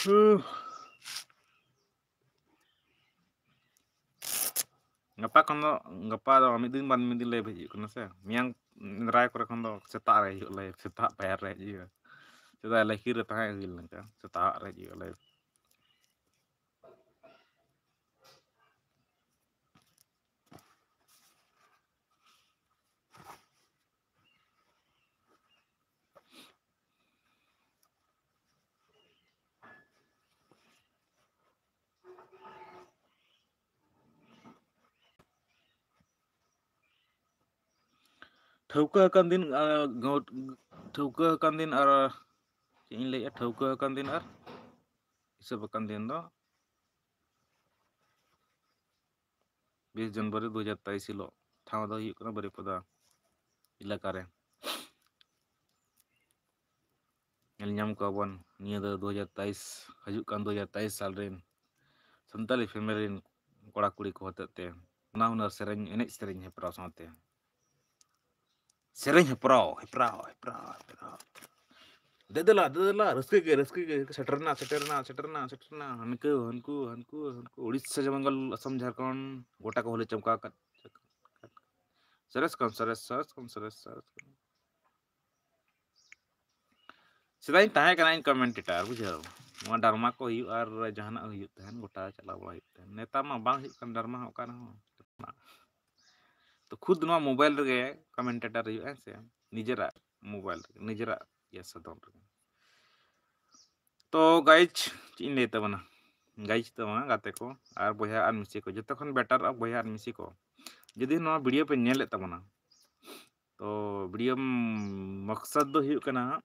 ᱦᱩᱸ᱾ ᱜᱟᱯᱟ ᱠᱷᱚᱱ ᱫᱚ, ᱜᱟᱯᱟ ᱫᱚ ᱢᱤᱫ ᱫᱤᱱ ᱵᱟᱫ ᱢᱤᱫ ᱫᱤᱱ ᱞᱟᱭᱤᱵᱷ ᱦᱤᱡᱩᱜ ᱠᱟᱱᱟ ᱥᱮ᱾ ᱢᱮᱭᱟᱝ ᱫᱟᱨᱟᱭ ᱠᱚᱨᱮ ᱠᱷᱚᱱ ᱫᱚ ᱥᱮᱛᱟᱜ ᱨᱮ ᱦᱤᱡᱩᱜᱼᱟ ᱞᱟᱭᱤᱵᱷ, ᱥᱮᱛᱟᱜ ᱯᱟᱭᱟᱨ ᱨᱮ ᱦᱤᱡᱩᱜᱼᱟ᱾ ᱥᱮᱫᱟᱭ ᱞᱟᱹᱠᱤᱨ ᱨᱮ ᱛᱟᱦᱮᱸ ᱦᱩᱭ ᱞᱮᱱᱠᱷᱟᱱ ᱥᱮᱛᱟᱜ ᱨᱮ ᱦᱤᱡᱩᱜᱼᱟ ᱞᱟᱭᱤᱵᱷ᱾ ᱴᱷᱟᱹᱣᱠᱟᱹ ᱟᱠᱟᱱ ᱫᱤᱱ, ᱟ, ᱜᱟᱶ-, ᱴᱷᱟᱹᱣᱠᱟᱹ ᱟᱠᱟᱱ ᱫᱤᱱ ᱟᱨ ᱪᱮᱫ ᱤᱧ ᱞᱟᱹᱭᱮᱫᱼᱟ, ᱴᱷᱟᱹᱣᱠᱟᱹ ᱟᱠᱟᱱ ᱫᱤᱱ ᱟᱨ ᱦᱤᱥᱟᱹᱵ ᱟᱠᱟᱱ ᱫᱤᱱ ᱫᱚ ᱵᱤᱥ ᱡᱟᱱᱩᱣᱟᱨᱤ ᱫᱩ ᱦᱟᱡᱟᱨ ᱛᱮᱭᱤᱥ ᱦᱤᱞᱳᱜ᱾ ᱴᱷᱟᱶ ᱫᱚ ᱦᱩᱭᱩᱜ ᱠᱟᱱᱟ ᱵᱟᱹᱨᱤᱯᱟᱫᱟ ᱮᱞᱟᱠᱟ ᱨᱮ᱾ ᱧᱮᱞ ᱧᱟᱢ ᱠᱚᱣᱟ ᱵᱚᱱ ᱱᱤᱭᱟᱹ ᱫᱚ ᱫᱩ ᱦᱟᱡᱟᱨ ᱛᱮᱭᱤᱥ, ᱦᱤᱡᱩᱜ ᱠᱟᱱ ᱫᱩ ᱦᱟᱡᱟᱨ ᱛᱮᱭᱤᱥ ᱥᱟᱞ ᱨᱮᱱ ᱥᱟᱱᱛᱟᱞᱤ ᱯᱷᱮᱢᱮᱞᱤ ᱨᱮᱱ ᱠᱚᱲᱟ ᱠᱩᱲᱤ ᱠᱚ ᱦᱚᱛᱮᱡ ᱛᱮ ᱱᱟᱱᱟ ᱦᱩᱱᱟᱹᱨ ᱥᱮᱨᱮᱧ, ᱮᱱᱮᱡ ᱥᱮᱨᱮᱧ ᱦᱮᱯᱨᱟᱣ ᱥᱟᱶᱛᱮ ᱥᱮᱨᱮᱧ ᱦᱮᱯᱨᱟᱣ, ᱦᱮᱯᱨᱟᱣ, ᱦᱮᱯᱨᱟᱣ, ᱦᱮᱯᱨᱟᱣ᱾ ᱫᱮᱫᱮᱞᱟ, ᱫᱮᱫᱮᱞᱟ, ᱨᱟᱹᱥᱠᱟᱹ ᱜᱮ, ᱨᱟᱹᱥᱠᱟᱹ ᱜᱮ, ᱥᱮᱴᱮᱨᱱᱟ, ᱥᱮᱴᱮᱨᱱᱟ, ᱥᱮᱴᱮᱨᱱᱟ, ᱥᱮᱴᱮᱨᱱᱟ᱾ ᱦᱟᱱᱠᱩ, ᱦᱟᱱᱠᱩ, ᱦᱟᱱᱠᱩ, ᱦᱟᱱᱠᱩ, ᱩᱲᱤᱥᱥᱟ, ᱵᱮᱝᱜᱚᱞ, ᱟᱥᱟᱢ, ᱡᱷᱟᱲᱠᱷᱚᱸᱰ, ᱜᱚᱴᱟ ᱠᱚ ᱦᱚᱞᱮ ᱪᱚᱢᱠᱟᱣ ᱟᱠᱟᱫ᱾ ᱥᱚᱨᱮᱥ ᱠᱷᱚᱱ ᱥᱚᱨᱮᱥ, ᱥᱚᱨᱮᱥ ᱠᱷᱚᱱ ᱥᱚᱨᱮᱥ, ᱥᱚᱨᱮᱥ ᱠᱷᱚᱱ᱾ ᱥᱮᱫᱟᱭ ᱤᱧ ᱛᱟᱦᱮᱸ ᱠᱟᱱᱟ ᱤᱧ commentator, ᱵᱩᱡᱷᱟᱹᱣ᱾ ᱱᱚᱣᱟ ᱰᱨᱟᱢᱟ ᱠᱚ ᱦᱩᱭᱩᱜᱼᱟ ᱟᱨ ᱡᱟᱦᱟᱱᱟᱜ ᱦᱩᱭᱩᱜ ᱛᱟᱦᱮᱱ, ᱜᱚᱴᱟ ᱪᱟᱞᱟᱣ ᱵᱟᱲᱟ ᱦᱩᱭᱩᱜ ᱛᱟᱦᱮᱱ᱾ ᱱᱮᱛᱟᱨ ᱢᱟ ᱵᱟᱝ ᱦᱩᱭᱩᱜ ᱠᱟᱱ ᱰᱨᱟᱢᱟ ᱦᱚᱸ ᱚᱠᱟ ᱨᱮᱦᱚᱸ᱾ ᱛᱚ ᱠᱷᱩᱫ ᱱᱚᱣᱟ mobile ᱨᱮᱜᱮ commentator ᱦᱩᱭᱩᱜᱼᱟ, ᱦᱮᱸ ᱥᱮ? ᱱᱤᱡᱮᱨᱟᱜ mobile ᱨᱮ, ᱱᱤᱡᱮᱨᱟᱜ ᱤᱭᱟᱹ ᱥᱟᱫᱚᱢ ᱨᱮᱜᱮ᱾ ᱛᱚ guys, ᱪᱮᱫ ᱤᱧ ᱞᱟᱹᱭ ᱛᱟᱵᱚᱱᱟ? Guys ᱫᱚ ᱵᱟᱝᱟ, ᱜᱟᱛᱮ ᱠᱚ ᱟᱨ ᱵᱚᱭᱦᱟ ᱟᱨ ᱢᱤᱥᱤ ᱠᱚ, ᱡᱚᱛᱚ ᱠᱷᱚᱱ betterᱚᱜᱼᱟ ᱵᱚᱭᱦᱟ ᱟᱨ ᱢᱤᱥᱤ ᱠᱚ, ᱡᱩᱫᱤ ᱱᱚᱣᱟ video ᱯᱮ ᱧᱮᱞᱮᱫ ᱛᱟᱵᱚᱱᱟ, ᱛᱚ video ᱢᱚᱠᱥᱚᱫ ᱫᱚ ᱦᱩᱭᱩᱜ ᱠᱟᱱᱟ ᱦᱟᱸᱜ,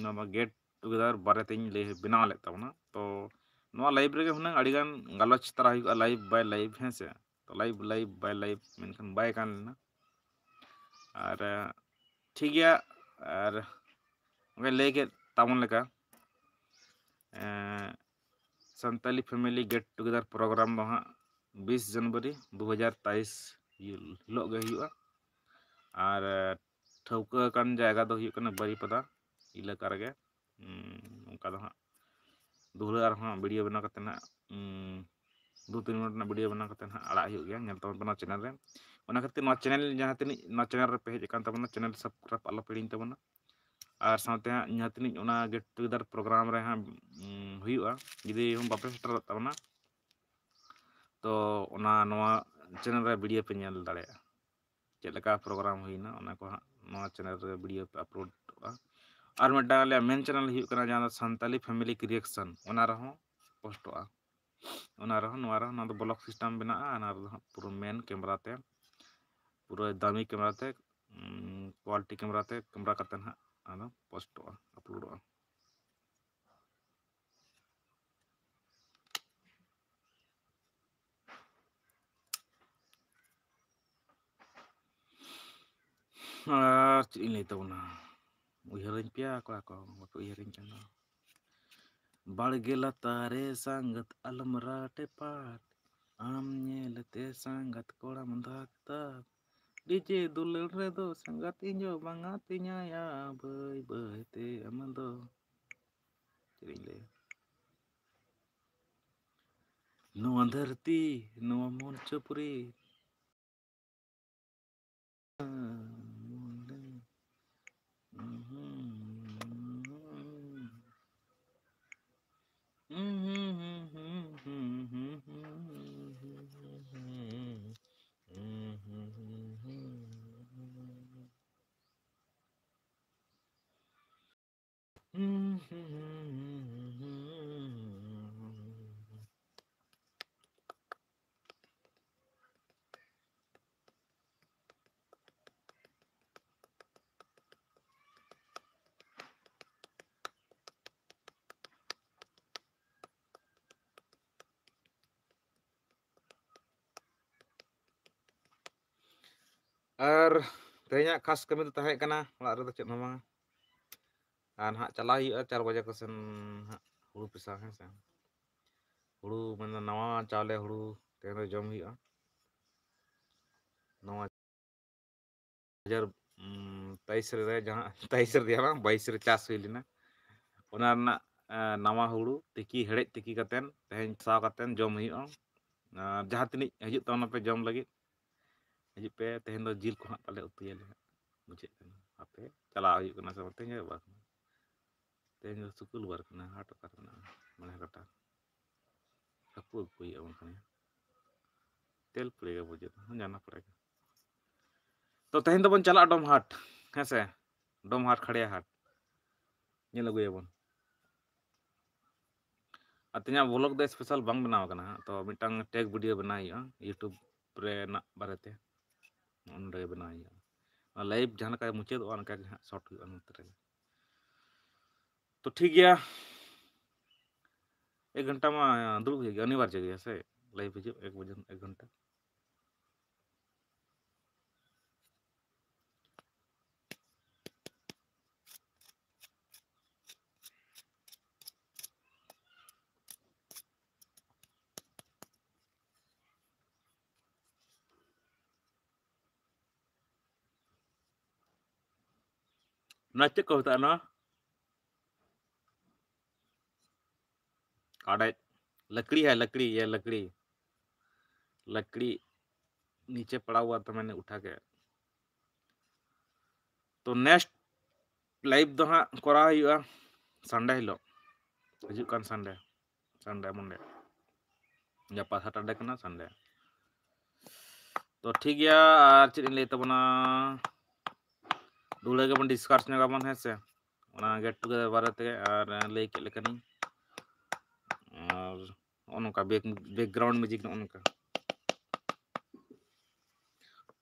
ᱱᱚᱣᱟ get together ᱵᱟᱨᱮᱛᱮᱧ ᱞᱟᱹᱭ ᱵᱮᱱᱟᱣ ᱞᱮᱫ ᱛᱟᱵᱚᱱᱟ᱾ ᱛᱚ ᱱᱚᱣᱟ live ᱨᱮᱜᱮ ᱦᱩᱱᱟᱹᱝ ᱟᱹᱰᱤᱜᱟᱱ ᱜᱟᱞᱚᱪ ᱛᱟᱨᱟ ᱦᱩᱭᱩᱜᱼᱟ, live by live, ᱦᱮᱸ ᱥᱮ? ᱛᱚ live, live by live, ᱢᱮᱱᱠᱷᱟᱱ ᱵᱟᱭ ᱜᱟᱱ ᱞᱮᱱᱟ᱾ ᱟᱨ ᱴᱷᱤᱠ ᱜᱮᱭᱟ, ᱟᱨ ᱚᱱᱠᱟᱧ ᱞᱟᱹᱭ ᱠᱮᱫ ᱛᱟᱵᱚᱱ ᱞᱮᱠᱟ, ᱮᱸ, Santali family get together program ᱫᱚ ᱦᱟᱸᱜ ᱵᱤᱥ ᱡᱟᱱᱩᱣᱟᱨᱤ ᱫᱩ ᱦᱟᱡᱟᱨ ᱛᱮᱭᱤᱥ ᱦᱤᱞᱳᱜ ᱜᱮ ᱦᱩᱭᱩᱜᱼᱟ᱾ ᱟᱨ ᱴᱷᱟᱹᱣᱠᱟᱹ ᱟᱠᱟᱱ ᱡᱟᱭᱜᱟ ᱫᱚ ᱦᱩᱭᱩᱜ ᱠᱟᱱᱟ ᱵᱟᱹᱨᱤᱯᱟᱫᱟ ᱮᱞᱟᱠᱟ ᱨᱮᱜᱮ᱾ ᱩᱸ, ᱚᱱᱠᱟ ᱫᱚ ᱦᱟᱸᱜ ᱫᱩᱦᱲᱟᱹ ᱟᱨᱦᱚᱸ video ᱵᱮᱱᱟᱣ ᱠᱟᱛᱮ ᱦᱟᱸᱜ, ᱩᱸ, ᱫᱩ ᱛᱤᱱ ᱢᱤᱱᱤᱴ ᱨᱮᱱᱟᱜ video ᱵᱮᱱᱟᱣ ᱠᱟᱛᱮ ᱦᱟᱸᱜ ᱟᱲᱟᱜ ᱦᱩᱭᱩᱜ ᱜᱮᱭᱟ, ᱧᱮᱞ ᱛᱟᱵᱚᱱ ᱯᱮ ᱱᱚᱣᱟ channel ᱨᱮ᱾ ᱚᱱᱟ ᱠᱷᱟᱹᱛᱤᱨ ᱱᱚᱣᱟ channel ᱡᱟᱦᱟᱸ ᱛᱤᱱᱟᱹᱜ ᱱᱚᱣᱟ channel ᱨᱮᱯᱮ ᱦᱮᱡ ᱟᱠᱟᱱ ᱛᱟᱵᱚᱱᱟ, channel subscribe ᱟᱞᱚ ᱯᱮ ᱦᱤᱲᱤᱧ ᱛᱟᱵᱚᱱᱟ᱾ ᱟᱨ ᱥᱟᱶᱛᱮ ᱦᱟᱸᱜ ᱡᱟᱦᱟᱸ ᱛᱤᱱᱟᱹᱜ ᱚᱱᱟ get together program ᱨᱮ ᱦᱟᱸᱜ, ᱩᱸ, ᱦᱩᱭᱩᱜᱼᱟ, ᱡᱩᱫᱤ ᱦᱚᱸ ᱵᱟᱯᱮ ᱥᱮᱴᱮᱨᱚᱜ ᱛᱟᱵᱚᱱᱟ, ᱛᱚ ᱚᱱᱟ ᱱᱚᱣᱟ channel ᱨᱮ video ᱯᱮ ᱧᱮᱞ ᱫᱟᱲᱮᱭᱟᱜᱼᱟ᱾ ᱪᱮᱫ ᱞᱮᱠᱟ program ᱦᱩᱭᱱᱟ, ᱚᱱᱟ ᱠᱚ ᱦᱟᱸᱜ ᱱᱚᱣᱟ channel ᱨᱮ video ᱯᱮ uploadᱚᱜᱼᱟ᱾ ᱟᱨ ᱢᱤᱫᱴᱟᱝ ᱟᱞᱮᱭᱟᱜ main channel ᱦᱩᱭᱩᱜ ᱠᱟᱱᱟ ᱡᱟᱦᱟᱸ ᱫᱚ ᱥᱟᱱᱛᱟᱞᱤ family creation, ᱚᱱᱟ ᱨᱮᱦᱚᱸ postᱚᱜᱼᱟ᱾ ᱚᱱᱟ ᱨᱮᱦᱚᱸ, ᱱᱚᱣᱟ ᱨᱮᱦᱚᱸ, ᱱᱚᱣᱟ ᱫᱚ vlog system ᱢᱮᱱᱟᱜᱼᱟ᱾ ᱚᱱᱟ ᱨᱮᱫᱚ ᱦᱟᱸᱜ ᱯᱩᱨᱟᱹ main camera ᱛᱮ, ᱯᱩᱨᱟᱹ ᱫᱟᱢᱤ camera ᱛᱮ, ᱩᱸ, quality camera ᱛᱮ camera ᱠᱟᱛᱮ ᱦᱟᱸᱜ ᱟᱫᱚ postᱚᱜᱼᱟ, uploadᱚᱜᱼᱟ᱾ ᱟᱨ ᱪᱮᱫ ᱤᱧ ᱞᱟᱹᱭ ᱛᱟᱵᱚᱱᱟ, ᱩᱭᱦᱟᱹᱨᱟᱹᱧ ᱯᱮᱭᱟ ᱠᱚᱲᱟ ᱠᱚ, ᱵᱟᱯᱮ ᱩᱭᱦᱟᱹᱨᱟᱹᱧ ᱠᱟᱱᱟ᱾ ᱵᱟᱲᱜᱮ ᱞᱟᱛᱟᱨ ᱨᱮ ᱥᱟᱸᱜᱟᱛ ᱟᱞᱚᱢ ᱨᱟᱴᱮ ᱯᱟᱴ, ᱟᱢ ᱧᱮᱞᱛᱮ ᱥᱟᱸᱜᱟᱛ ᱠᱚᱲᱟᱢ ᱫᱷᱟᱠ ᱫᱷᱟᱠ᱾ ᱰᱤᱡᱮ ᱫᱩᱞᱟᱹᱲ ᱨᱮᱫᱚ ᱥᱟᱸᱜᱟᱛ ᱤᱧ ᱫᱚ ᱵᱟᱝᱟ ᱛᱤᱧᱟᱭᱟ, ᱵᱟᱹᱭ ᱵᱟᱹᱭ ᱛᱮ ᱟᱢ ᱫᱚ᱾ ᱪᱮᱫ ᱤᱧ ᱞᱟᱹᱭᱟ? ᱱᱚᱣᱟ ᱫᱷᱟᱹᱨᱛᱤ, ᱱᱚᱣᱟ ᱢᱚᱧᱪᱚᱯᱩᱨᱤ᱾ ᱟᱨ ᱛᱮᱦᱮᱧᱟᱜ ᱠᱷᱟᱥ ᱠᱟᱹᱢᱤ ᱫᱚ ᱛᱟᱦᱮᱸ ᱠᱟᱱᱟ ᱚᱲᱟᱜ ᱨᱮᱫᱚ ᱪᱮᱫ ᱦᱚᱸ ᱵᱟᱝᱟ᱾ ᱟᱨ ᱱᱟᱦᱟᱜ ᱪᱟᱞᱟᱣ ᱦᱩᱭᱩᱜᱼᱟ ᱪᱟᱨ ᱵᱟᱡᱮ ᱠᱚ ᱥᱮᱱ ᱦᱟᱸᱜ ᱦᱩᱲᱩ ᱯᱮᱥᱟ, ᱦᱮᱸ ᱥᱮ᱾ ᱦᱩᱲᱩ ᱢᱮᱱᱫᱚ ᱱᱟᱣᱟ ᱪᱟᱣᱞᱮ ᱦᱩᱲᱩ ᱛᱮᱦᱮᱧ ᱫᱚ ᱡᱚᱢ ᱦᱩᱭᱩᱜᱼᱟ᱾ ᱱᱚᱣᱟ ᱦᱟᱡᱟᱨ, ᱩᱢ, ᱛᱮᱭᱤᱥ ᱨᱮ, ᱡᱟᱦᱟᱸ ᱛᱮᱭᱤᱥ ᱨᱮ ᱫᱚ ᱵᱟᱝ, ᱵᱟᱭᱤᱥ ᱨᱮ ᱪᱟᱥ ᱦᱩᱭ ᱞᱮᱱᱟ᱾ ᱚᱱᱟ ᱨᱮᱱᱟᱜ, ᱮ, ᱱᱟᱣᱟ ᱦᱩᱲᱩ ᱛᱤᱠᱤ, ᱦᱮᱲᱦᱮᱫ ᱛᱤᱠᱤ ᱠᱟᱛᱮᱱ ᱛᱮᱦᱮᱧ ᱯᱮᱥᱟᱣ ᱠᱟᱛᱮᱱ ᱡᱚᱢ ᱦᱩᱭᱩᱜᱼᱟ᱾ ᱟᱨ ᱡᱟᱦᱟᱸ ᱛᱤᱱᱟᱹᱜ ᱦᱤᱡᱩᱜ ᱛᱟᱵᱚᱱᱟᱯᱮ ᱡᱚᱢ ᱞᱟᱹᱜᱤᱫ, ᱦᱤᱡᱩᱜ ᱯᱮ᱾ ᱛᱮᱦᱮᱧ ᱫᱚ ᱡᱤᱞ ᱠᱚ ᱦᱟᱸᱜ ᱯᱟᱞᱮ ᱩᱛᱩᱭᱟᱞᱮ ᱦᱟᱸᱜ, ᱵᱩᱡᱷᱟᱹᱜ ᱠᱟᱱᱟ᱾ ᱟᱯᱮ ᱪᱟᱞᱟᱣ ᱦᱩᱭᱩᱜ ᱠᱟᱱᱟ ᱥᱮ ᱵᱟᱝ? ᱛᱮᱦᱮᱧ ᱫᱚ ᱵᱟᱝ, ᱛᱮᱦᱮᱧ ᱫᱚ ᱥᱩᱠᱩᱞ ᱵᱟᱨ ᱠᱟᱱᱟ, ᱦᱟᱴ ᱚᱠᱟ ᱨᱮ ᱢᱮᱱᱟᱜᱼᱟ? ᱢᱟᱱᱮ ᱠᱟᱴᱟ ᱦᱟᱹᱠᱩ ᱟᱹᱜᱩ ᱦᱩᱭᱩᱜᱼᱟ ᱵᱟᱝᱠᱷᱟᱱ᱾ ᱛᱮᱞ ᱯᱩᱲᱮᱜᱟ ᱵᱩᱡᱷᱟᱹᱜ ᱠᱟᱱᱟ, ᱡᱟᱱᱟ ᱯᱩᱲᱮᱜᱟ᱾ ᱛᱚ ᱛᱮᱦᱮᱧ ᱫᱚᱵᱚᱱ ᱪᱟᱞᱟᱜᱼᱟ ᱰᱚᱢ ᱦᱟᱴ, ᱦᱮᱸ ᱥᱮ? ᱰᱚᱢ ᱦᱟᱴ, ᱠᱷᱟᱲᱭᱟ ᱦᱟᱴ ᱧᱮᱞ ᱟᱹᱜᱩᱭᱟᱵᱚᱱ᱾ ᱟᱨ ᱛᱮᱦᱮᱧᱟᱜ vlog ᱫᱚ special ᱵᱟᱝ ᱵᱮᱱᱟᱣ ᱠᱟᱱᱟ ᱦᱟᱸᱜ, ᱛᱚ ᱢᱤᱫᱴᱟᱝ tech video ᱵᱮᱱᱟᱣ ᱦᱩᱭᱩᱜᱼᱟ YouTube ᱨᱮᱱᱟᱜ ᱵᱟᱨᱮᱛᱮ, ᱚᱸᱰᱮ ᱵᱮᱱᱟᱣ ᱦᱩᱭᱩᱜᱼᱟ᱾ ᱟᱨ live ᱡᱟᱦᱟᱸ ᱞᱮᱠᱟ ᱢᱩᱪᱟᱹᱫᱚᱜᱼᱟ, ᱚᱱᱠᱟ ᱜᱮ ᱦᱟᱸᱜ short ᱦᱩᱭᱩᱜᱼᱟ ᱱᱚᱛᱮ ᱨᱮᱜᱮ᱾ ᱛᱚ ᱴᱷᱤᱠ ᱜᱮᱭᱟ, ᱮᱠ ᱜᱷᱚᱱᱴᱟ ᱢᱟ ᱫᱩᱲᱩᱵ ᱦᱩᱭᱩᱜ ᱜᱮᱭᱟ, ᱚᱱᱤᱵᱟᱨᱡᱚ ᱜᱮᱭᱟ ᱥᱮ, live ᱦᱤᱡᱩᱜ ᱮᱠ ᱵᱟᱡᱮ, ᱮᱠ ᱜᱷᱚᱱᱴᱟ᱾ ᱱᱚᱣᱟ ᱪᱮᱫ ᱠᱚ ᱢᱮᱛᱟᱜᱼᱟ ᱱᱚᱣᱟ? कागज, लकड़ी है, लकड़ी, ये लकड़ी, लकड़ी नीचे पड़ा हुआ था, मैंने उठा के। तो next live ᱫᱚ ᱦᱟᱸᱜ ᱠᱚᱨᱟᱣ ᱦᱩᱭᱩᱜᱼᱟ Sunday ᱦᱤᱞᱳᱜ, ᱦᱤᱡᱩᱜ ᱠᱟᱱ Sunday, Sunday Monday, ᱜᱟᱯᱟ Saturday ᱠᱟᱱᱟ, Sunday᱾ ᱛᱚ ᱴᱷᱤᱠ ᱜᱮᱭᱟ, ᱟᱨ ᱪᱮᱫ ᱤᱧ ᱞᱟᱹᱭ ᱛᱟᱵᱚᱱᱟ, ᱫᱩᱲᱟᱹ ᱜᱮᱵᱚᱱ discuss ᱧᱚᱜᱟᱵᱚᱱ, ᱦᱮᱸ ᱥᱮ, ᱚᱱᱟ get together ᱵᱟᱨᱮ ᱛᱮ᱾ ᱟᱨ ᱞᱟᱹᱭ ᱠᱮᱫ ᱞᱮᱠᱟᱱᱤᱧ, ᱟᱨ ᱱᱚᱜᱼᱚ ᱱᱚᱝᱠᱟ back-, background music ᱱᱚᱜᱼᱚ ᱱᱚᱝᱠᱟ᱾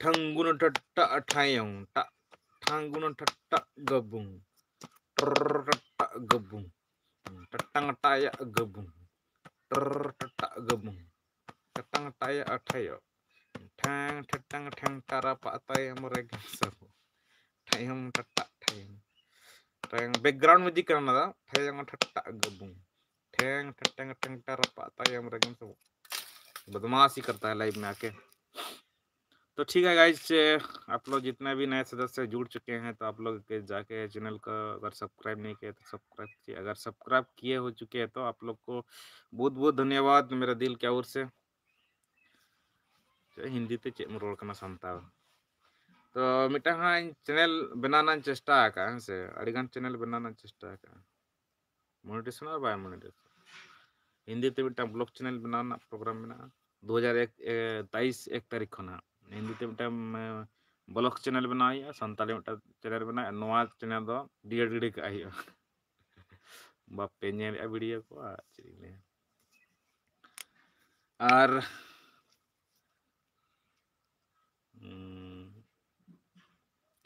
ᱴᱷᱟᱝᱜᱩᱱ ᱴᱷᱟᱴᱴᱟ ᱴᱷᱟᱭᱚᱝ ᱴᱟ, ᱴᱷᱟᱝᱜᱩᱱ ᱴᱷᱟᱴᱴᱟ ᱜᱟᱵᱩᱝ, ᱴᱨᱨᱨ ᱴᱷᱟᱴᱴᱟ ᱜᱟᱵᱩᱝ, ᱴᱟᱴᱟᱝ ᱴᱟᱭᱟ ᱜᱟᱵᱩᱝ, ᱴᱨᱨᱨ ᱴᱷᱟᱴᱴᱟ ᱜᱟᱵᱩᱝ, ᱴᱟᱴᱟᱝ ᱴᱟᱭᱟ ᱴᱷᱟᱭᱚ, ᱴᱷᱮᱝ ᱴᱷᱮᱴᱟᱝ ᱴᱷᱮᱝ ᱴᱟᱨᱟᱯᱟᱜ ᱛᱟᱭᱚᱢ ᱨᱮᱜᱮ ᱥᱟᱵᱚ᱾ ᱴᱷᱟᱭᱚᱝ ᱴᱷᱟᱴᱟᱜ ᱴᱷᱟᱭᱚᱝ᱾ ᱴᱷᱟᱭᱚᱝ background music ᱠᱟᱱᱟ ᱚᱱᱟ ᱫᱚ᱾ ᱴᱷᱟᱭᱚᱝ ᱴᱷᱟᱴᱟᱜ ᱜᱟᱵᱩᱝ᱾ ᱴᱷᱮᱝ ᱴᱷᱮᱴᱟᱝ ᱴᱷᱮᱝ ᱴᱟᱨᱟᱯᱟᱜ ᱛᱟᱭᱚᱢ ᱨᱮᱜᱮ ᱥᱟᱵᱚ। बदमाशी करता है live में आके। तो ठीक है guys, आप लोग जितने भी नए सदस्य जुड़ चुके हैं, तो आप लोग के जाके चैनल का अगर सब्सक्राइब नहीं किए तो सब्सक्राइब कीजिए। अगर सब्सक्राइब किए हो चुके हैं तो आप लोग को बहुत बहुत धन्यवाद मेरा दिल की ओर से। ᱪᱮᱫ ᱦᱤᱱᱫᱤ ᱛᱮ ᱪᱮᱫ ᱮᱢ ᱨᱚᱲ ᱠᱟᱱᱟ ᱥᱟᱱᱛᱟᱲ? ᱛᱚ ᱢᱤᱫᱴᱟᱝ ᱦᱟᱸᱜ ᱤᱧ ᱪᱮᱱᱮᱞ ᱵᱮᱱᱟᱣ ᱨᱮᱱᱟᱜ ᱤᱧ ᱪᱮᱥᱴᱟ ᱟᱠᱟᱫᱼᱟ, ᱦᱮᱸ ᱥᱮ, ᱟᱹᱰᱤᱜᱟᱱ ᱪᱮᱱᱮᱞ ᱵᱮᱱᱟᱣ ᱨᱮᱱᱟᱜ ᱤᱧ ᱪᱮᱥᱴᱟ ᱟᱠᱟᱫᱼᱟ, ᱢᱚᱱᱤᱴᱮᱥᱚᱱ ᱟᱨ ᱵᱟᱭ ᱢᱚᱱᱤᱴᱮᱥᱚᱱ᱾ ᱦᱤᱱᱫᱤ ᱛᱮ ᱢᱤᱫᱴᱟᱝ ᱵᱞᱚᱜ ᱪᱮᱱᱮᱞ ᱵᱮᱱᱟᱣ ᱨᱮᱱᱟᱜ ᱯᱨᱳᱜᱨᱟᱢ ᱢᱮᱱᱟᱜᱼᱟ ᱫᱩ ᱦᱟᱡᱟᱨ ᱮᱠ, ᱮ, ᱛᱮᱭᱤᱥ ᱮᱠ ᱛᱟᱹᱨᱤᱠᱷ ᱠᱷᱚᱱᱟᱜ᱾ ᱦᱤᱱᱫᱤ ᱛᱮ ᱢᱤᱫᱴᱟᱝ, ᱮ, ᱵᱞᱚᱜ ᱪᱮᱱᱮᱞ ᱵᱮᱱᱟᱣ ᱦᱩᱭᱩᱜᱼᱟ, ᱥᱟᱱᱛᱟᱲᱤ ᱢᱤᱫᱴᱟᱝ ᱪᱮᱱᱮᱞ ᱵᱮᱱᱟᱣ, ᱱᱚᱣᱟ ᱪᱮᱱᱮᱞ ᱫᱚ ᱰᱤᱭᱮ ᱰᱤᱰᱤ ᱠᱟᱜ ᱦᱩᱭᱩᱜᱼᱟ᱾ ᱵᱟᱯᱮ ᱧᱮᱞᱮᱫᱼᱟ ᱵᱷᱤᱰᱤᱭᱳ ᱠᱚ, ᱟᱨ ᱪᱮᱫ ᱤᱧ ᱞᱟᱹᱭᱟ᱾ ᱟᱨ ᱩᱸ,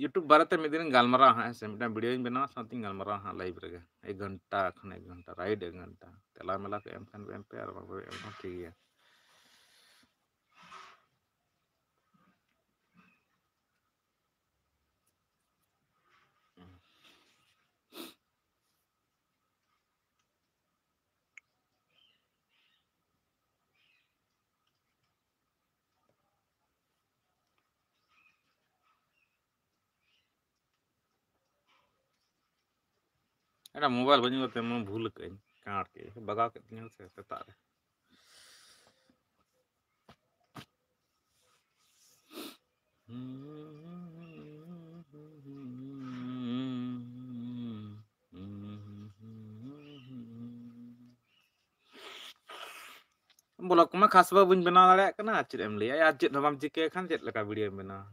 YouTube ᱵᱟᱨᱮᱛᱮ ᱢᱤᱫ ᱫᱤᱱ ᱜᱟᱞᱢᱟᱨᱟᱣ ᱦᱟᱸᱜ, ᱦᱮᱸ ᱥᱮ, ᱢᱤᱫᱴᱟᱝ ᱵᱷᱤᱰᱤᱭᱳᱧ ᱵᱮᱱᱟᱣᱟ, ᱥᱟᱶᱛᱮᱧ ᱜᱟᱞᱢᱟᱨᱟᱣᱟ ᱦᱟᱸᱜ ᱞᱟᱭᱤᱵᱷ ᱨᱮᱜᱮ, ᱮᱠ ᱜᱷᱚᱱᱴᱟ ᱠᱷᱚᱱ ᱮᱠ ᱜᱷᱚᱱᱴᱟ, ᱨᱟᱭᱤᱴ ᱮᱠ ᱜᱷᱚᱱᱴᱟ᱾ ᱛᱮᱞᱟ ᱢᱮᱞᱟ ᱠᱚ ᱮᱢ ᱠᱷᱟᱱ ᱯᱮ ᱮᱢ ᱯᱮ, ᱟᱨ ᱵᱟᱝ ᱯᱮ ᱮᱢ ᱠᱷᱟᱱ ᱴᱷᱤᱠ ᱜᱮᱭᱟ᱾ ᱮᱴᱟᱜ ᱢᱳᱵᱟᱭᱤᱞ ᱵᱟᱹᱧ ᱟᱹᱜᱩ ᱠᱟᱛᱮ ᱢᱟ ᱵᱷᱩᱞ ᱠᱟᱜ ᱟᱹᱧ, ᱠᱟᱸᱲ ᱠᱮᱫ, ᱵᱟᱜᱟᱣ ᱠᱮᱫ ᱛᱤᱧᱟᱹ ᱥᱮ ᱥᱮᱛᱟᱜ ᱨᱮ᱾ ᱵᱞᱚᱜ ᱠᱚᱢᱟ ᱠᱷᱟᱥ ᱵᱟ ᱵᱟᱹᱧ ᱵᱮᱱᱟᱣ ᱫᱟᱲᱮᱭᱟᱜ ᱠᱟᱱᱟ, ᱟᱨ ᱪᱮᱫ ᱮᱢ ᱞᱟᱹᱭᱟ, ᱟᱨ ᱪᱮᱫ ᱦᱚᱸ ᱵᱟᱢ ᱪᱤᱠᱟᱹᱭ ᱠᱷᱟᱱ ᱪᱮᱫ ᱞᱮᱠᱟ ᱵᱷᱤᱰᱤᱭᱳᱢ ᱵᱮᱱᱟᱣᱟ?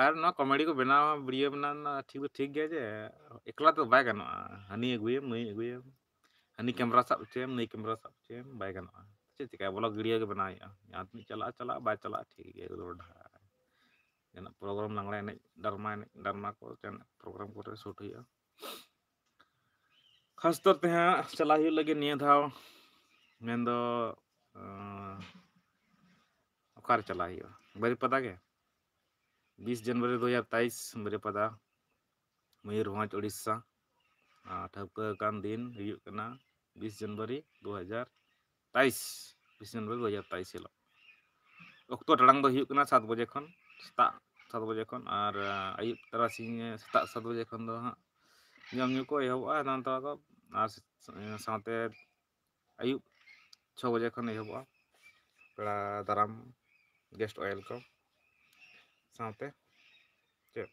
ᱟᱨ ᱱᱚᱣᱟ ᱠᱚᱢᱮᱰᱤ ᱠᱚ ᱵᱮᱱᱟᱣ, ᱵᱷᱤᱰᱤᱭᱳ ᱵᱮᱱᱟᱣ ᱨᱮᱱᱟᱜ ᱴᱷᱤᱠ ᱫᱚ ᱴᱷᱤᱠ ᱜᱮᱭᱟ, ᱡᱮ ᱮᱠᱞᱟ ᱛᱮᱫᱚ ᱵᱟᱭ ᱜᱟᱱᱚᱜᱼᱟ, ᱦᱟᱹᱱᱤ ᱟᱹᱜᱩᱭᱮᱢ, ᱱᱩᱭ ᱟᱹᱜᱩᱭᱮᱢ, ᱦᱟᱹᱱᱤ ᱠᱮᱢᱨᱟ ᱥᱟᱵ ᱦᱚᱪᱚᱭᱮᱢ, ᱱᱩᱭ ᱠᱮᱢᱨᱟ ᱥᱟᱵ ᱦᱚᱪᱚᱭᱮᱢ, ᱵᱟᱭ ᱜᱟᱱᱚᱜᱼᱟ᱾ ᱪᱮᱫ ᱪᱤᱠᱟᱹᱭᱟ, ᱵᱞᱚᱜ ᱵᱷᱤᱰᱤᱭᱳ ᱜᱮ ᱵᱮᱱᱟᱣ ᱦᱩᱭᱩᱜᱼᱟ᱾ ᱡᱟᱦᱟᱸ ᱛᱤᱱᱟᱹᱜ ᱪᱟᱞᱟᱜᱼᱟ ᱪᱟᱞᱟᱜᱼᱟ, ᱵᱟᱭ ᱪᱟᱞᱟᱜᱼᱟ ᱴᱷᱤᱠ ᱜᱮᱭᱟ, ᱮᱠᱫᱚᱢ ᱰᱷᱟᱭ᱾ ᱡᱟᱦᱟᱱᱟᱜ ᱯᱨᱳᱜᱨᱟᱢ, ᱞᱟᱜᱽᱲᱮ ᱮᱱᱮᱡ, ᱰᱨᱟᱢᱟ ᱮᱱᱮᱡ, ᱰᱨᱟᱢᱟ ᱠᱚ ᱡᱟᱦᱟᱱᱟᱜ ᱯᱨᱳᱜᱨᱟᱢ ᱠᱚᱨᱮ ᱥᱩᱴ ᱦᱩᱭᱩᱜᱼᱟ᱾ ᱠᱷᱟᱥ ᱛᱚᱨ ᱛᱮ ᱦᱟᱸᱜ ᱪᱟᱞᱟᱜ ᱦᱩᱭᱩᱜ ᱞᱟᱹᱜᱤᱫ ᱱᱤᱭᱟᱹ ᱫᱷᱟᱣ, ᱢᱮᱱᱫᱚ, ᱟᱸ, ᱚᱠᱟᱨᱮ ᱪᱟᱞᱟᱜ ᱦᱩᱭᱩᱜᱼᱟ? ᱵᱟᱹᱨᱤᱯᱟᱫᱟ ᱜᱮ᱾ ᱵᱤᱥ ᱡᱟᱱᱩᱣᱟᱨᱤ ᱫᱩ ᱦᱟᱡᱟᱨ ᱛᱮᱭᱤᱥ, ᱵᱟᱹᱨᱤᱯᱟᱫᱟ, ᱢᱚᱭᱩᱨᱵᱷᱚᱸᱡᱽ, ᱳᱰᱤᱥᱟ᱾ ᱟᱨ ᱴᱷᱟᱹᱣᱠᱟᱹ ᱟᱠᱟᱱ ᱫᱤᱱ ᱦᱩᱭᱩᱜ ᱠᱟᱱᱟ ᱵᱤᱥ ᱡᱟᱱᱩᱣᱟᱨᱤ ᱫᱩ ᱦᱟᱡᱟᱨ ᱛᱮᱭᱤᱥ, ᱵᱤᱥ ᱡᱟᱱᱩᱣᱟᱨᱤ ᱫᱩ ᱦᱟᱡᱟᱨ ᱛᱮᱭᱤᱥ ᱦᱤᱞᱳᱜ᱾ ᱚᱠᱛᱚ ᱴᱟᱲᱟᱝ ᱫᱚ ᱦᱩᱭᱩᱜ ᱠᱟᱱᱟ ᱥᱟᱛ ᱵᱟᱡᱮ ᱠᱷᱚᱱ, ᱥᱮᱛᱟᱜ ᱥᱟᱛ ᱵᱟᱡᱮ ᱠᱷᱚᱱ, ᱟᱨ, ᱟᱸ, ᱟᱹᱭᱩᱵ ᱛᱟᱨᱟᱥᱤᱧ, ᱥᱮᱛᱟᱜ ᱥᱟᱛ ᱵᱟᱡᱮ ᱠᱷᱚᱱ ᱫᱚ ᱦᱟᱸᱜ ᱡᱚᱢ ᱧᱩ ᱠᱚ ᱮᱦᱚᱵᱚᱜᱼᱟ, ᱮᱱᱟᱱ ᱛᱚᱨᱟ ᱠᱚ, ᱟᱨ ᱥᱟᱶᱛᱮ ᱟᱹᱭᱩᱵ ᱪᱷᱚ ᱵᱟᱡᱮ ᱠᱷᱚᱱ ᱮᱦᱚᱵᱚᱜᱼᱟ ᱯᱮᱲᱟ ᱫᱟᱨᱟᱢ, ᱜᱮᱥᱴ ᱳᱭᱮᱞᱠᱟᱢ, ᱥᱟᱶᱛᱮ ᱪᱮᱫ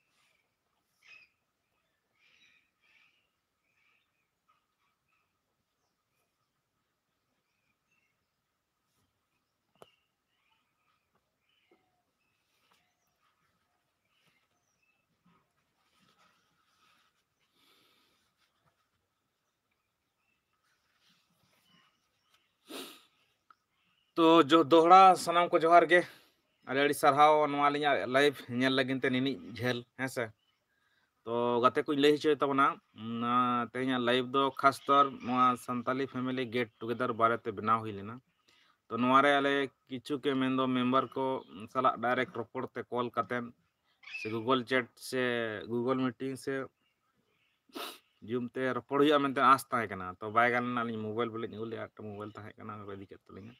ᱛᱚ, ᱡᱚ-, ᱫᱚᱦᱲᱟ ᱥᱟᱱᱟᱢ ᱠᱚ ᱡᱚᱦᱟᱨ ᱜᱮ᱾ ᱟᱹᱰᱤ ᱟᱹᱰᱤ ᱥᱟᱨᱦᱟᱣ ᱱᱚᱣᱟ ᱟᱹᱞᱤᱧᱟᱜ live ᱧᱮᱞ ᱞᱟᱹᱜᱤᱫ ᱛᱮ ᱱᱤᱱᱤᱡ ᱡᱷᱟᱹᱞ, ᱦᱮᱸ ᱥᱮ᱾ ᱛᱚ, ᱜᱟᱛᱮ ᱠᱚᱧ ᱞᱟᱹᱭ ᱦᱚᱪᱚᱭ ᱛᱟᱵᱚᱱᱟ, ᱩᱢ, ᱛᱮᱦᱮᱧᱟᱜ live ᱫᱚ ᱠᱷᱟᱥ ᱛᱚᱨ ᱱᱚᱣᱟ ᱥᱟᱱᱛᱟᱞᱤ family get together ᱵᱟᱨᱮᱛᱮ ᱵᱮᱱᱟᱣ ᱦᱩᱭ ᱞᱮᱱᱟ᱾ ᱛᱚ, ᱱᱚᱣᱟ ᱨᱮ ᱟᱞᱮ ᱠᱤᱪᱷᱩ ᱠᱮ ᱢᱮᱱᱫᱚ member ᱠᱚ ᱥᱟᱞᱟᱜ direct ᱨᱚᱯᱚᱲ ᱛᱮ call ᱠᱟᱛᱮᱫ ᱥᱮ Google Chat ᱥᱮ Google Meeting ᱥᱮ Zoom ᱛᱮ ᱨᱚᱯᱚᱲ ᱦᱩᱭᱩᱜᱼᱟ ᱢᱮᱱᱛᱮ ᱟᱸᱥ ᱛᱟᱦᱮᱸ ᱠᱟᱱᱟ᱾ ᱛᱚ, ᱵᱟᱭ ᱜᱟᱱ ᱞᱮᱱᱟ, ᱟᱹᱞᱤᱧ mobile ᱵᱚᱞᱮᱧ ᱟᱹᱜᱩ ᱞᱮᱫᱼᱟ, ᱟᱨ ᱢᱤᱫᱴᱟᱝ mobile ᱛᱟᱦᱮᱸ ᱠᱟᱱᱟ, ᱚᱱᱟ ᱠᱚ ᱤᱫᱤ ᱠᱮᱫ ᱛᱟᱹᱞᱤᱧᱟ᱾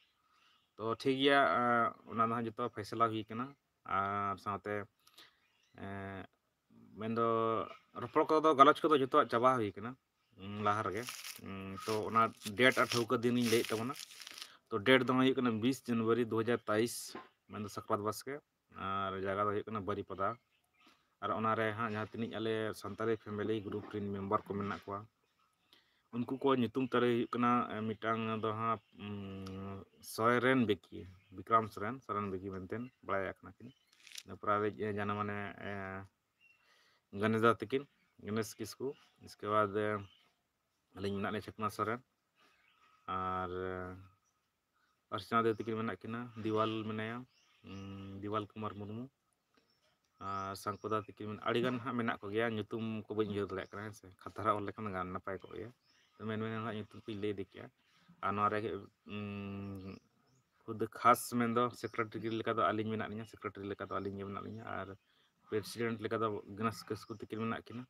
ᱛᱚ, ᱴᱷᱤᱠ ᱜᱮᱭᱟ, ᱟᱸ, ᱚᱱᱟ ᱫᱚ ᱦᱟᱸᱜ ᱡᱚᱛᱚ ᱯᱷᱮᱥᱞᱟ ᱦᱩᱭ ᱠᱟᱱᱟ᱾ ᱟᱨ ᱥᱟᱶᱛᱮ, ᱮᱸ, ᱢᱮᱱᱫᱚ ᱨᱚᱯᱚᱲ ᱠᱚᱫᱚ, ᱜᱟᱞᱚᱪ ᱠᱚᱫᱚ ᱡᱚᱛᱚᱣᱟᱜ ᱪᱟᱵᱟ ᱦᱩᱭ ᱠᱟᱱᱟ, ᱩᱸ, ᱞᱟᱦᱟ ᱨᱮᱜᱮ᱾ ᱩᱸ, ᱛᱚ, ᱚᱱᱟ date ᱟᱨ ᱴᱷᱟᱹᱣᱠᱟᱹ ᱫᱤᱱ ᱤᱧ ᱞᱟᱹᱭᱮᱫ ᱛᱟᱵᱚᱱᱟ᱾ ᱛᱚ, date ᱫᱚ ᱦᱩᱭᱩᱜ ᱠᱟᱱᱟ ᱵᱤᱥ ᱡᱟᱱᱩᱣᱟᱨᱤ ᱫᱩ ᱦᱟᱡᱟᱨ ᱛᱮᱭᱤᱥ, ᱢᱮᱱᱫᱚ ᱥᱟᱠᱨᱟᱛ ᱵᱟᱥᱠᱮ, ᱟᱨ ᱡᱟᱭᱜᱟ ᱫᱚ ᱦᱩᱭᱩᱜ ᱠᱟᱱᱟ ᱵᱟᱹᱨᱤᱯᱟᱫᱟ᱾ ᱟᱨ ᱚᱱᱟᱨᱮ ᱦᱟᱸᱜ ᱡᱟᱦᱟᱸ ᱛᱤᱱᱟᱹᱜ ᱟᱞᱮ ᱥᱟᱱᱛᱟᱲᱤ family group ᱨᱮᱱ member ᱠᱚ ᱢᱮᱱᱟᱜ ᱠᱚᱣᱟ, ᱩᱱᱠᱩ ᱠᱚ ᱧᱩᱛᱩᱢ ᱛᱟᱞᱮ ᱦᱩᱭᱩᱜ ᱠᱟᱱᱟ, ᱮ, ᱢᱤᱫᱴᱟᱝ ᱫᱚ ᱦᱟᱸᱜ, ᱩᱸ, ᱥᱚᱨᱮᱱ ᱵᱤᱠᱤ, ᱵᱤᱠᱨᱟᱢ ᱥᱚᱨᱮᱱ, ᱥᱚᱨᱮᱱ ᱵᱤᱠᱤ ᱢᱮᱱᱛᱮ ᱵᱟᱲᱟᱭ ᱠᱟᱱᱟ ᱠᱤᱱ᱾ ᱤᱱᱟᱹ ᱯᱚᱨᱮ ᱟᱞᱮ, ᱮ, ᱡᱟᱱᱟᱢ ᱢᱟᱱᱮ, ᱮ, ᱜᱚᱱᱮᱥ ᱫᱟ ᱛᱟᱹᱠᱤᱱ, ᱜᱚᱱᱮᱥ ᱠᱤᱥᱠᱩ᱾ ᱤᱥᱠᱮ ᱵᱟᱫ, ᱮ, ᱟᱹᱞᱤᱧ ᱢᱮᱱᱟᱜ ᱞᱤᱧᱟ ᱪᱷᱟᱛᱱᱟ ᱥᱚᱨᱮᱱ᱾ ᱟᱨ, ᱮ, ᱟᱨ ᱥᱮᱬᱟ ᱫᱟᱹᱭ ᱛᱟᱹᱠᱤᱱ ᱢᱮᱱᱟᱜ ᱠᱤᱱᱟ, ᱫᱤᱣᱟᱞ ᱢᱮᱱᱟᱭᱟ, ᱩᱸ, ᱫᱤᱣᱟᱞ ᱠᱩᱢᱟᱨ ᱢᱩᱨᱢᱩ᱾ ᱟᱨ ᱥᱟᱝᱠᱚᱫᱟ ᱛᱟᱹᱠᱤᱱ ᱢᱮᱱᱟᱜ, ᱟᱹᱰᱤ ᱜᱟᱱ ᱦᱟᱸᱜ ᱢᱮᱱᱟᱜ ᱠᱚᱜᱮᱭᱟ, ᱧᱩᱛᱩᱢ ᱠᱚ ᱵᱟᱹᱧ ᱩᱭᱦᱟᱹᱨ ᱫᱟᱲᱮᱭᱟᱜ ᱠᱟᱱᱟ, ᱦᱮᱸ ᱥᱮ᱾ ᱠᱷᱟᱛᱟ ᱨᱮ ᱚᱞ ᱞᱮᱠᱷᱟᱱ ᱜᱟᱱ ᱱᱟᱯᱟᱭ ᱠᱚᱜ ᱜᱮᱭᱟ᱾ ᱛᱚ, ᱢᱮᱱ ᱢᱮᱱ ᱦᱟᱸᱜ ᱧᱩᱛᱩᱢ ᱠᱚᱧ ᱞᱟᱹᱭ ᱤᱫᱤ ᱠᱮᱜᱼᱟ᱾ ᱟᱨ ᱱᱚᱣᱟ ᱨᱮ, ᱩᱸ, ᱠᱷᱩᱫ ᱠᱷᱟᱥ ᱢᱮᱱᱫᱚ ᱥᱮᱠᱨᱮᱴᱟᱨᱤ ᱞᱮᱠᱟ ᱫᱚ ᱟᱹᱞᱤᱧ ᱢᱮᱱᱟᱜ ᱞᱤᱧᱟ, ᱥᱮᱠᱨᱮᱴᱟᱨᱤ ᱞᱮᱠᱟ ᱫᱚ ᱟᱹᱞᱤᱧ ᱜᱮ ᱢᱮᱱᱟᱜ ᱞᱤᱧᱟ, ᱟᱨ ᱯᱨᱮᱥᱤᱰᱮᱱᱴ ᱞᱮᱠᱟ ᱫᱚ ᱜᱮᱱᱟᱥ ᱠᱤᱥᱠᱩ ᱛᱟᱹᱠᱤᱱ ᱢᱮᱱᱟᱜ ᱠᱤᱱᱟ,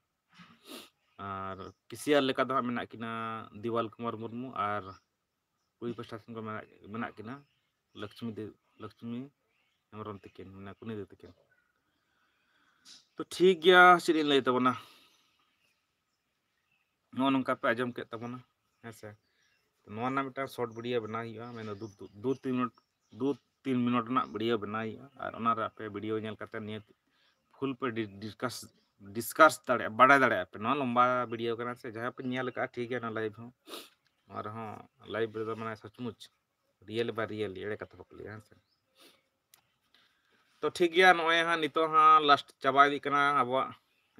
ᱟᱨ ᱠᱮᱥᱤᱭᱟᱨ ᱞᱮᱠᱟ ᱫᱚ ᱦᱟᱸᱜ ᱢᱮᱱᱟᱜ ᱠᱤᱱᱟ ᱫᱤᱣᱟᱞ ᱠᱩᱢᱟᱨ ᱢᱩᱨᱢᱩ, ᱟᱨ ᱠᱩᱲᱤ ᱯᱟᱥᱴᱟ ᱥᱮᱱ ᱠᱚ ᱢᱮᱱᱟᱜ, ᱢᱮᱱᱟᱜ ᱠᱤᱱᱟ ᱞᱚᱠᱥᱢᱤ ᱫᱮ-, ᱞᱚᱠᱥᱢᱤ ᱦᱮᱢᱵᱨᱚᱢ ᱛᱟᱹᱠᱤᱱ, ᱢᱟᱱᱮ ᱠᱩᱱᱤ ᱫᱮ ᱛᱟᱹᱠᱤᱱ᱾ ᱛᱚ ᱴᱷᱤᱠ ᱜᱮᱭᱟ, ᱪᱮᱫ ᱤᱧ ᱞᱟᱹᱭ ᱛᱟᱵᱚᱱᱟ, ᱱᱚᱜᱼᱚ ᱱᱚᱝᱠᱟ ᱯᱮ ᱟᱸᱡᱚᱢ ᱠᱮᱫ ᱛᱟᱵᱚᱱᱟ, ᱦᱮᱸ ᱥᱮ᱾ ᱱᱚᱣᱟ ᱨᱮᱱᱟᱜ ᱢᱤᱫᱴᱟᱝ ᱥᱚᱨᱴ ᱵᱷᱤᱰᱤᱭᱳ ᱵᱮᱱᱟᱣ ᱦᱩᱭᱩᱜᱼᱟ, ᱢᱮᱱᱫᱚ ᱫᱩ, ᱫᱩ, ᱫᱩ ᱛᱤᱱ ᱢᱤᱱᱤᱴ, ᱫᱩ ᱛᱤᱱ ᱢᱤᱱᱤᱴ ᱨᱮᱱᱟᱜ ᱵᱷᱤᱰᱤᱭᱳ ᱵᱮᱱᱟᱣ ᱦᱩᱭᱩᱜᱼᱟ, ᱟᱨ ᱚᱱᱟ ᱨᱮ ᱟᱯᱮ ᱵᱷᱤᱰᱤᱭᱳ ᱧᱮᱞ ᱠᱟᱛᱮ ᱱᱤᱭᱟᱹ ᱯᱷᱩᱞ ᱯᱮ ᱰᱤ-, ᱰᱤᱥᱠᱟᱥ, ᱰᱤᱥᱠᱟᱥ ᱫᱟᱲᱮᱭᱟᱜᱼᱟ, ᱵᱟᱲᱟᱭ ᱫᱟᱲᱮᱭᱟᱜᱼᱟ ᱯᱮ᱾ ᱱᱚᱣᱟ ᱞᱚᱢᱵᱟ ᱵᱷᱤᱰᱤᱭᱳ ᱠᱟᱱᱟ ᱥᱮ, ᱡᱟᱦᱟᱸᱭ ᱯᱮ ᱧᱮᱞ ᱟᱠᱟᱫᱼᱟ, ᱴᱷᱤᱠ ᱜᱮᱭᱟ, ᱚᱱᱟ ᱞᱟᱭᱤᱵᱷ ᱦᱚᱸ, ᱱᱚᱣᱟ ᱨᱮᱦᱚᱸ ᱞᱟᱭᱤᱵᱷ ᱨᱮᱫᱚ ᱢᱟᱱᱮ ᱥᱚᱪᱢᱩᱪ ᱨᱤᱭᱮᱞ ᱵᱟ ᱨᱤᱭᱮᱞ, ᱮᱲᱮ ᱠᱟᱛᱷᱟ ᱵᱟᱠᱚ ᱞᱟᱹᱭᱟ, ᱦᱮᱸ ᱥᱮ᱾ ᱛᱚ ᱴᱷᱤᱠ ᱜᱮᱭᱟ, ᱱᱚᱜᱼᱚᱭ ᱦᱟᱸᱜ ᱱᱤᱛᱚᱜ ᱦᱟᱸᱜ ᱞᱟᱥᱴ ᱪᱟᱵᱟ ᱤᱫᱤᱜ ᱠᱟᱱᱟ ᱟᱵᱚᱣᱟᱜ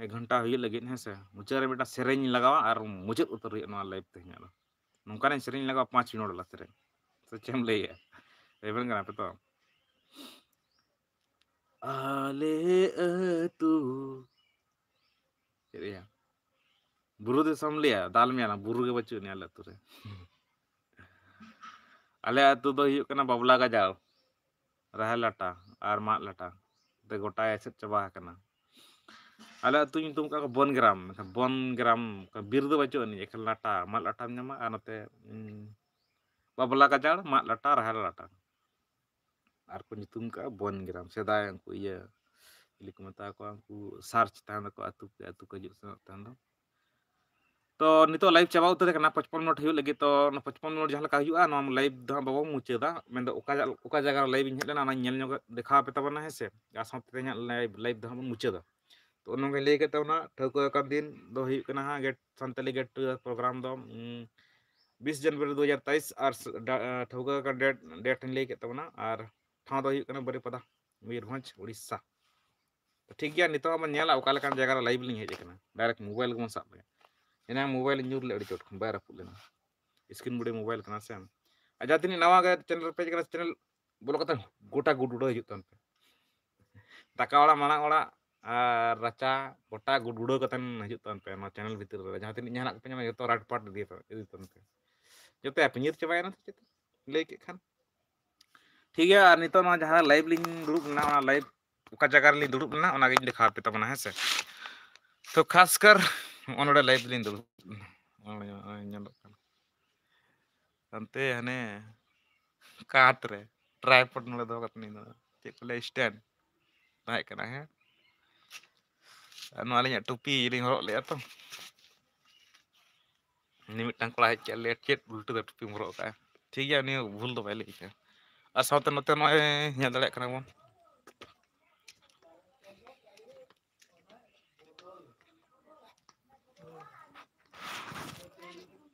ᱮᱠ ᱜᱷᱚᱱᱴᱟ ᱦᱩᱭᱩᱜ ᱞᱟᱹᱜᱤᱫ, ᱦᱮᱸ ᱥᱮ᱾ ᱢᱩᱪᱟᱹᱫ ᱨᱮ ᱢᱤᱫᱴᱟᱝ ᱥᱮᱨᱮᱧ ᱞᱟᱜᱟᱣᱟ ᱟᱨ ᱢᱩᱪᱟᱹᱫ ᱩᱛᱟᱹᱨ ᱦᱩᱭᱩᱜᱼᱟ ᱱᱚᱣᱟ ᱞᱟᱭᱤᱵᱷ ᱛᱮᱦᱮᱧᱟᱜ ᱫᱚ᱾ ᱱᱚᱝᱠᱟᱱᱟᱜ ᱥᱮᱨᱮᱧ ᱞᱟᱜᱟᱣᱟ, ᱯᱟᱸᱪ ᱢᱤᱱᱤᱴ ᱵᱟᱞᱟ ᱥᱮᱨᱮᱧ᱾ ᱥᱮ ᱪᱮᱫ ᱮᱢ ᱞᱟᱹᱭᱟ? ᱨᱮᱵᱮᱱ ᱠᱟᱱᱟ ᱯᱮ ᱛᱚ? ᱟᱞᱮ ᱟᱹᱛᱩ, ᱪᱮᱫ ᱭᱟ? ᱵᱩᱨᱩ ᱫᱤᱥᱚᱢ ᱞᱟᱹᱭᱟ, ᱫᱟᱞ ᱢᱮᱭᱟ ᱞᱟᱝ, ᱵᱩᱨᱩ ᱜᱮ ᱵᱟᱹᱪᱩᱜ ᱟᱹᱱᱤᱡ ᱟᱞᱮ ᱟᱹᱛᱩ ᱨᱮ᱾ ᱟᱞᱮ ᱟᱹᱛᱩ ᱫᱚ ᱦᱩᱭᱩᱜ ᱠᱟᱱᱟ ᱵᱟᱵᱞᱟ ᱜᱟᱡᱟᱲ, ᱨᱟᱦᱮᱲ ᱞᱟᱴᱟ ᱟᱨ ᱢᱟᱫ ᱞᱟᱴᱟ᱾ ᱛᱮ ᱜᱚᱴᱟ ᱮᱥᱮᱫ ᱪᱟᱵᱟ ᱟᱠᱟᱱᱟ᱾ ᱟᱞᱮ ᱟᱹᱛᱩ ᱧᱩᱛᱩᱢ ᱠᱟᱜ ᱠᱚ ᱵᱚᱱ ᱜᱨᱟᱢ, ᱢᱮᱱᱠᱷᱟᱱ ᱵᱚᱱ ᱜᱨᱟᱢ, ᱵᱤᱨ ᱫᱚ ᱵᱟᱹᱪᱩᱜ ᱟᱹᱱᱤᱡ, ᱮᱠᱷᱮᱱ ᱞᱟᱴᱟ, ᱢᱟᱫ ᱞᱟᱴᱟᱢ ᱧᱟᱢᱟ, ᱟᱨ ᱱᱚᱛᱮ, ᱩᱸ, ᱵᱟᱵᱞᱟ ᱜᱟᱡᱟᱲ, ᱢᱟᱫ ᱞᱟᱴᱟ, ᱨᱟᱦᱮᱲ ᱞᱟᱴᱟ᱾ ᱟᱨ ᱠᱚ ᱧᱩᱛᱩᱢ ᱠᱟᱜᱼᱟ ᱵᱚᱱ ᱜᱨᱟᱢ᱾ ᱥᱮᱫᱟᱭ ᱩᱱᱠᱩ ᱤᱭᱟᱹ, ᱪᱤᱞᱤ ᱠᱚ ᱢᱮᱛᱟ ᱠᱚᱣᱟ, ᱩᱱᱠᱩ ᱥᱟᱨᱪ ᱛᱟᱦᱮᱸ ᱫᱚᱠᱚ, ᱟᱹᱛᱩ ᱠᱮ ᱟᱹᱛᱩ ᱠᱚ ᱦᱤᱡᱩᱜ ᱥᱮᱱᱚᱜ ᱛᱟᱦᱮᱸ ᱫᱚ᱾ ᱛᱚ ᱱᱤᱛᱚᱜ ᱞᱟᱭᱤᱵᱷ ᱪᱟᱵᱟ ᱩᱛᱟᱹᱨ ᱟᱠᱟᱱᱟ, ᱯᱚᱪᱯᱚᱱ ᱢᱤᱱᱤᱴ ᱦᱩᱭᱩᱜ ᱞᱟᱹᱜᱤᱫ᱾ ᱛᱚ ᱚᱱᱟ ᱯᱚᱪᱯᱚᱱ ᱢᱤᱱᱤᱴ ᱡᱟᱦᱟᱸ ᱞᱮᱠᱟ ᱦᱩᱭᱩᱜᱼᱟ, ᱱᱚᱣᱟ ᱞᱟᱭᱤᱵᱷ ᱫᱚ ᱦᱟᱸᱜ ᱵᱟᱵᱚᱱ ᱢᱩᱪᱟᱹᱫᱟ᱾ ᱢᱮᱱᱫᱚ ᱚᱠᱟ ᱡᱟ-, ᱚᱠᱟ ᱡᱟᱭᱜᱟ ᱨᱮ ᱞᱟᱭᱤᱵᱷ ᱤᱧ ᱦᱮᱡ ᱞᱮᱱᱟ, ᱚᱱᱟᱧ ᱧᱮᱞ ᱧᱚᱜ ᱫᱮᱠᱷᱟᱣ ᱟᱯᱮ ᱛᱟᱵᱚᱱᱟ, ᱦᱮᱸ ᱥᱮ᱾ ᱟᱨ ᱥᱟᱶᱛᱮ ᱛᱮᱦᱮᱧᱟᱜ ᱞᱟᱭᱤᱵᱷ, ᱞᱟᱭᱤᱵᱷ ᱫᱚ ᱦᱟᱸᱜ ᱵᱚᱱ ᱢᱩᱪᱟᱹᱫᱟ᱾ ᱛᱚ ᱚᱱᱟ ᱜᱮ ᱞᱟᱹᱭ ᱠᱮᱫ ᱛᱟᱵᱚᱱᱟ, ᱴᱷᱟᱹᱣᱠᱟᱹ ᱟᱠᱟᱱ ᱫᱤᱱ ᱫᱚ ᱦᱩᱭᱩᱜ ᱠᱟᱱᱟ ᱦᱟᱸᱜ get, Santali get to program ᱫᱚ, ᱩᱸ, ᱵᱤᱥ ᱡᱟᱱᱩᱣᱟᱨᱤ ᱫᱩ ᱦᱟᱡᱟᱨ ᱛᱮᱭᱤᱥ, ᱟᱨ ᱥ-, ᱰᱟ-, ᱴᱷᱟᱹᱣᱠᱟᱹ ᱟᱠᱟᱱ ᱰᱮᱴ, ᱰᱮᱴ ᱤᱧ ᱞᱟᱹᱭ ᱠᱮᱫ ᱛᱟᱵᱚᱱᱟ, ᱟᱨ ᱴᱷᱟᱶ ᱫᱚ ᱦᱩᱭᱩᱜ ᱠᱟᱱᱟ ᱵᱟᱹᱨᱤᱯᱟᱫᱟ, ᱢᱚᱭᱩᱨᱵᱷᱚᱸᱡᱽ, ᱩᱲᱤᱥᱥᱟ᱾ ᱛᱚ ᱴᱷᱤᱠ ᱜᱮᱭᱟ, ᱱᱤᱛᱚᱜ ᱦᱚᱸ ᱵᱚᱱ ᱧᱮᱞᱟ ᱚᱠᱟ ᱞᱮᱠᱟᱱ ᱡᱟᱭᱜᱟ ᱨᱮ ᱞᱟᱭᱤᱵᱷ ᱞᱤᱧ ᱦᱮᱡ ᱟᱠᱟᱱᱟ᱾ ᱰᱟᱭᱨᱮᱠᱴ ᱢᱳᱵᱟᱭᱤᱞ ᱜᱮᱵᱚᱱ ᱥᱟᱵ ᱞᱮᱜᱟ᱾ ᱮᱱᱟᱝ ᱢᱳᱵᱟᱭᱤᱞ ᱧᱩᱨ ᱞᱮ ᱟᱹᱰᱤ ᱪᱚᱴ ᱠᱷᱚᱱ, ᱵᱟᱭ ᱨᱟᱹᱯᱩᱫ ᱞᱮᱱᱟ᱾ ᱥᱠᱨᱤᱱ ᱵᱚᱰᱤ ᱢᱳᱵᱟᱭᱤᱞ ᱠᱟᱱᱟ ᱥᱮ᱾ ᱟᱨ ᱡᱟᱦᱟᱸ ᱛᱤᱱᱟᱹᱜ ᱱᱟᱣᱟ ᱜᱮ ᱪᱮᱱᱮᱞ ᱯᱮᱡᱽ ᱠᱟᱱᱟ, ᱪᱮᱱᱮᱞ ᱵᱚᱞᱚ ᱠᱟᱛᱮ ᱜᱚᱴᱟ ᱜᱩᱰ ᱩᱰᱟᱹᱣ ᱦᱤᱡᱩᱜ ᱛᱟᱵᱚᱱ ᱯᱮ᱾ ᱫᱟᱠᱟ ᱚᱲᱟᱜ, ᱢᱟᱲᱟᱝ ᱚᱲᱟᱜ ᱟᱨ ᱨᱟᱪᱟ ᱜᱚᱴᱟ ᱜᱩᱰ ᱩᱰᱟᱹᱣ ᱠᱟᱛᱮ ᱦᱤᱡᱩᱜ ᱛᱟᱵᱚᱱ ᱯᱮ᱾ ᱱᱚᱣᱟ ᱪᱮᱱᱮᱞ ᱵᱷᱤᱛᱤᱨ ᱨᱮ ᱡᱟᱦᱟᱸ ᱛᱤᱱᱟᱹᱜ ᱡᱟᱦᱟᱱᱟᱜ ᱠᱚᱯᱮ ᱧᱟᱢᱟ, ᱡᱚᱛᱚ ᱨᱟᱴ ᱯᱟᱴ ᱤᱫᱤ ᱛᱟᱵᱚᱱ, ᱤᱫᱤ ᱛᱟᱵᱚᱱ ᱯᱮ᱾ ᱡᱚᱛᱚ ᱟᱯᱮ ᱧᱤᱨ ᱪᱟᱵᱟᱭᱮᱱᱟ ᱥᱮ ᱪᱮᱫ? ᱞᱟᱹᱭ ᱠᱮᱫ ᱠᱷᱟᱱ᱾ ᱴᱷᱤᱠ ᱜᱮᱭᱟ, ᱟᱨ ᱱᱤᱛᱚᱜ ᱱᱚᱣᱟ ᱡᱟᱦᱟᱸ live ᱞᱤᱧ ᱫᱩᱲᱩᱵ ᱞᱮᱱᱟ, ᱚᱱᱟ live ᱚᱠᱟ ᱡᱟᱭᱜᱟ ᱨᱮᱞᱤᱧ ᱫᱩᱲᱩᱵ ᱞᱮᱱᱟ, ᱚᱱᱟᱜᱤᱧ ᱫᱮᱠᱷᱟᱣ ᱟᱯᱮ ᱛᱟᱵᱚᱱᱟ, ᱦᱮᱸ ᱥᱮ᱾ ᱛᱚ ᱠᱷᱟᱥ ᱠᱟᱨ ᱱᱚᱜᱼᱚ ᱱᱚᱰᱮ live ᱞᱤᱧ ᱫᱩᱲᱩᱵ ᱞᱮᱱᱟ, ᱱᱚᱜᱼᱚᱭ ᱧᱮᱞᱚᱜ ᱠᱟᱱᱟ᱾ ᱦᱟᱱᱛᱮ ᱦᱟᱱᱮ ᱠᱟᱸᱛ ᱨᱮ tripod ᱱᱚᱰᱮ ᱫᱚᱦᱚ ᱠᱟᱛᱮ ᱞᱤᱧ ᱫᱩᱲᱩᱵ, ᱪᱮᱫ ᱠᱚ ᱞᱟᱹᱭᱟ, stand ᱛᱟᱦᱮᱸ ᱠᱟᱱᱟ, ᱦᱮᱸ᱾ ᱟᱨ ᱱᱚᱣᱟ ᱟᱹᱞᱤᱧᱟᱜ ᱴᱩᱯᱤ ᱞᱤᱧ ᱦᱚᱨᱚᱜ ᱞᱮᱫᱼᱟ ᱛᱚ, ᱩᱱᱤ ᱢᱤᱫᱴᱟᱝ ᱠᱚᱲᱟ ᱦᱮᱡ ᱠᱮᱫ ᱞᱮᱭᱟ, "ᱪᱮᱫ ᱩᱞᱴᱟᱹ ᱫᱚ ᱴᱩᱯᱤᱢ ᱦᱚᱨᱚᱜ ᱠᱟᱜᱼᱟ?" ᱴᱷᱤᱠ ᱜᱮᱭᱟ, ᱩᱱᱤ ᱵᱷᱩᱞ ᱫᱚ ᱵᱟᱭ ᱞᱟᱹᱭ ᱠᱟᱜᱼᱟ᱾ ᱟᱨ ᱥᱟᱶᱛᱮ ᱱᱚᱛᱮ ᱱᱚᱜᱼᱚᱭ ᱧᱮᱞ ᱫᱟᱲᱮᱭᱟᱜ ᱠᱟᱱᱟ ᱵᱚᱱ,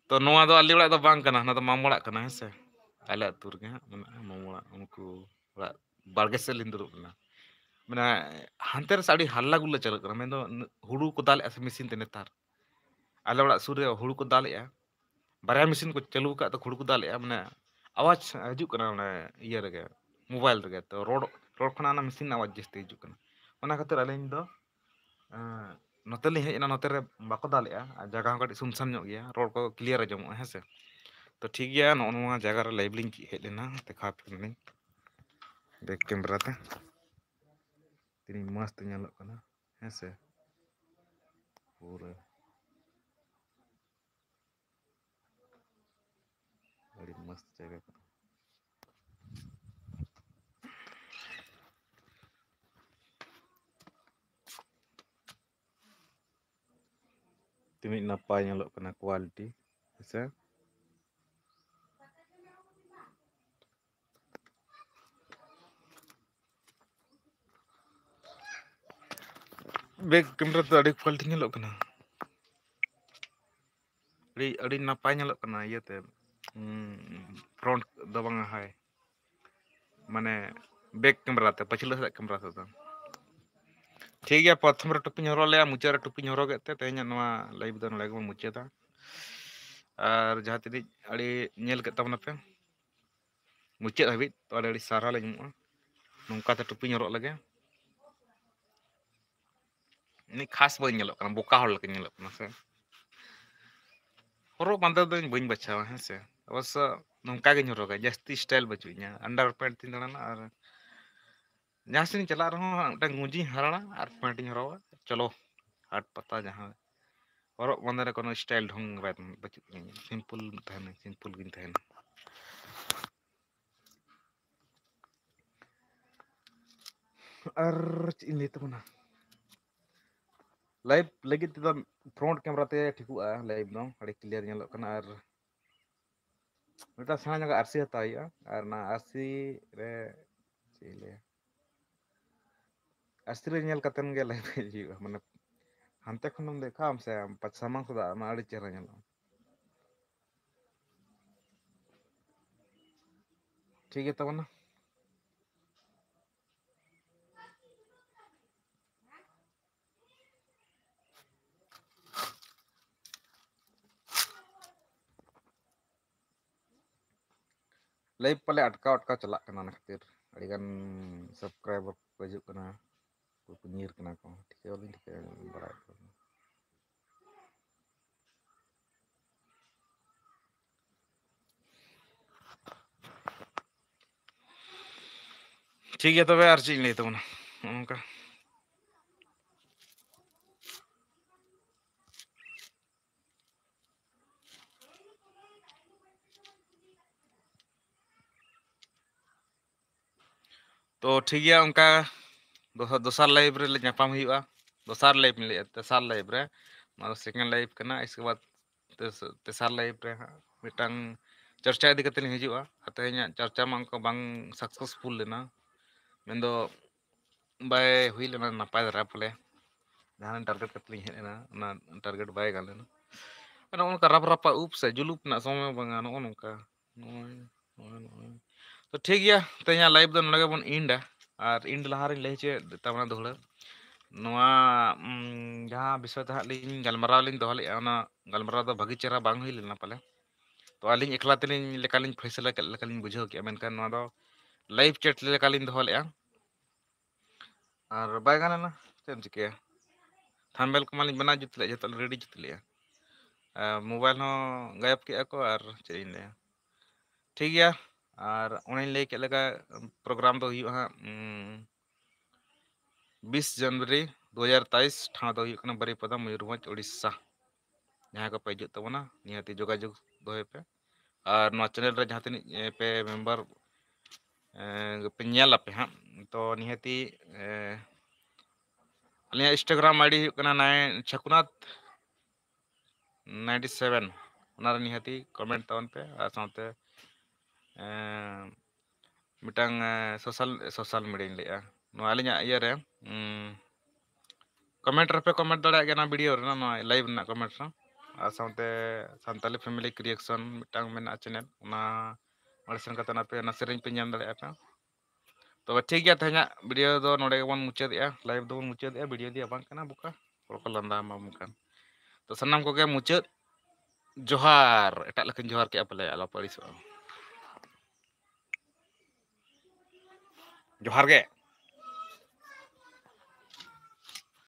ᱛᱚ ᱱᱚᱣᱟ ᱫᱚ ᱟᱞᱮ ᱚᱲᱟᱜ ᱫᱚ ᱵᱟᱝ ᱠᱟᱱᱟ, ᱚᱱᱟ ᱫᱚ ᱢᱟᱢᱚ ᱚᱲᱟᱜ ᱠᱟᱱᱟ, ᱦᱮᱸ ᱥᱮ᱾ ᱟᱞᱮ ᱟᱹᱛᱩ ᱨᱮᱜᱮ ᱦᱟᱸᱜ ᱢᱮᱱᱟᱜᱼᱟ ᱢᱟᱢᱚ ᱚᱲᱟᱜ, ᱩᱱᱠᱩ ᱚᱲᱟᱜ ᱵᱟᱲᱜᱮ ᱥᱮᱫ ᱞᱤᱧ ᱫᱩᱲᱩᱵ ᱞᱮᱱᱟ᱾ ᱢᱟᱱᱮ ᱦᱟᱱᱛᱮ ᱨᱮ ᱥᱮ ᱟᱹᱰᱤ ᱦᱟᱞᱞᱟ ᱜᱩᱞᱞᱟ ᱪᱟᱹᱞᱩᱜ ᱠᱟᱱᱟ, ᱢᱮᱱᱫᱚ ᱦᱩᱲᱩ ᱠᱚ ᱫᱟᱞᱮᱜᱼᱟ ᱥᱮ ᱢᱮᱥᱤᱱ ᱛᱮ ᱱᱮᱛᱟᱨ᱾ ᱟᱞᱮ ᱚᱲᱟᱜ ᱥᱩᱨ ᱨᱮ ᱦᱩᱲᱩ ᱠᱚ ᱫᱟᱞᱮᱜᱼᱟ, ᱵᱟᱨᱭᱟ ᱢᱮᱥᱤᱱ ᱠᱚ ᱪᱟᱹᱞᱩ ᱟᱠᱟᱫ ᱛᱮ ᱦᱩᱲᱩ ᱠᱚ ᱫᱟᱞᱮᱜᱼᱟ, ᱢᱟᱱᱮ ᱟᱣᱟᱡᱽ ᱦᱤᱡᱩᱜ ᱠᱟᱱᱟ ᱚᱱᱮ ᱤᱭᱟᱹ ᱨᱮᱜᱮ, ᱢᱳᱵᱟᱭᱤᱞ ᱨᱮᱜᱮ᱾ ᱛᱚ ᱨᱚᱲ, ᱨᱚᱲ ᱠᱷᱚᱱᱟᱜ ᱚᱱᱟ ᱢᱮᱥᱤᱱ ᱨᱮᱱᱟᱜ ᱟᱣᱟᱡᱽ ᱡᱟᱹᱥᱛᱤ ᱦᱤᱡᱩᱜ ᱠᱟᱱᱟ᱾ ᱚᱱᱟ ᱠᱷᱟᱹᱛᱤᱨ ᱟᱹᱞᱤᱧ ᱫᱚ ᱮᱸ, ᱱᱚᱛᱮ ᱞᱤᱧ ᱦᱮᱡ ᱮᱱᱟ, ᱱᱚᱛᱮ ᱨᱮ ᱵᱟᱠᱚ ᱫᱟᱞᱮᱜᱼᱟ, ᱟᱨ ᱡᱟᱭᱜᱟ ᱦᱚᱸ ᱠᱟᱹᱴᱤᱡ ᱥᱩᱱᱥᱟᱱ ᱧᱚᱜ ᱜᱮᱭᱟ, ᱨᱚᱲ ᱠᱚ clear ᱟᱸᱡᱚᱢᱚᱜᱼᱟ, ᱦᱮᱸ ᱥᱮ᱾ ᱛᱚ ᱴᱷᱤᱠ ᱜᱮᱭᱟ, ᱱᱚᱜᱼᱚ ᱱᱚᱣᱟ ᱡᱟᱭᱜᱟ ᱨᱮ live ᱞᱤᱧ ᱦᱮᱡ ᱞᱮᱱᱟ, ᱫᱮᱠᱷᱟᱣ ᱟᱯᱮ ᱠᱟᱱᱟᱞᱤᱧ back camera ᱛᱮ, ᱛᱤᱱᱟᱹᱜ ᱢᱚᱡᱽ ᱛᱮ ᱧᱮᱞᱚᱜ ᱠᱟᱱᱟ, ᱦᱮᱸ ᱥᱮ᱾ ᱯᱩᱨᱟᱹ ᱟᱹᱰᱤ ᱢᱚᱡᱽ ᱡᱟᱭᱜᱟ ᱠᱟᱱᱟ᱾ ᱛᱤᱱᱟᱹᱜ ᱱᱟᱯᱟᱭ ᱧᱮᱞᱚᱜ ᱠᱟᱱᱟ quality, ᱦᱮᱸᱥᱮ? Back camera ᱛᱮ ᱟᱹᱰᱤ quality ᱧᱮᱞᱚᱜ ᱠᱟᱱᱟ, ᱟᱹᱰᱤ, ᱟᱹᱰᱤ ᱱᱟᱯᱟᱭ ᱧᱮᱞᱚᱜ ᱠᱟᱱᱟ ᱤᱭᱟᱹᱛᱮ, ᱩᱸ, front ᱫᱚ ᱵᱟᱝᱟ, ᱦᱳᱭ, ᱢᱟᱱᱮ back camera ᱛᱮ, ᱯᱟᱹᱪᱷᱞᱟᱹ ᱥᱮᱫ camera ᱛᱮᱫᱚ᱾ ᱴᱷᱤᱠ ᱜᱮᱭᱟ, ᱯᱨᱚᱛᱷᱚᱢ ᱨᱮ ᱴᱩᱯᱤᱧ ᱦᱚᱨᱚᱜ ᱞᱮᱜᱼᱟ, ᱢᱩᱪᱟᱹᱫ ᱨᱮ ᱴᱩᱯᱤᱧ ᱦᱚᱨᱚᱜᱮᱫ ᱛᱮ ᱛᱮᱦᱮᱧᱟᱜ ᱱᱚᱣᱟ live ᱫᱚ ᱱᱚᱰᱮ ᱜᱮᱵᱚᱱ ᱢᱩᱪᱟᱹᱫᱟ᱾ ᱟᱨ ᱡᱟᱦᱟᱸ ᱛᱤᱱᱟᱹᱜ ᱟᱹᱰᱤ ᱧᱮᱞ ᱠᱮᱫ ᱛᱟᱵᱚᱱᱟᱯᱮ ᱢᱩᱪᱟᱹᱫ ᱦᱟᱹᱵᱤᱡ, ᱛᱚ ᱟᱹᱰᱤ ᱟᱹᱰᱤ ᱥᱟᱨᱦᱟᱣ ᱞᱤᱧ ᱮᱢᱚᱜᱼᱟ᱾ ᱱᱚᱝᱠᱟ ᱛᱮ ᱴᱩᱯᱤᱧ ᱦᱚᱨᱚᱜ ᱞᱮᱜᱮ᱾ ᱩᱱᱤ ᱠᱷᱟᱥ ᱵᱟᱹᱧ ᱧᱮᱞᱚᱜ ᱠᱟᱱᱟ, ᱵᱚᱠᱟ ᱦᱚᱲ ᱞᱮᱠᱟᱧ ᱧᱮᱞᱚᱜ ᱠᱟᱱᱟ ᱥᱮ? ᱦᱚᱨᱚᱜ ᱵᱟᱸᱫᱮ ᱫᱚ ᱤᱧ ᱵᱟᱹᱧ ᱵᱟᱪᱷᱟᱣᱟ, ᱦᱮᱸ ᱥᱮ? ᱚᱵᱚᱥᱥᱚ ᱱᱚᱝᱠᱟ ᱜᱤᱧ ᱦᱚᱨᱚᱜᱟ, ᱡᱟᱹᱥᱛᱤ style ᱵᱟᱹᱪᱩᱜ ᱤᱧᱟ, underwear pant ᱛᱤᱧ ᱫᱟᱬᱟᱱᱟ᱾ ᱟᱨ ᱡᱟᱦᱟᱸ ᱥᱮᱫ ᱤᱧ ᱪᱟᱞᱟᱜ ᱨᱮᱦᱚᱸ ᱢᱤᱫᱴᱟᱝ ᱜᱩᱸᱡᱤᱧ ᱦᱚᱨᱚᱲᱟ ᱟᱨ pant ᱤᱧ ᱦᱚᱨᱚᱜᱟ, ᱪᱚᱞᱚ ᱦᱟᱴ ᱯᱟᱛᱟ ᱡᱟᱦᱟᱸ᱾ ᱦᱚᱨᱚᱜ ᱵᱟᱸᱫᱮ ᱨᱮ ᱠᱳᱱᱳ style ᱰᱷᱚᱝ ᱵᱟᱭ ᱵᱟᱹᱪᱩᱜ ᱛᱤᱧᱟ, simple ᱛᱟᱦᱮᱱᱟ, simple ᱜᱤᱧ ᱛᱟᱦᱮᱱᱟ᱾ ᱟᱨ ᱪᱮᱫ ᱤᱧ ᱞᱟᱹᱭ ᱛᱟᱵᱚᱱᱟ, live ᱞᱟᱹᱜᱤᱫ ᱛᱮᱫᱚ front camera ᱛᱮ ᱴᱷᱤᱠᱚᱜᱼᱟ, live ᱫᱚ ᱟᱹᱰᱤ clear ᱧᱮᱞᱚᱜ ᱠᱟᱱᱟ᱾ ᱟᱨ ᱢᱤᱫᱴᱟᱝ ᱥᱮᱬᱟ ᱧᱚᱜᱟᱜ ᱟᱨᱥᱤ ᱦᱟᱛᱟᱣ ᱦᱩᱭᱩᱜᱼᱟ, ᱟᱨ ᱚᱱᱟ ᱟᱨᱥᱤ ᱨᱮ ᱪᱮᱫ ᱤᱧ ᱞᱟᱹᱭᱟ, ᱟᱨᱥᱤ ᱨᱮ ᱧᱮᱞ ᱠᱟᱛᱮᱱ ᱜᱮ live ᱦᱮᱡ ᱦᱩᱭᱩᱜᱼᱟ, ᱢᱟᱱᱮ ᱦᱟᱱᱛᱮ ᱠᱷᱚᱱᱮᱢ ᱫᱮᱠᱷᱟᱣ ᱟᱢ ᱥᱮ ᱟᱢ ᱯᱟᱪ-, ᱥᱟᱢᱟᱝ ᱥᱮᱫᱟᱜ ᱚᱱᱟ ᱟᱹᱰᱤ ᱪᱮᱦᱨᱟ ᱧᱮᱞᱚᱜᱼᱟ᱾ ᱴᱷᱤᱠ ᱜᱮ ᱛᱟᱵᱚᱱᱟ᱾ Live ᱯᱟᱞᱮ ᱟᱴᱠᱟᱣ ᱟᱴᱠᱟᱣ ᱪᱟᱞᱟᱜ ᱠᱟᱱᱟ, ᱚᱱᱟ ᱠᱷᱟᱹᱛᱤᱨ ᱟᱹᱰᱤᱜᱟᱱ subscriber ᱠᱚ ᱦᱤᱡᱩᱜ ᱠᱟᱱᱟ, ᱚᱠᱚᱭ ᱠᱚ ᱧᱤᱨ ᱠᱟᱱᱟ ᱠᱚ, ᱴᱷᱤᱠᱟᱹ ᱵᱟᱹᱧ ᱴᱷᱤᱠᱟᱹ ᱵᱟᱲᱟᱭᱮᱫ ᱠᱚᱣᱟ᱾ ᱴᱷᱤᱠ ᱜᱮᱭᱟ, ᱛᱚᱵᱮ ᱟᱨ ᱪᱮᱫ ᱤᱧ ᱞᱟᱹᱭ ᱛᱟᱵᱚᱱᱟ, ᱱᱚᱜᱼᱚ ᱱᱚᱝᱠᱟ᱾ ᱛᱚ ᱴᱷᱤᱠ ᱜᱮᱭᱟ, ᱚᱱᱠᱟ ᱫᱚᱥᱟᱨ, ᱫᱚᱥᱟᱨ live ᱨᱮ ᱧᱟᱯᱟᱢ ᱦᱩᱭᱩᱜᱼᱟ᱾ ᱫᱚᱥᱟᱨ live ᱤᱧ ᱞᱟᱹᱭᱮᱫᱼᱟ, ᱛᱮᱥᱟᱨ live ᱨᱮ᱾ ᱱᱚᱣᱟ ᱫᱚ second live ᱠᱟᱱᱟ᱾ ᱤᱥᱠᱮ ᱵᱟᱫ ᱛᱮᱥ-, ᱛᱮᱥᱟᱨ live ᱨᱮ ᱦᱟᱸᱜ ᱢᱤᱫᱴᱟᱝ ᱪᱚᱨᱪᱟ ᱤᱫᱤ ᱠᱟᱛᱮ ᱞᱤᱧ ᱦᱤᱡᱩᱜᱼᱟ᱾ ᱟᱨ ᱛᱮᱦᱮᱧᱟᱜ ᱪᱚᱨᱪᱟ ᱢᱟ ᱚᱱᱠᱟ ᱵᱟᱝ successful ᱞᱮᱱᱟ, ᱢᱮᱱᱫᱚ ᱵᱟᱭ ᱦᱩᱭ ᱞᱮᱱᱟ ᱱᱟᱯᱟᱭ ᱫᱷᱟᱨᱟ ᱯᱟᱞᱮ᱾ ᱡᱟᱦᱟᱸ target ᱠᱟᱛᱮ ᱞᱤᱧ ᱦᱮᱡ ᱞᱮᱱᱟ, ᱚᱱᱟ target ᱵᱟᱭ ᱜᱟᱱ ᱞᱮᱱᱟ᱾ ᱱᱚᱜᱼᱚ ᱱᱚᱝᱠᱟ ᱨᱟᱯ ᱨᱟᱯᱟ ᱩᱵ ᱥᱮ ᱡᱩᱞᱩᱯ ᱨᱮᱱᱟᱜ ᱥᱚᱢᱚᱭ ᱵᱟᱝᱟ, ᱱᱚᱜᱼᱚ ᱱᱚᱝᱠᱟ᱾ ᱱᱚᱜᱼᱚᱭ, ᱱᱚᱜᱼᱚᱭ, ᱱᱚᱜᱼᱚᱭ᱾ ᱛᱚ ᱴᱷᱤᱠ ᱜᱮᱭᱟ, ᱛᱮᱦᱮᱧᱟᱜ live ᱫᱚ ᱱᱚᱰᱮ ᱜᱮᱵᱚᱱ ᱮᱱᱰᱟ᱾ ᱟᱨ end ᱞᱟᱦᱟ ᱨᱤᱧ ᱞᱟᱹᱭ ᱦᱚᱪᱚᱭᱮᱫ ᱛᱟᱵᱚᱱᱟ ᱫᱚᱦᱲᱟ, ᱱᱚᱣᱟ, ᱩᱢ, ᱡᱟᱦᱟᱸ ᱵᱤᱥᱚᱭ ᱛᱮ ᱦᱟᱸᱜ ᱞᱤᱧ ᱜᱟᱞᱢᱟᱨᱟᱣ ᱞᱤᱧ ᱫᱚᱦᱚ ᱞᱮᱫᱼᱟ, ᱚᱱᱟ ᱜᱟᱞᱢᱟᱨᱟᱣ ᱫᱚ ᱵᱷᱟᱹᱜᱤ ᱪᱮᱦᱨᱟ ᱵᱟᱝ ᱦᱩᱭ ᱞᱮᱱᱟ ᱯᱟᱞᱮ᱾ ᱛᱚ ᱟᱹᱞᱤᱧ ᱮᱠᱞᱟ ᱛᱮᱞᱤᱧ ᱞᱮᱠᱟᱞᱤᱧ ᱯᱷᱟᱭᱥᱟᱞᱟ ᱠᱮᱫ ᱞᱮᱠᱟᱞᱤᱧ ᱵᱩᱡᱷᱟᱹᱣ ᱠᱮᱫᱼᱟ, ᱢᱮᱱᱠᱷᱟᱱ ᱱᱚᱣᱟ ᱫᱚ live chat ᱞᱮᱠᱟᱞᱤᱧ ᱫᱚᱦᱚ ᱞᱮᱫᱼᱟ᱾ ᱟᱨ ᱵᱟᱭ ᱜᱟᱱ ᱞᱮᱱᱟ, ᱪᱮᱫ ᱮᱢ ᱪᱤᱠᱟᱹᱭᱟ? Thumbnail ᱠᱚᱢᱟᱞᱤᱧ ᱵᱮᱱᱟᱣ ᱡᱩᱛ ᱞᱮᱫᱼᱟ, ᱡᱚᱛᱚ ᱞᱤᱧ ready ᱡᱩᱛ ᱞᱮᱫᱼᱟ᱾ ᱟᱨ mobile ᱦᱚᱸ ᱜᱟᱭᱟᱵ ᱠᱮᱫᱼᱟ ᱠᱚ, ᱟᱨ ᱪᱮᱫ ᱤᱧ ᱞᱟᱹᱭᱟ, ᱴᱷᱤᱠ ᱜᱮᱭᱟ᱾ ᱟᱨ ᱚᱱᱮᱧ ᱞᱟᱹᱭ ᱠᱮᱫ ᱞᱮᱠᱟ, ᱯᱨᱳᱜᱨᱟᱢ ᱫᱚ ᱦᱩᱭᱩᱜᱼᱟ ᱦᱟᱸᱜ, ᱩᱢ, ᱵᱤᱥ ᱡᱟᱱᱩᱣᱟᱨᱤ ᱫᱩ ᱦᱟᱡᱟᱨ ᱛᱮᱭᱤᱥ, ᱴᱷᱟᱶ ᱫᱚ ᱦᱩᱭᱩᱜ ᱠᱟᱱᱟ ᱵᱟᱨᱤᱯᱟᱫᱟ, ᱢᱚᱭᱩᱨᱵᱷᱚᱸᱡᱽ, ᱳᱰᱤᱥᱟ᱾ ᱡᱟᱦᱟᱸᱭ ᱠᱚᱯᱮ ᱦᱤᱡᱩᱜ ᱛᱟᱵᱚᱱᱟ, ᱱᱤᱦᱟᱹᱛᱤ ᱡᱳᱜᱟᱡᱳᱜᱽ ᱫᱚᱦᱚᱭ ᱯᱮ᱾ ᱟᱨ ᱱᱚᱣᱟ ᱪᱮᱱᱮᱞ ᱨᱮ ᱡᱟᱦᱟᱸ ᱛᱤᱱᱟᱹᱜ, ᱮ, ᱯᱮ ᱢᱮᱢᱵᱟᱨ, ᱮ, ᱯᱮ ᱧᱮᱞ ᱟᱯᱮ ᱦᱟᱸᱜ, ᱛᱚ ᱱᱤᱦᱟᱹᱛᱤ, ᱮ, ᱟᱹᱞᱤᱧᱟᱜ ᱤᱱᱥᱴᱟᱜᱨᱟᱢ ᱟᱭᱰᱤ ᱦᱩᱭᱩᱜ ᱠᱟᱱᱟ ᱱᱟᱭᱤᱱ ᱪᱷᱟᱠᱩᱱᱟᱛᱷ ᱱᱟᱭᱤᱱᱴᱤ ᱥᱮᱵᱷᱮᱱ, ᱚᱱᱟᱨᱮ ᱱᱤᱦᱟᱹᱛᱤ ᱠᱚᱢᱮᱱᱴ ᱛᱟᱵᱚᱱ ᱯᱮ᱾ ᱟᱨ ᱥᱟᱶᱛᱮ, ᱮᱸ, ᱢᱤᱫᱴᱟᱝ, ᱮᱸ, ᱥᱳᱥᱟᱞ, ᱥᱳᱥᱟᱞ ᱢᱤᱰᱤᱭᱟᱧ ᱞᱟᱹᱭᱮᱜᱼᱟ, ᱱᱚᱣᱟ ᱟᱹᱞᱤᱧᱟᱜ ᱤᱭᱟᱹᱨᱮ, ᱩᱸ, ᱠᱚᱢᱮᱱᱴ ᱨᱮᱯᱮ ᱠᱚᱢᱮᱱᱴ ᱫᱟᱲᱮᱭᱟᱜ ᱜᱮᱭᱟ ᱚᱱᱟ ᱵᱷᱤᱰᱤᱭᱳ ᱨᱮᱱᱟᱜ, ᱱᱚᱣᱟ ᱞᱟᱭᱤᱵᱷ ᱨᱮᱱᱟᱜ ᱠᱚᱢᱮᱱᱴ ᱨᱮ᱾ ᱟᱨ ᱥᱟᱶᱛᱮ ᱥᱟᱱᱛᱟᱞᱤ ᱯᱷᱮᱢᱤᱞᱤ ᱠᱨᱤᱭᱮᱥᱚᱱ ᱢᱤᱫᱴᱟᱝ ᱢᱮᱱᱟᱜᱼᱟ ᱪᱮᱱᱮᱞ, ᱚᱱᱟ ᱚᱸᱰᱮ ᱥᱮᱱ ᱠᱟᱛᱮ ᱟᱯᱮ ᱚᱱᱟ ᱥᱮᱨᱮᱧ ᱯᱮ ᱧᱮᱞ ᱫᱟᱲᱮᱭᱟᱜᱼᱟ ᱯᱮ᱾ ᱛᱚᱵᱮ ᱴᱷᱤᱠ ᱜᱮᱭᱟ, ᱛᱮᱦᱮᱧᱟᱜ ᱵᱷᱤᱰᱤᱭᱳ ᱫᱚ ᱱᱚᱰᱮ ᱜᱮᱵᱚᱱ ᱢᱩᱪᱟᱹᱫᱮᱜᱼᱟ, ᱞᱟᱭᱤᱵᱷ ᱫᱚᱵᱚᱱ ᱢᱩᱪᱟᱹᱫᱮᱜᱼᱟ, ᱵᱷᱤᱰᱤᱭᱳ ᱫᱚ ᱵᱟᱝ ᱠᱟᱱᱟ ᱵᱚᱠᱟ, ᱦᱚᱲ ᱠᱚ ᱞᱟᱸᱫᱟ ᱟᱢᱟ ᱵᱚᱱ ᱠᱷᱟᱱ᱾ ᱛᱚ ᱥᱟᱱᱟᱢ ᱠᱚᱜᱮ ᱢᱩᱪᱟᱹᱫ ᱡᱚᱦᱟᱨ, ᱮᱴᱟᱜ ᱞᱮᱠᱟᱧ ᱡᱚᱦᱟᱨ ᱠᱮᱜᱼᱟ ᱯᱟᱞᱮ, ᱟᱞᱚ ᱯᱮ ᱟᱹᱲᱤᱥᱚᱜᱼᱟ᱾ ᱡᱚᱦᱟᱨ ᱜᱮ᱾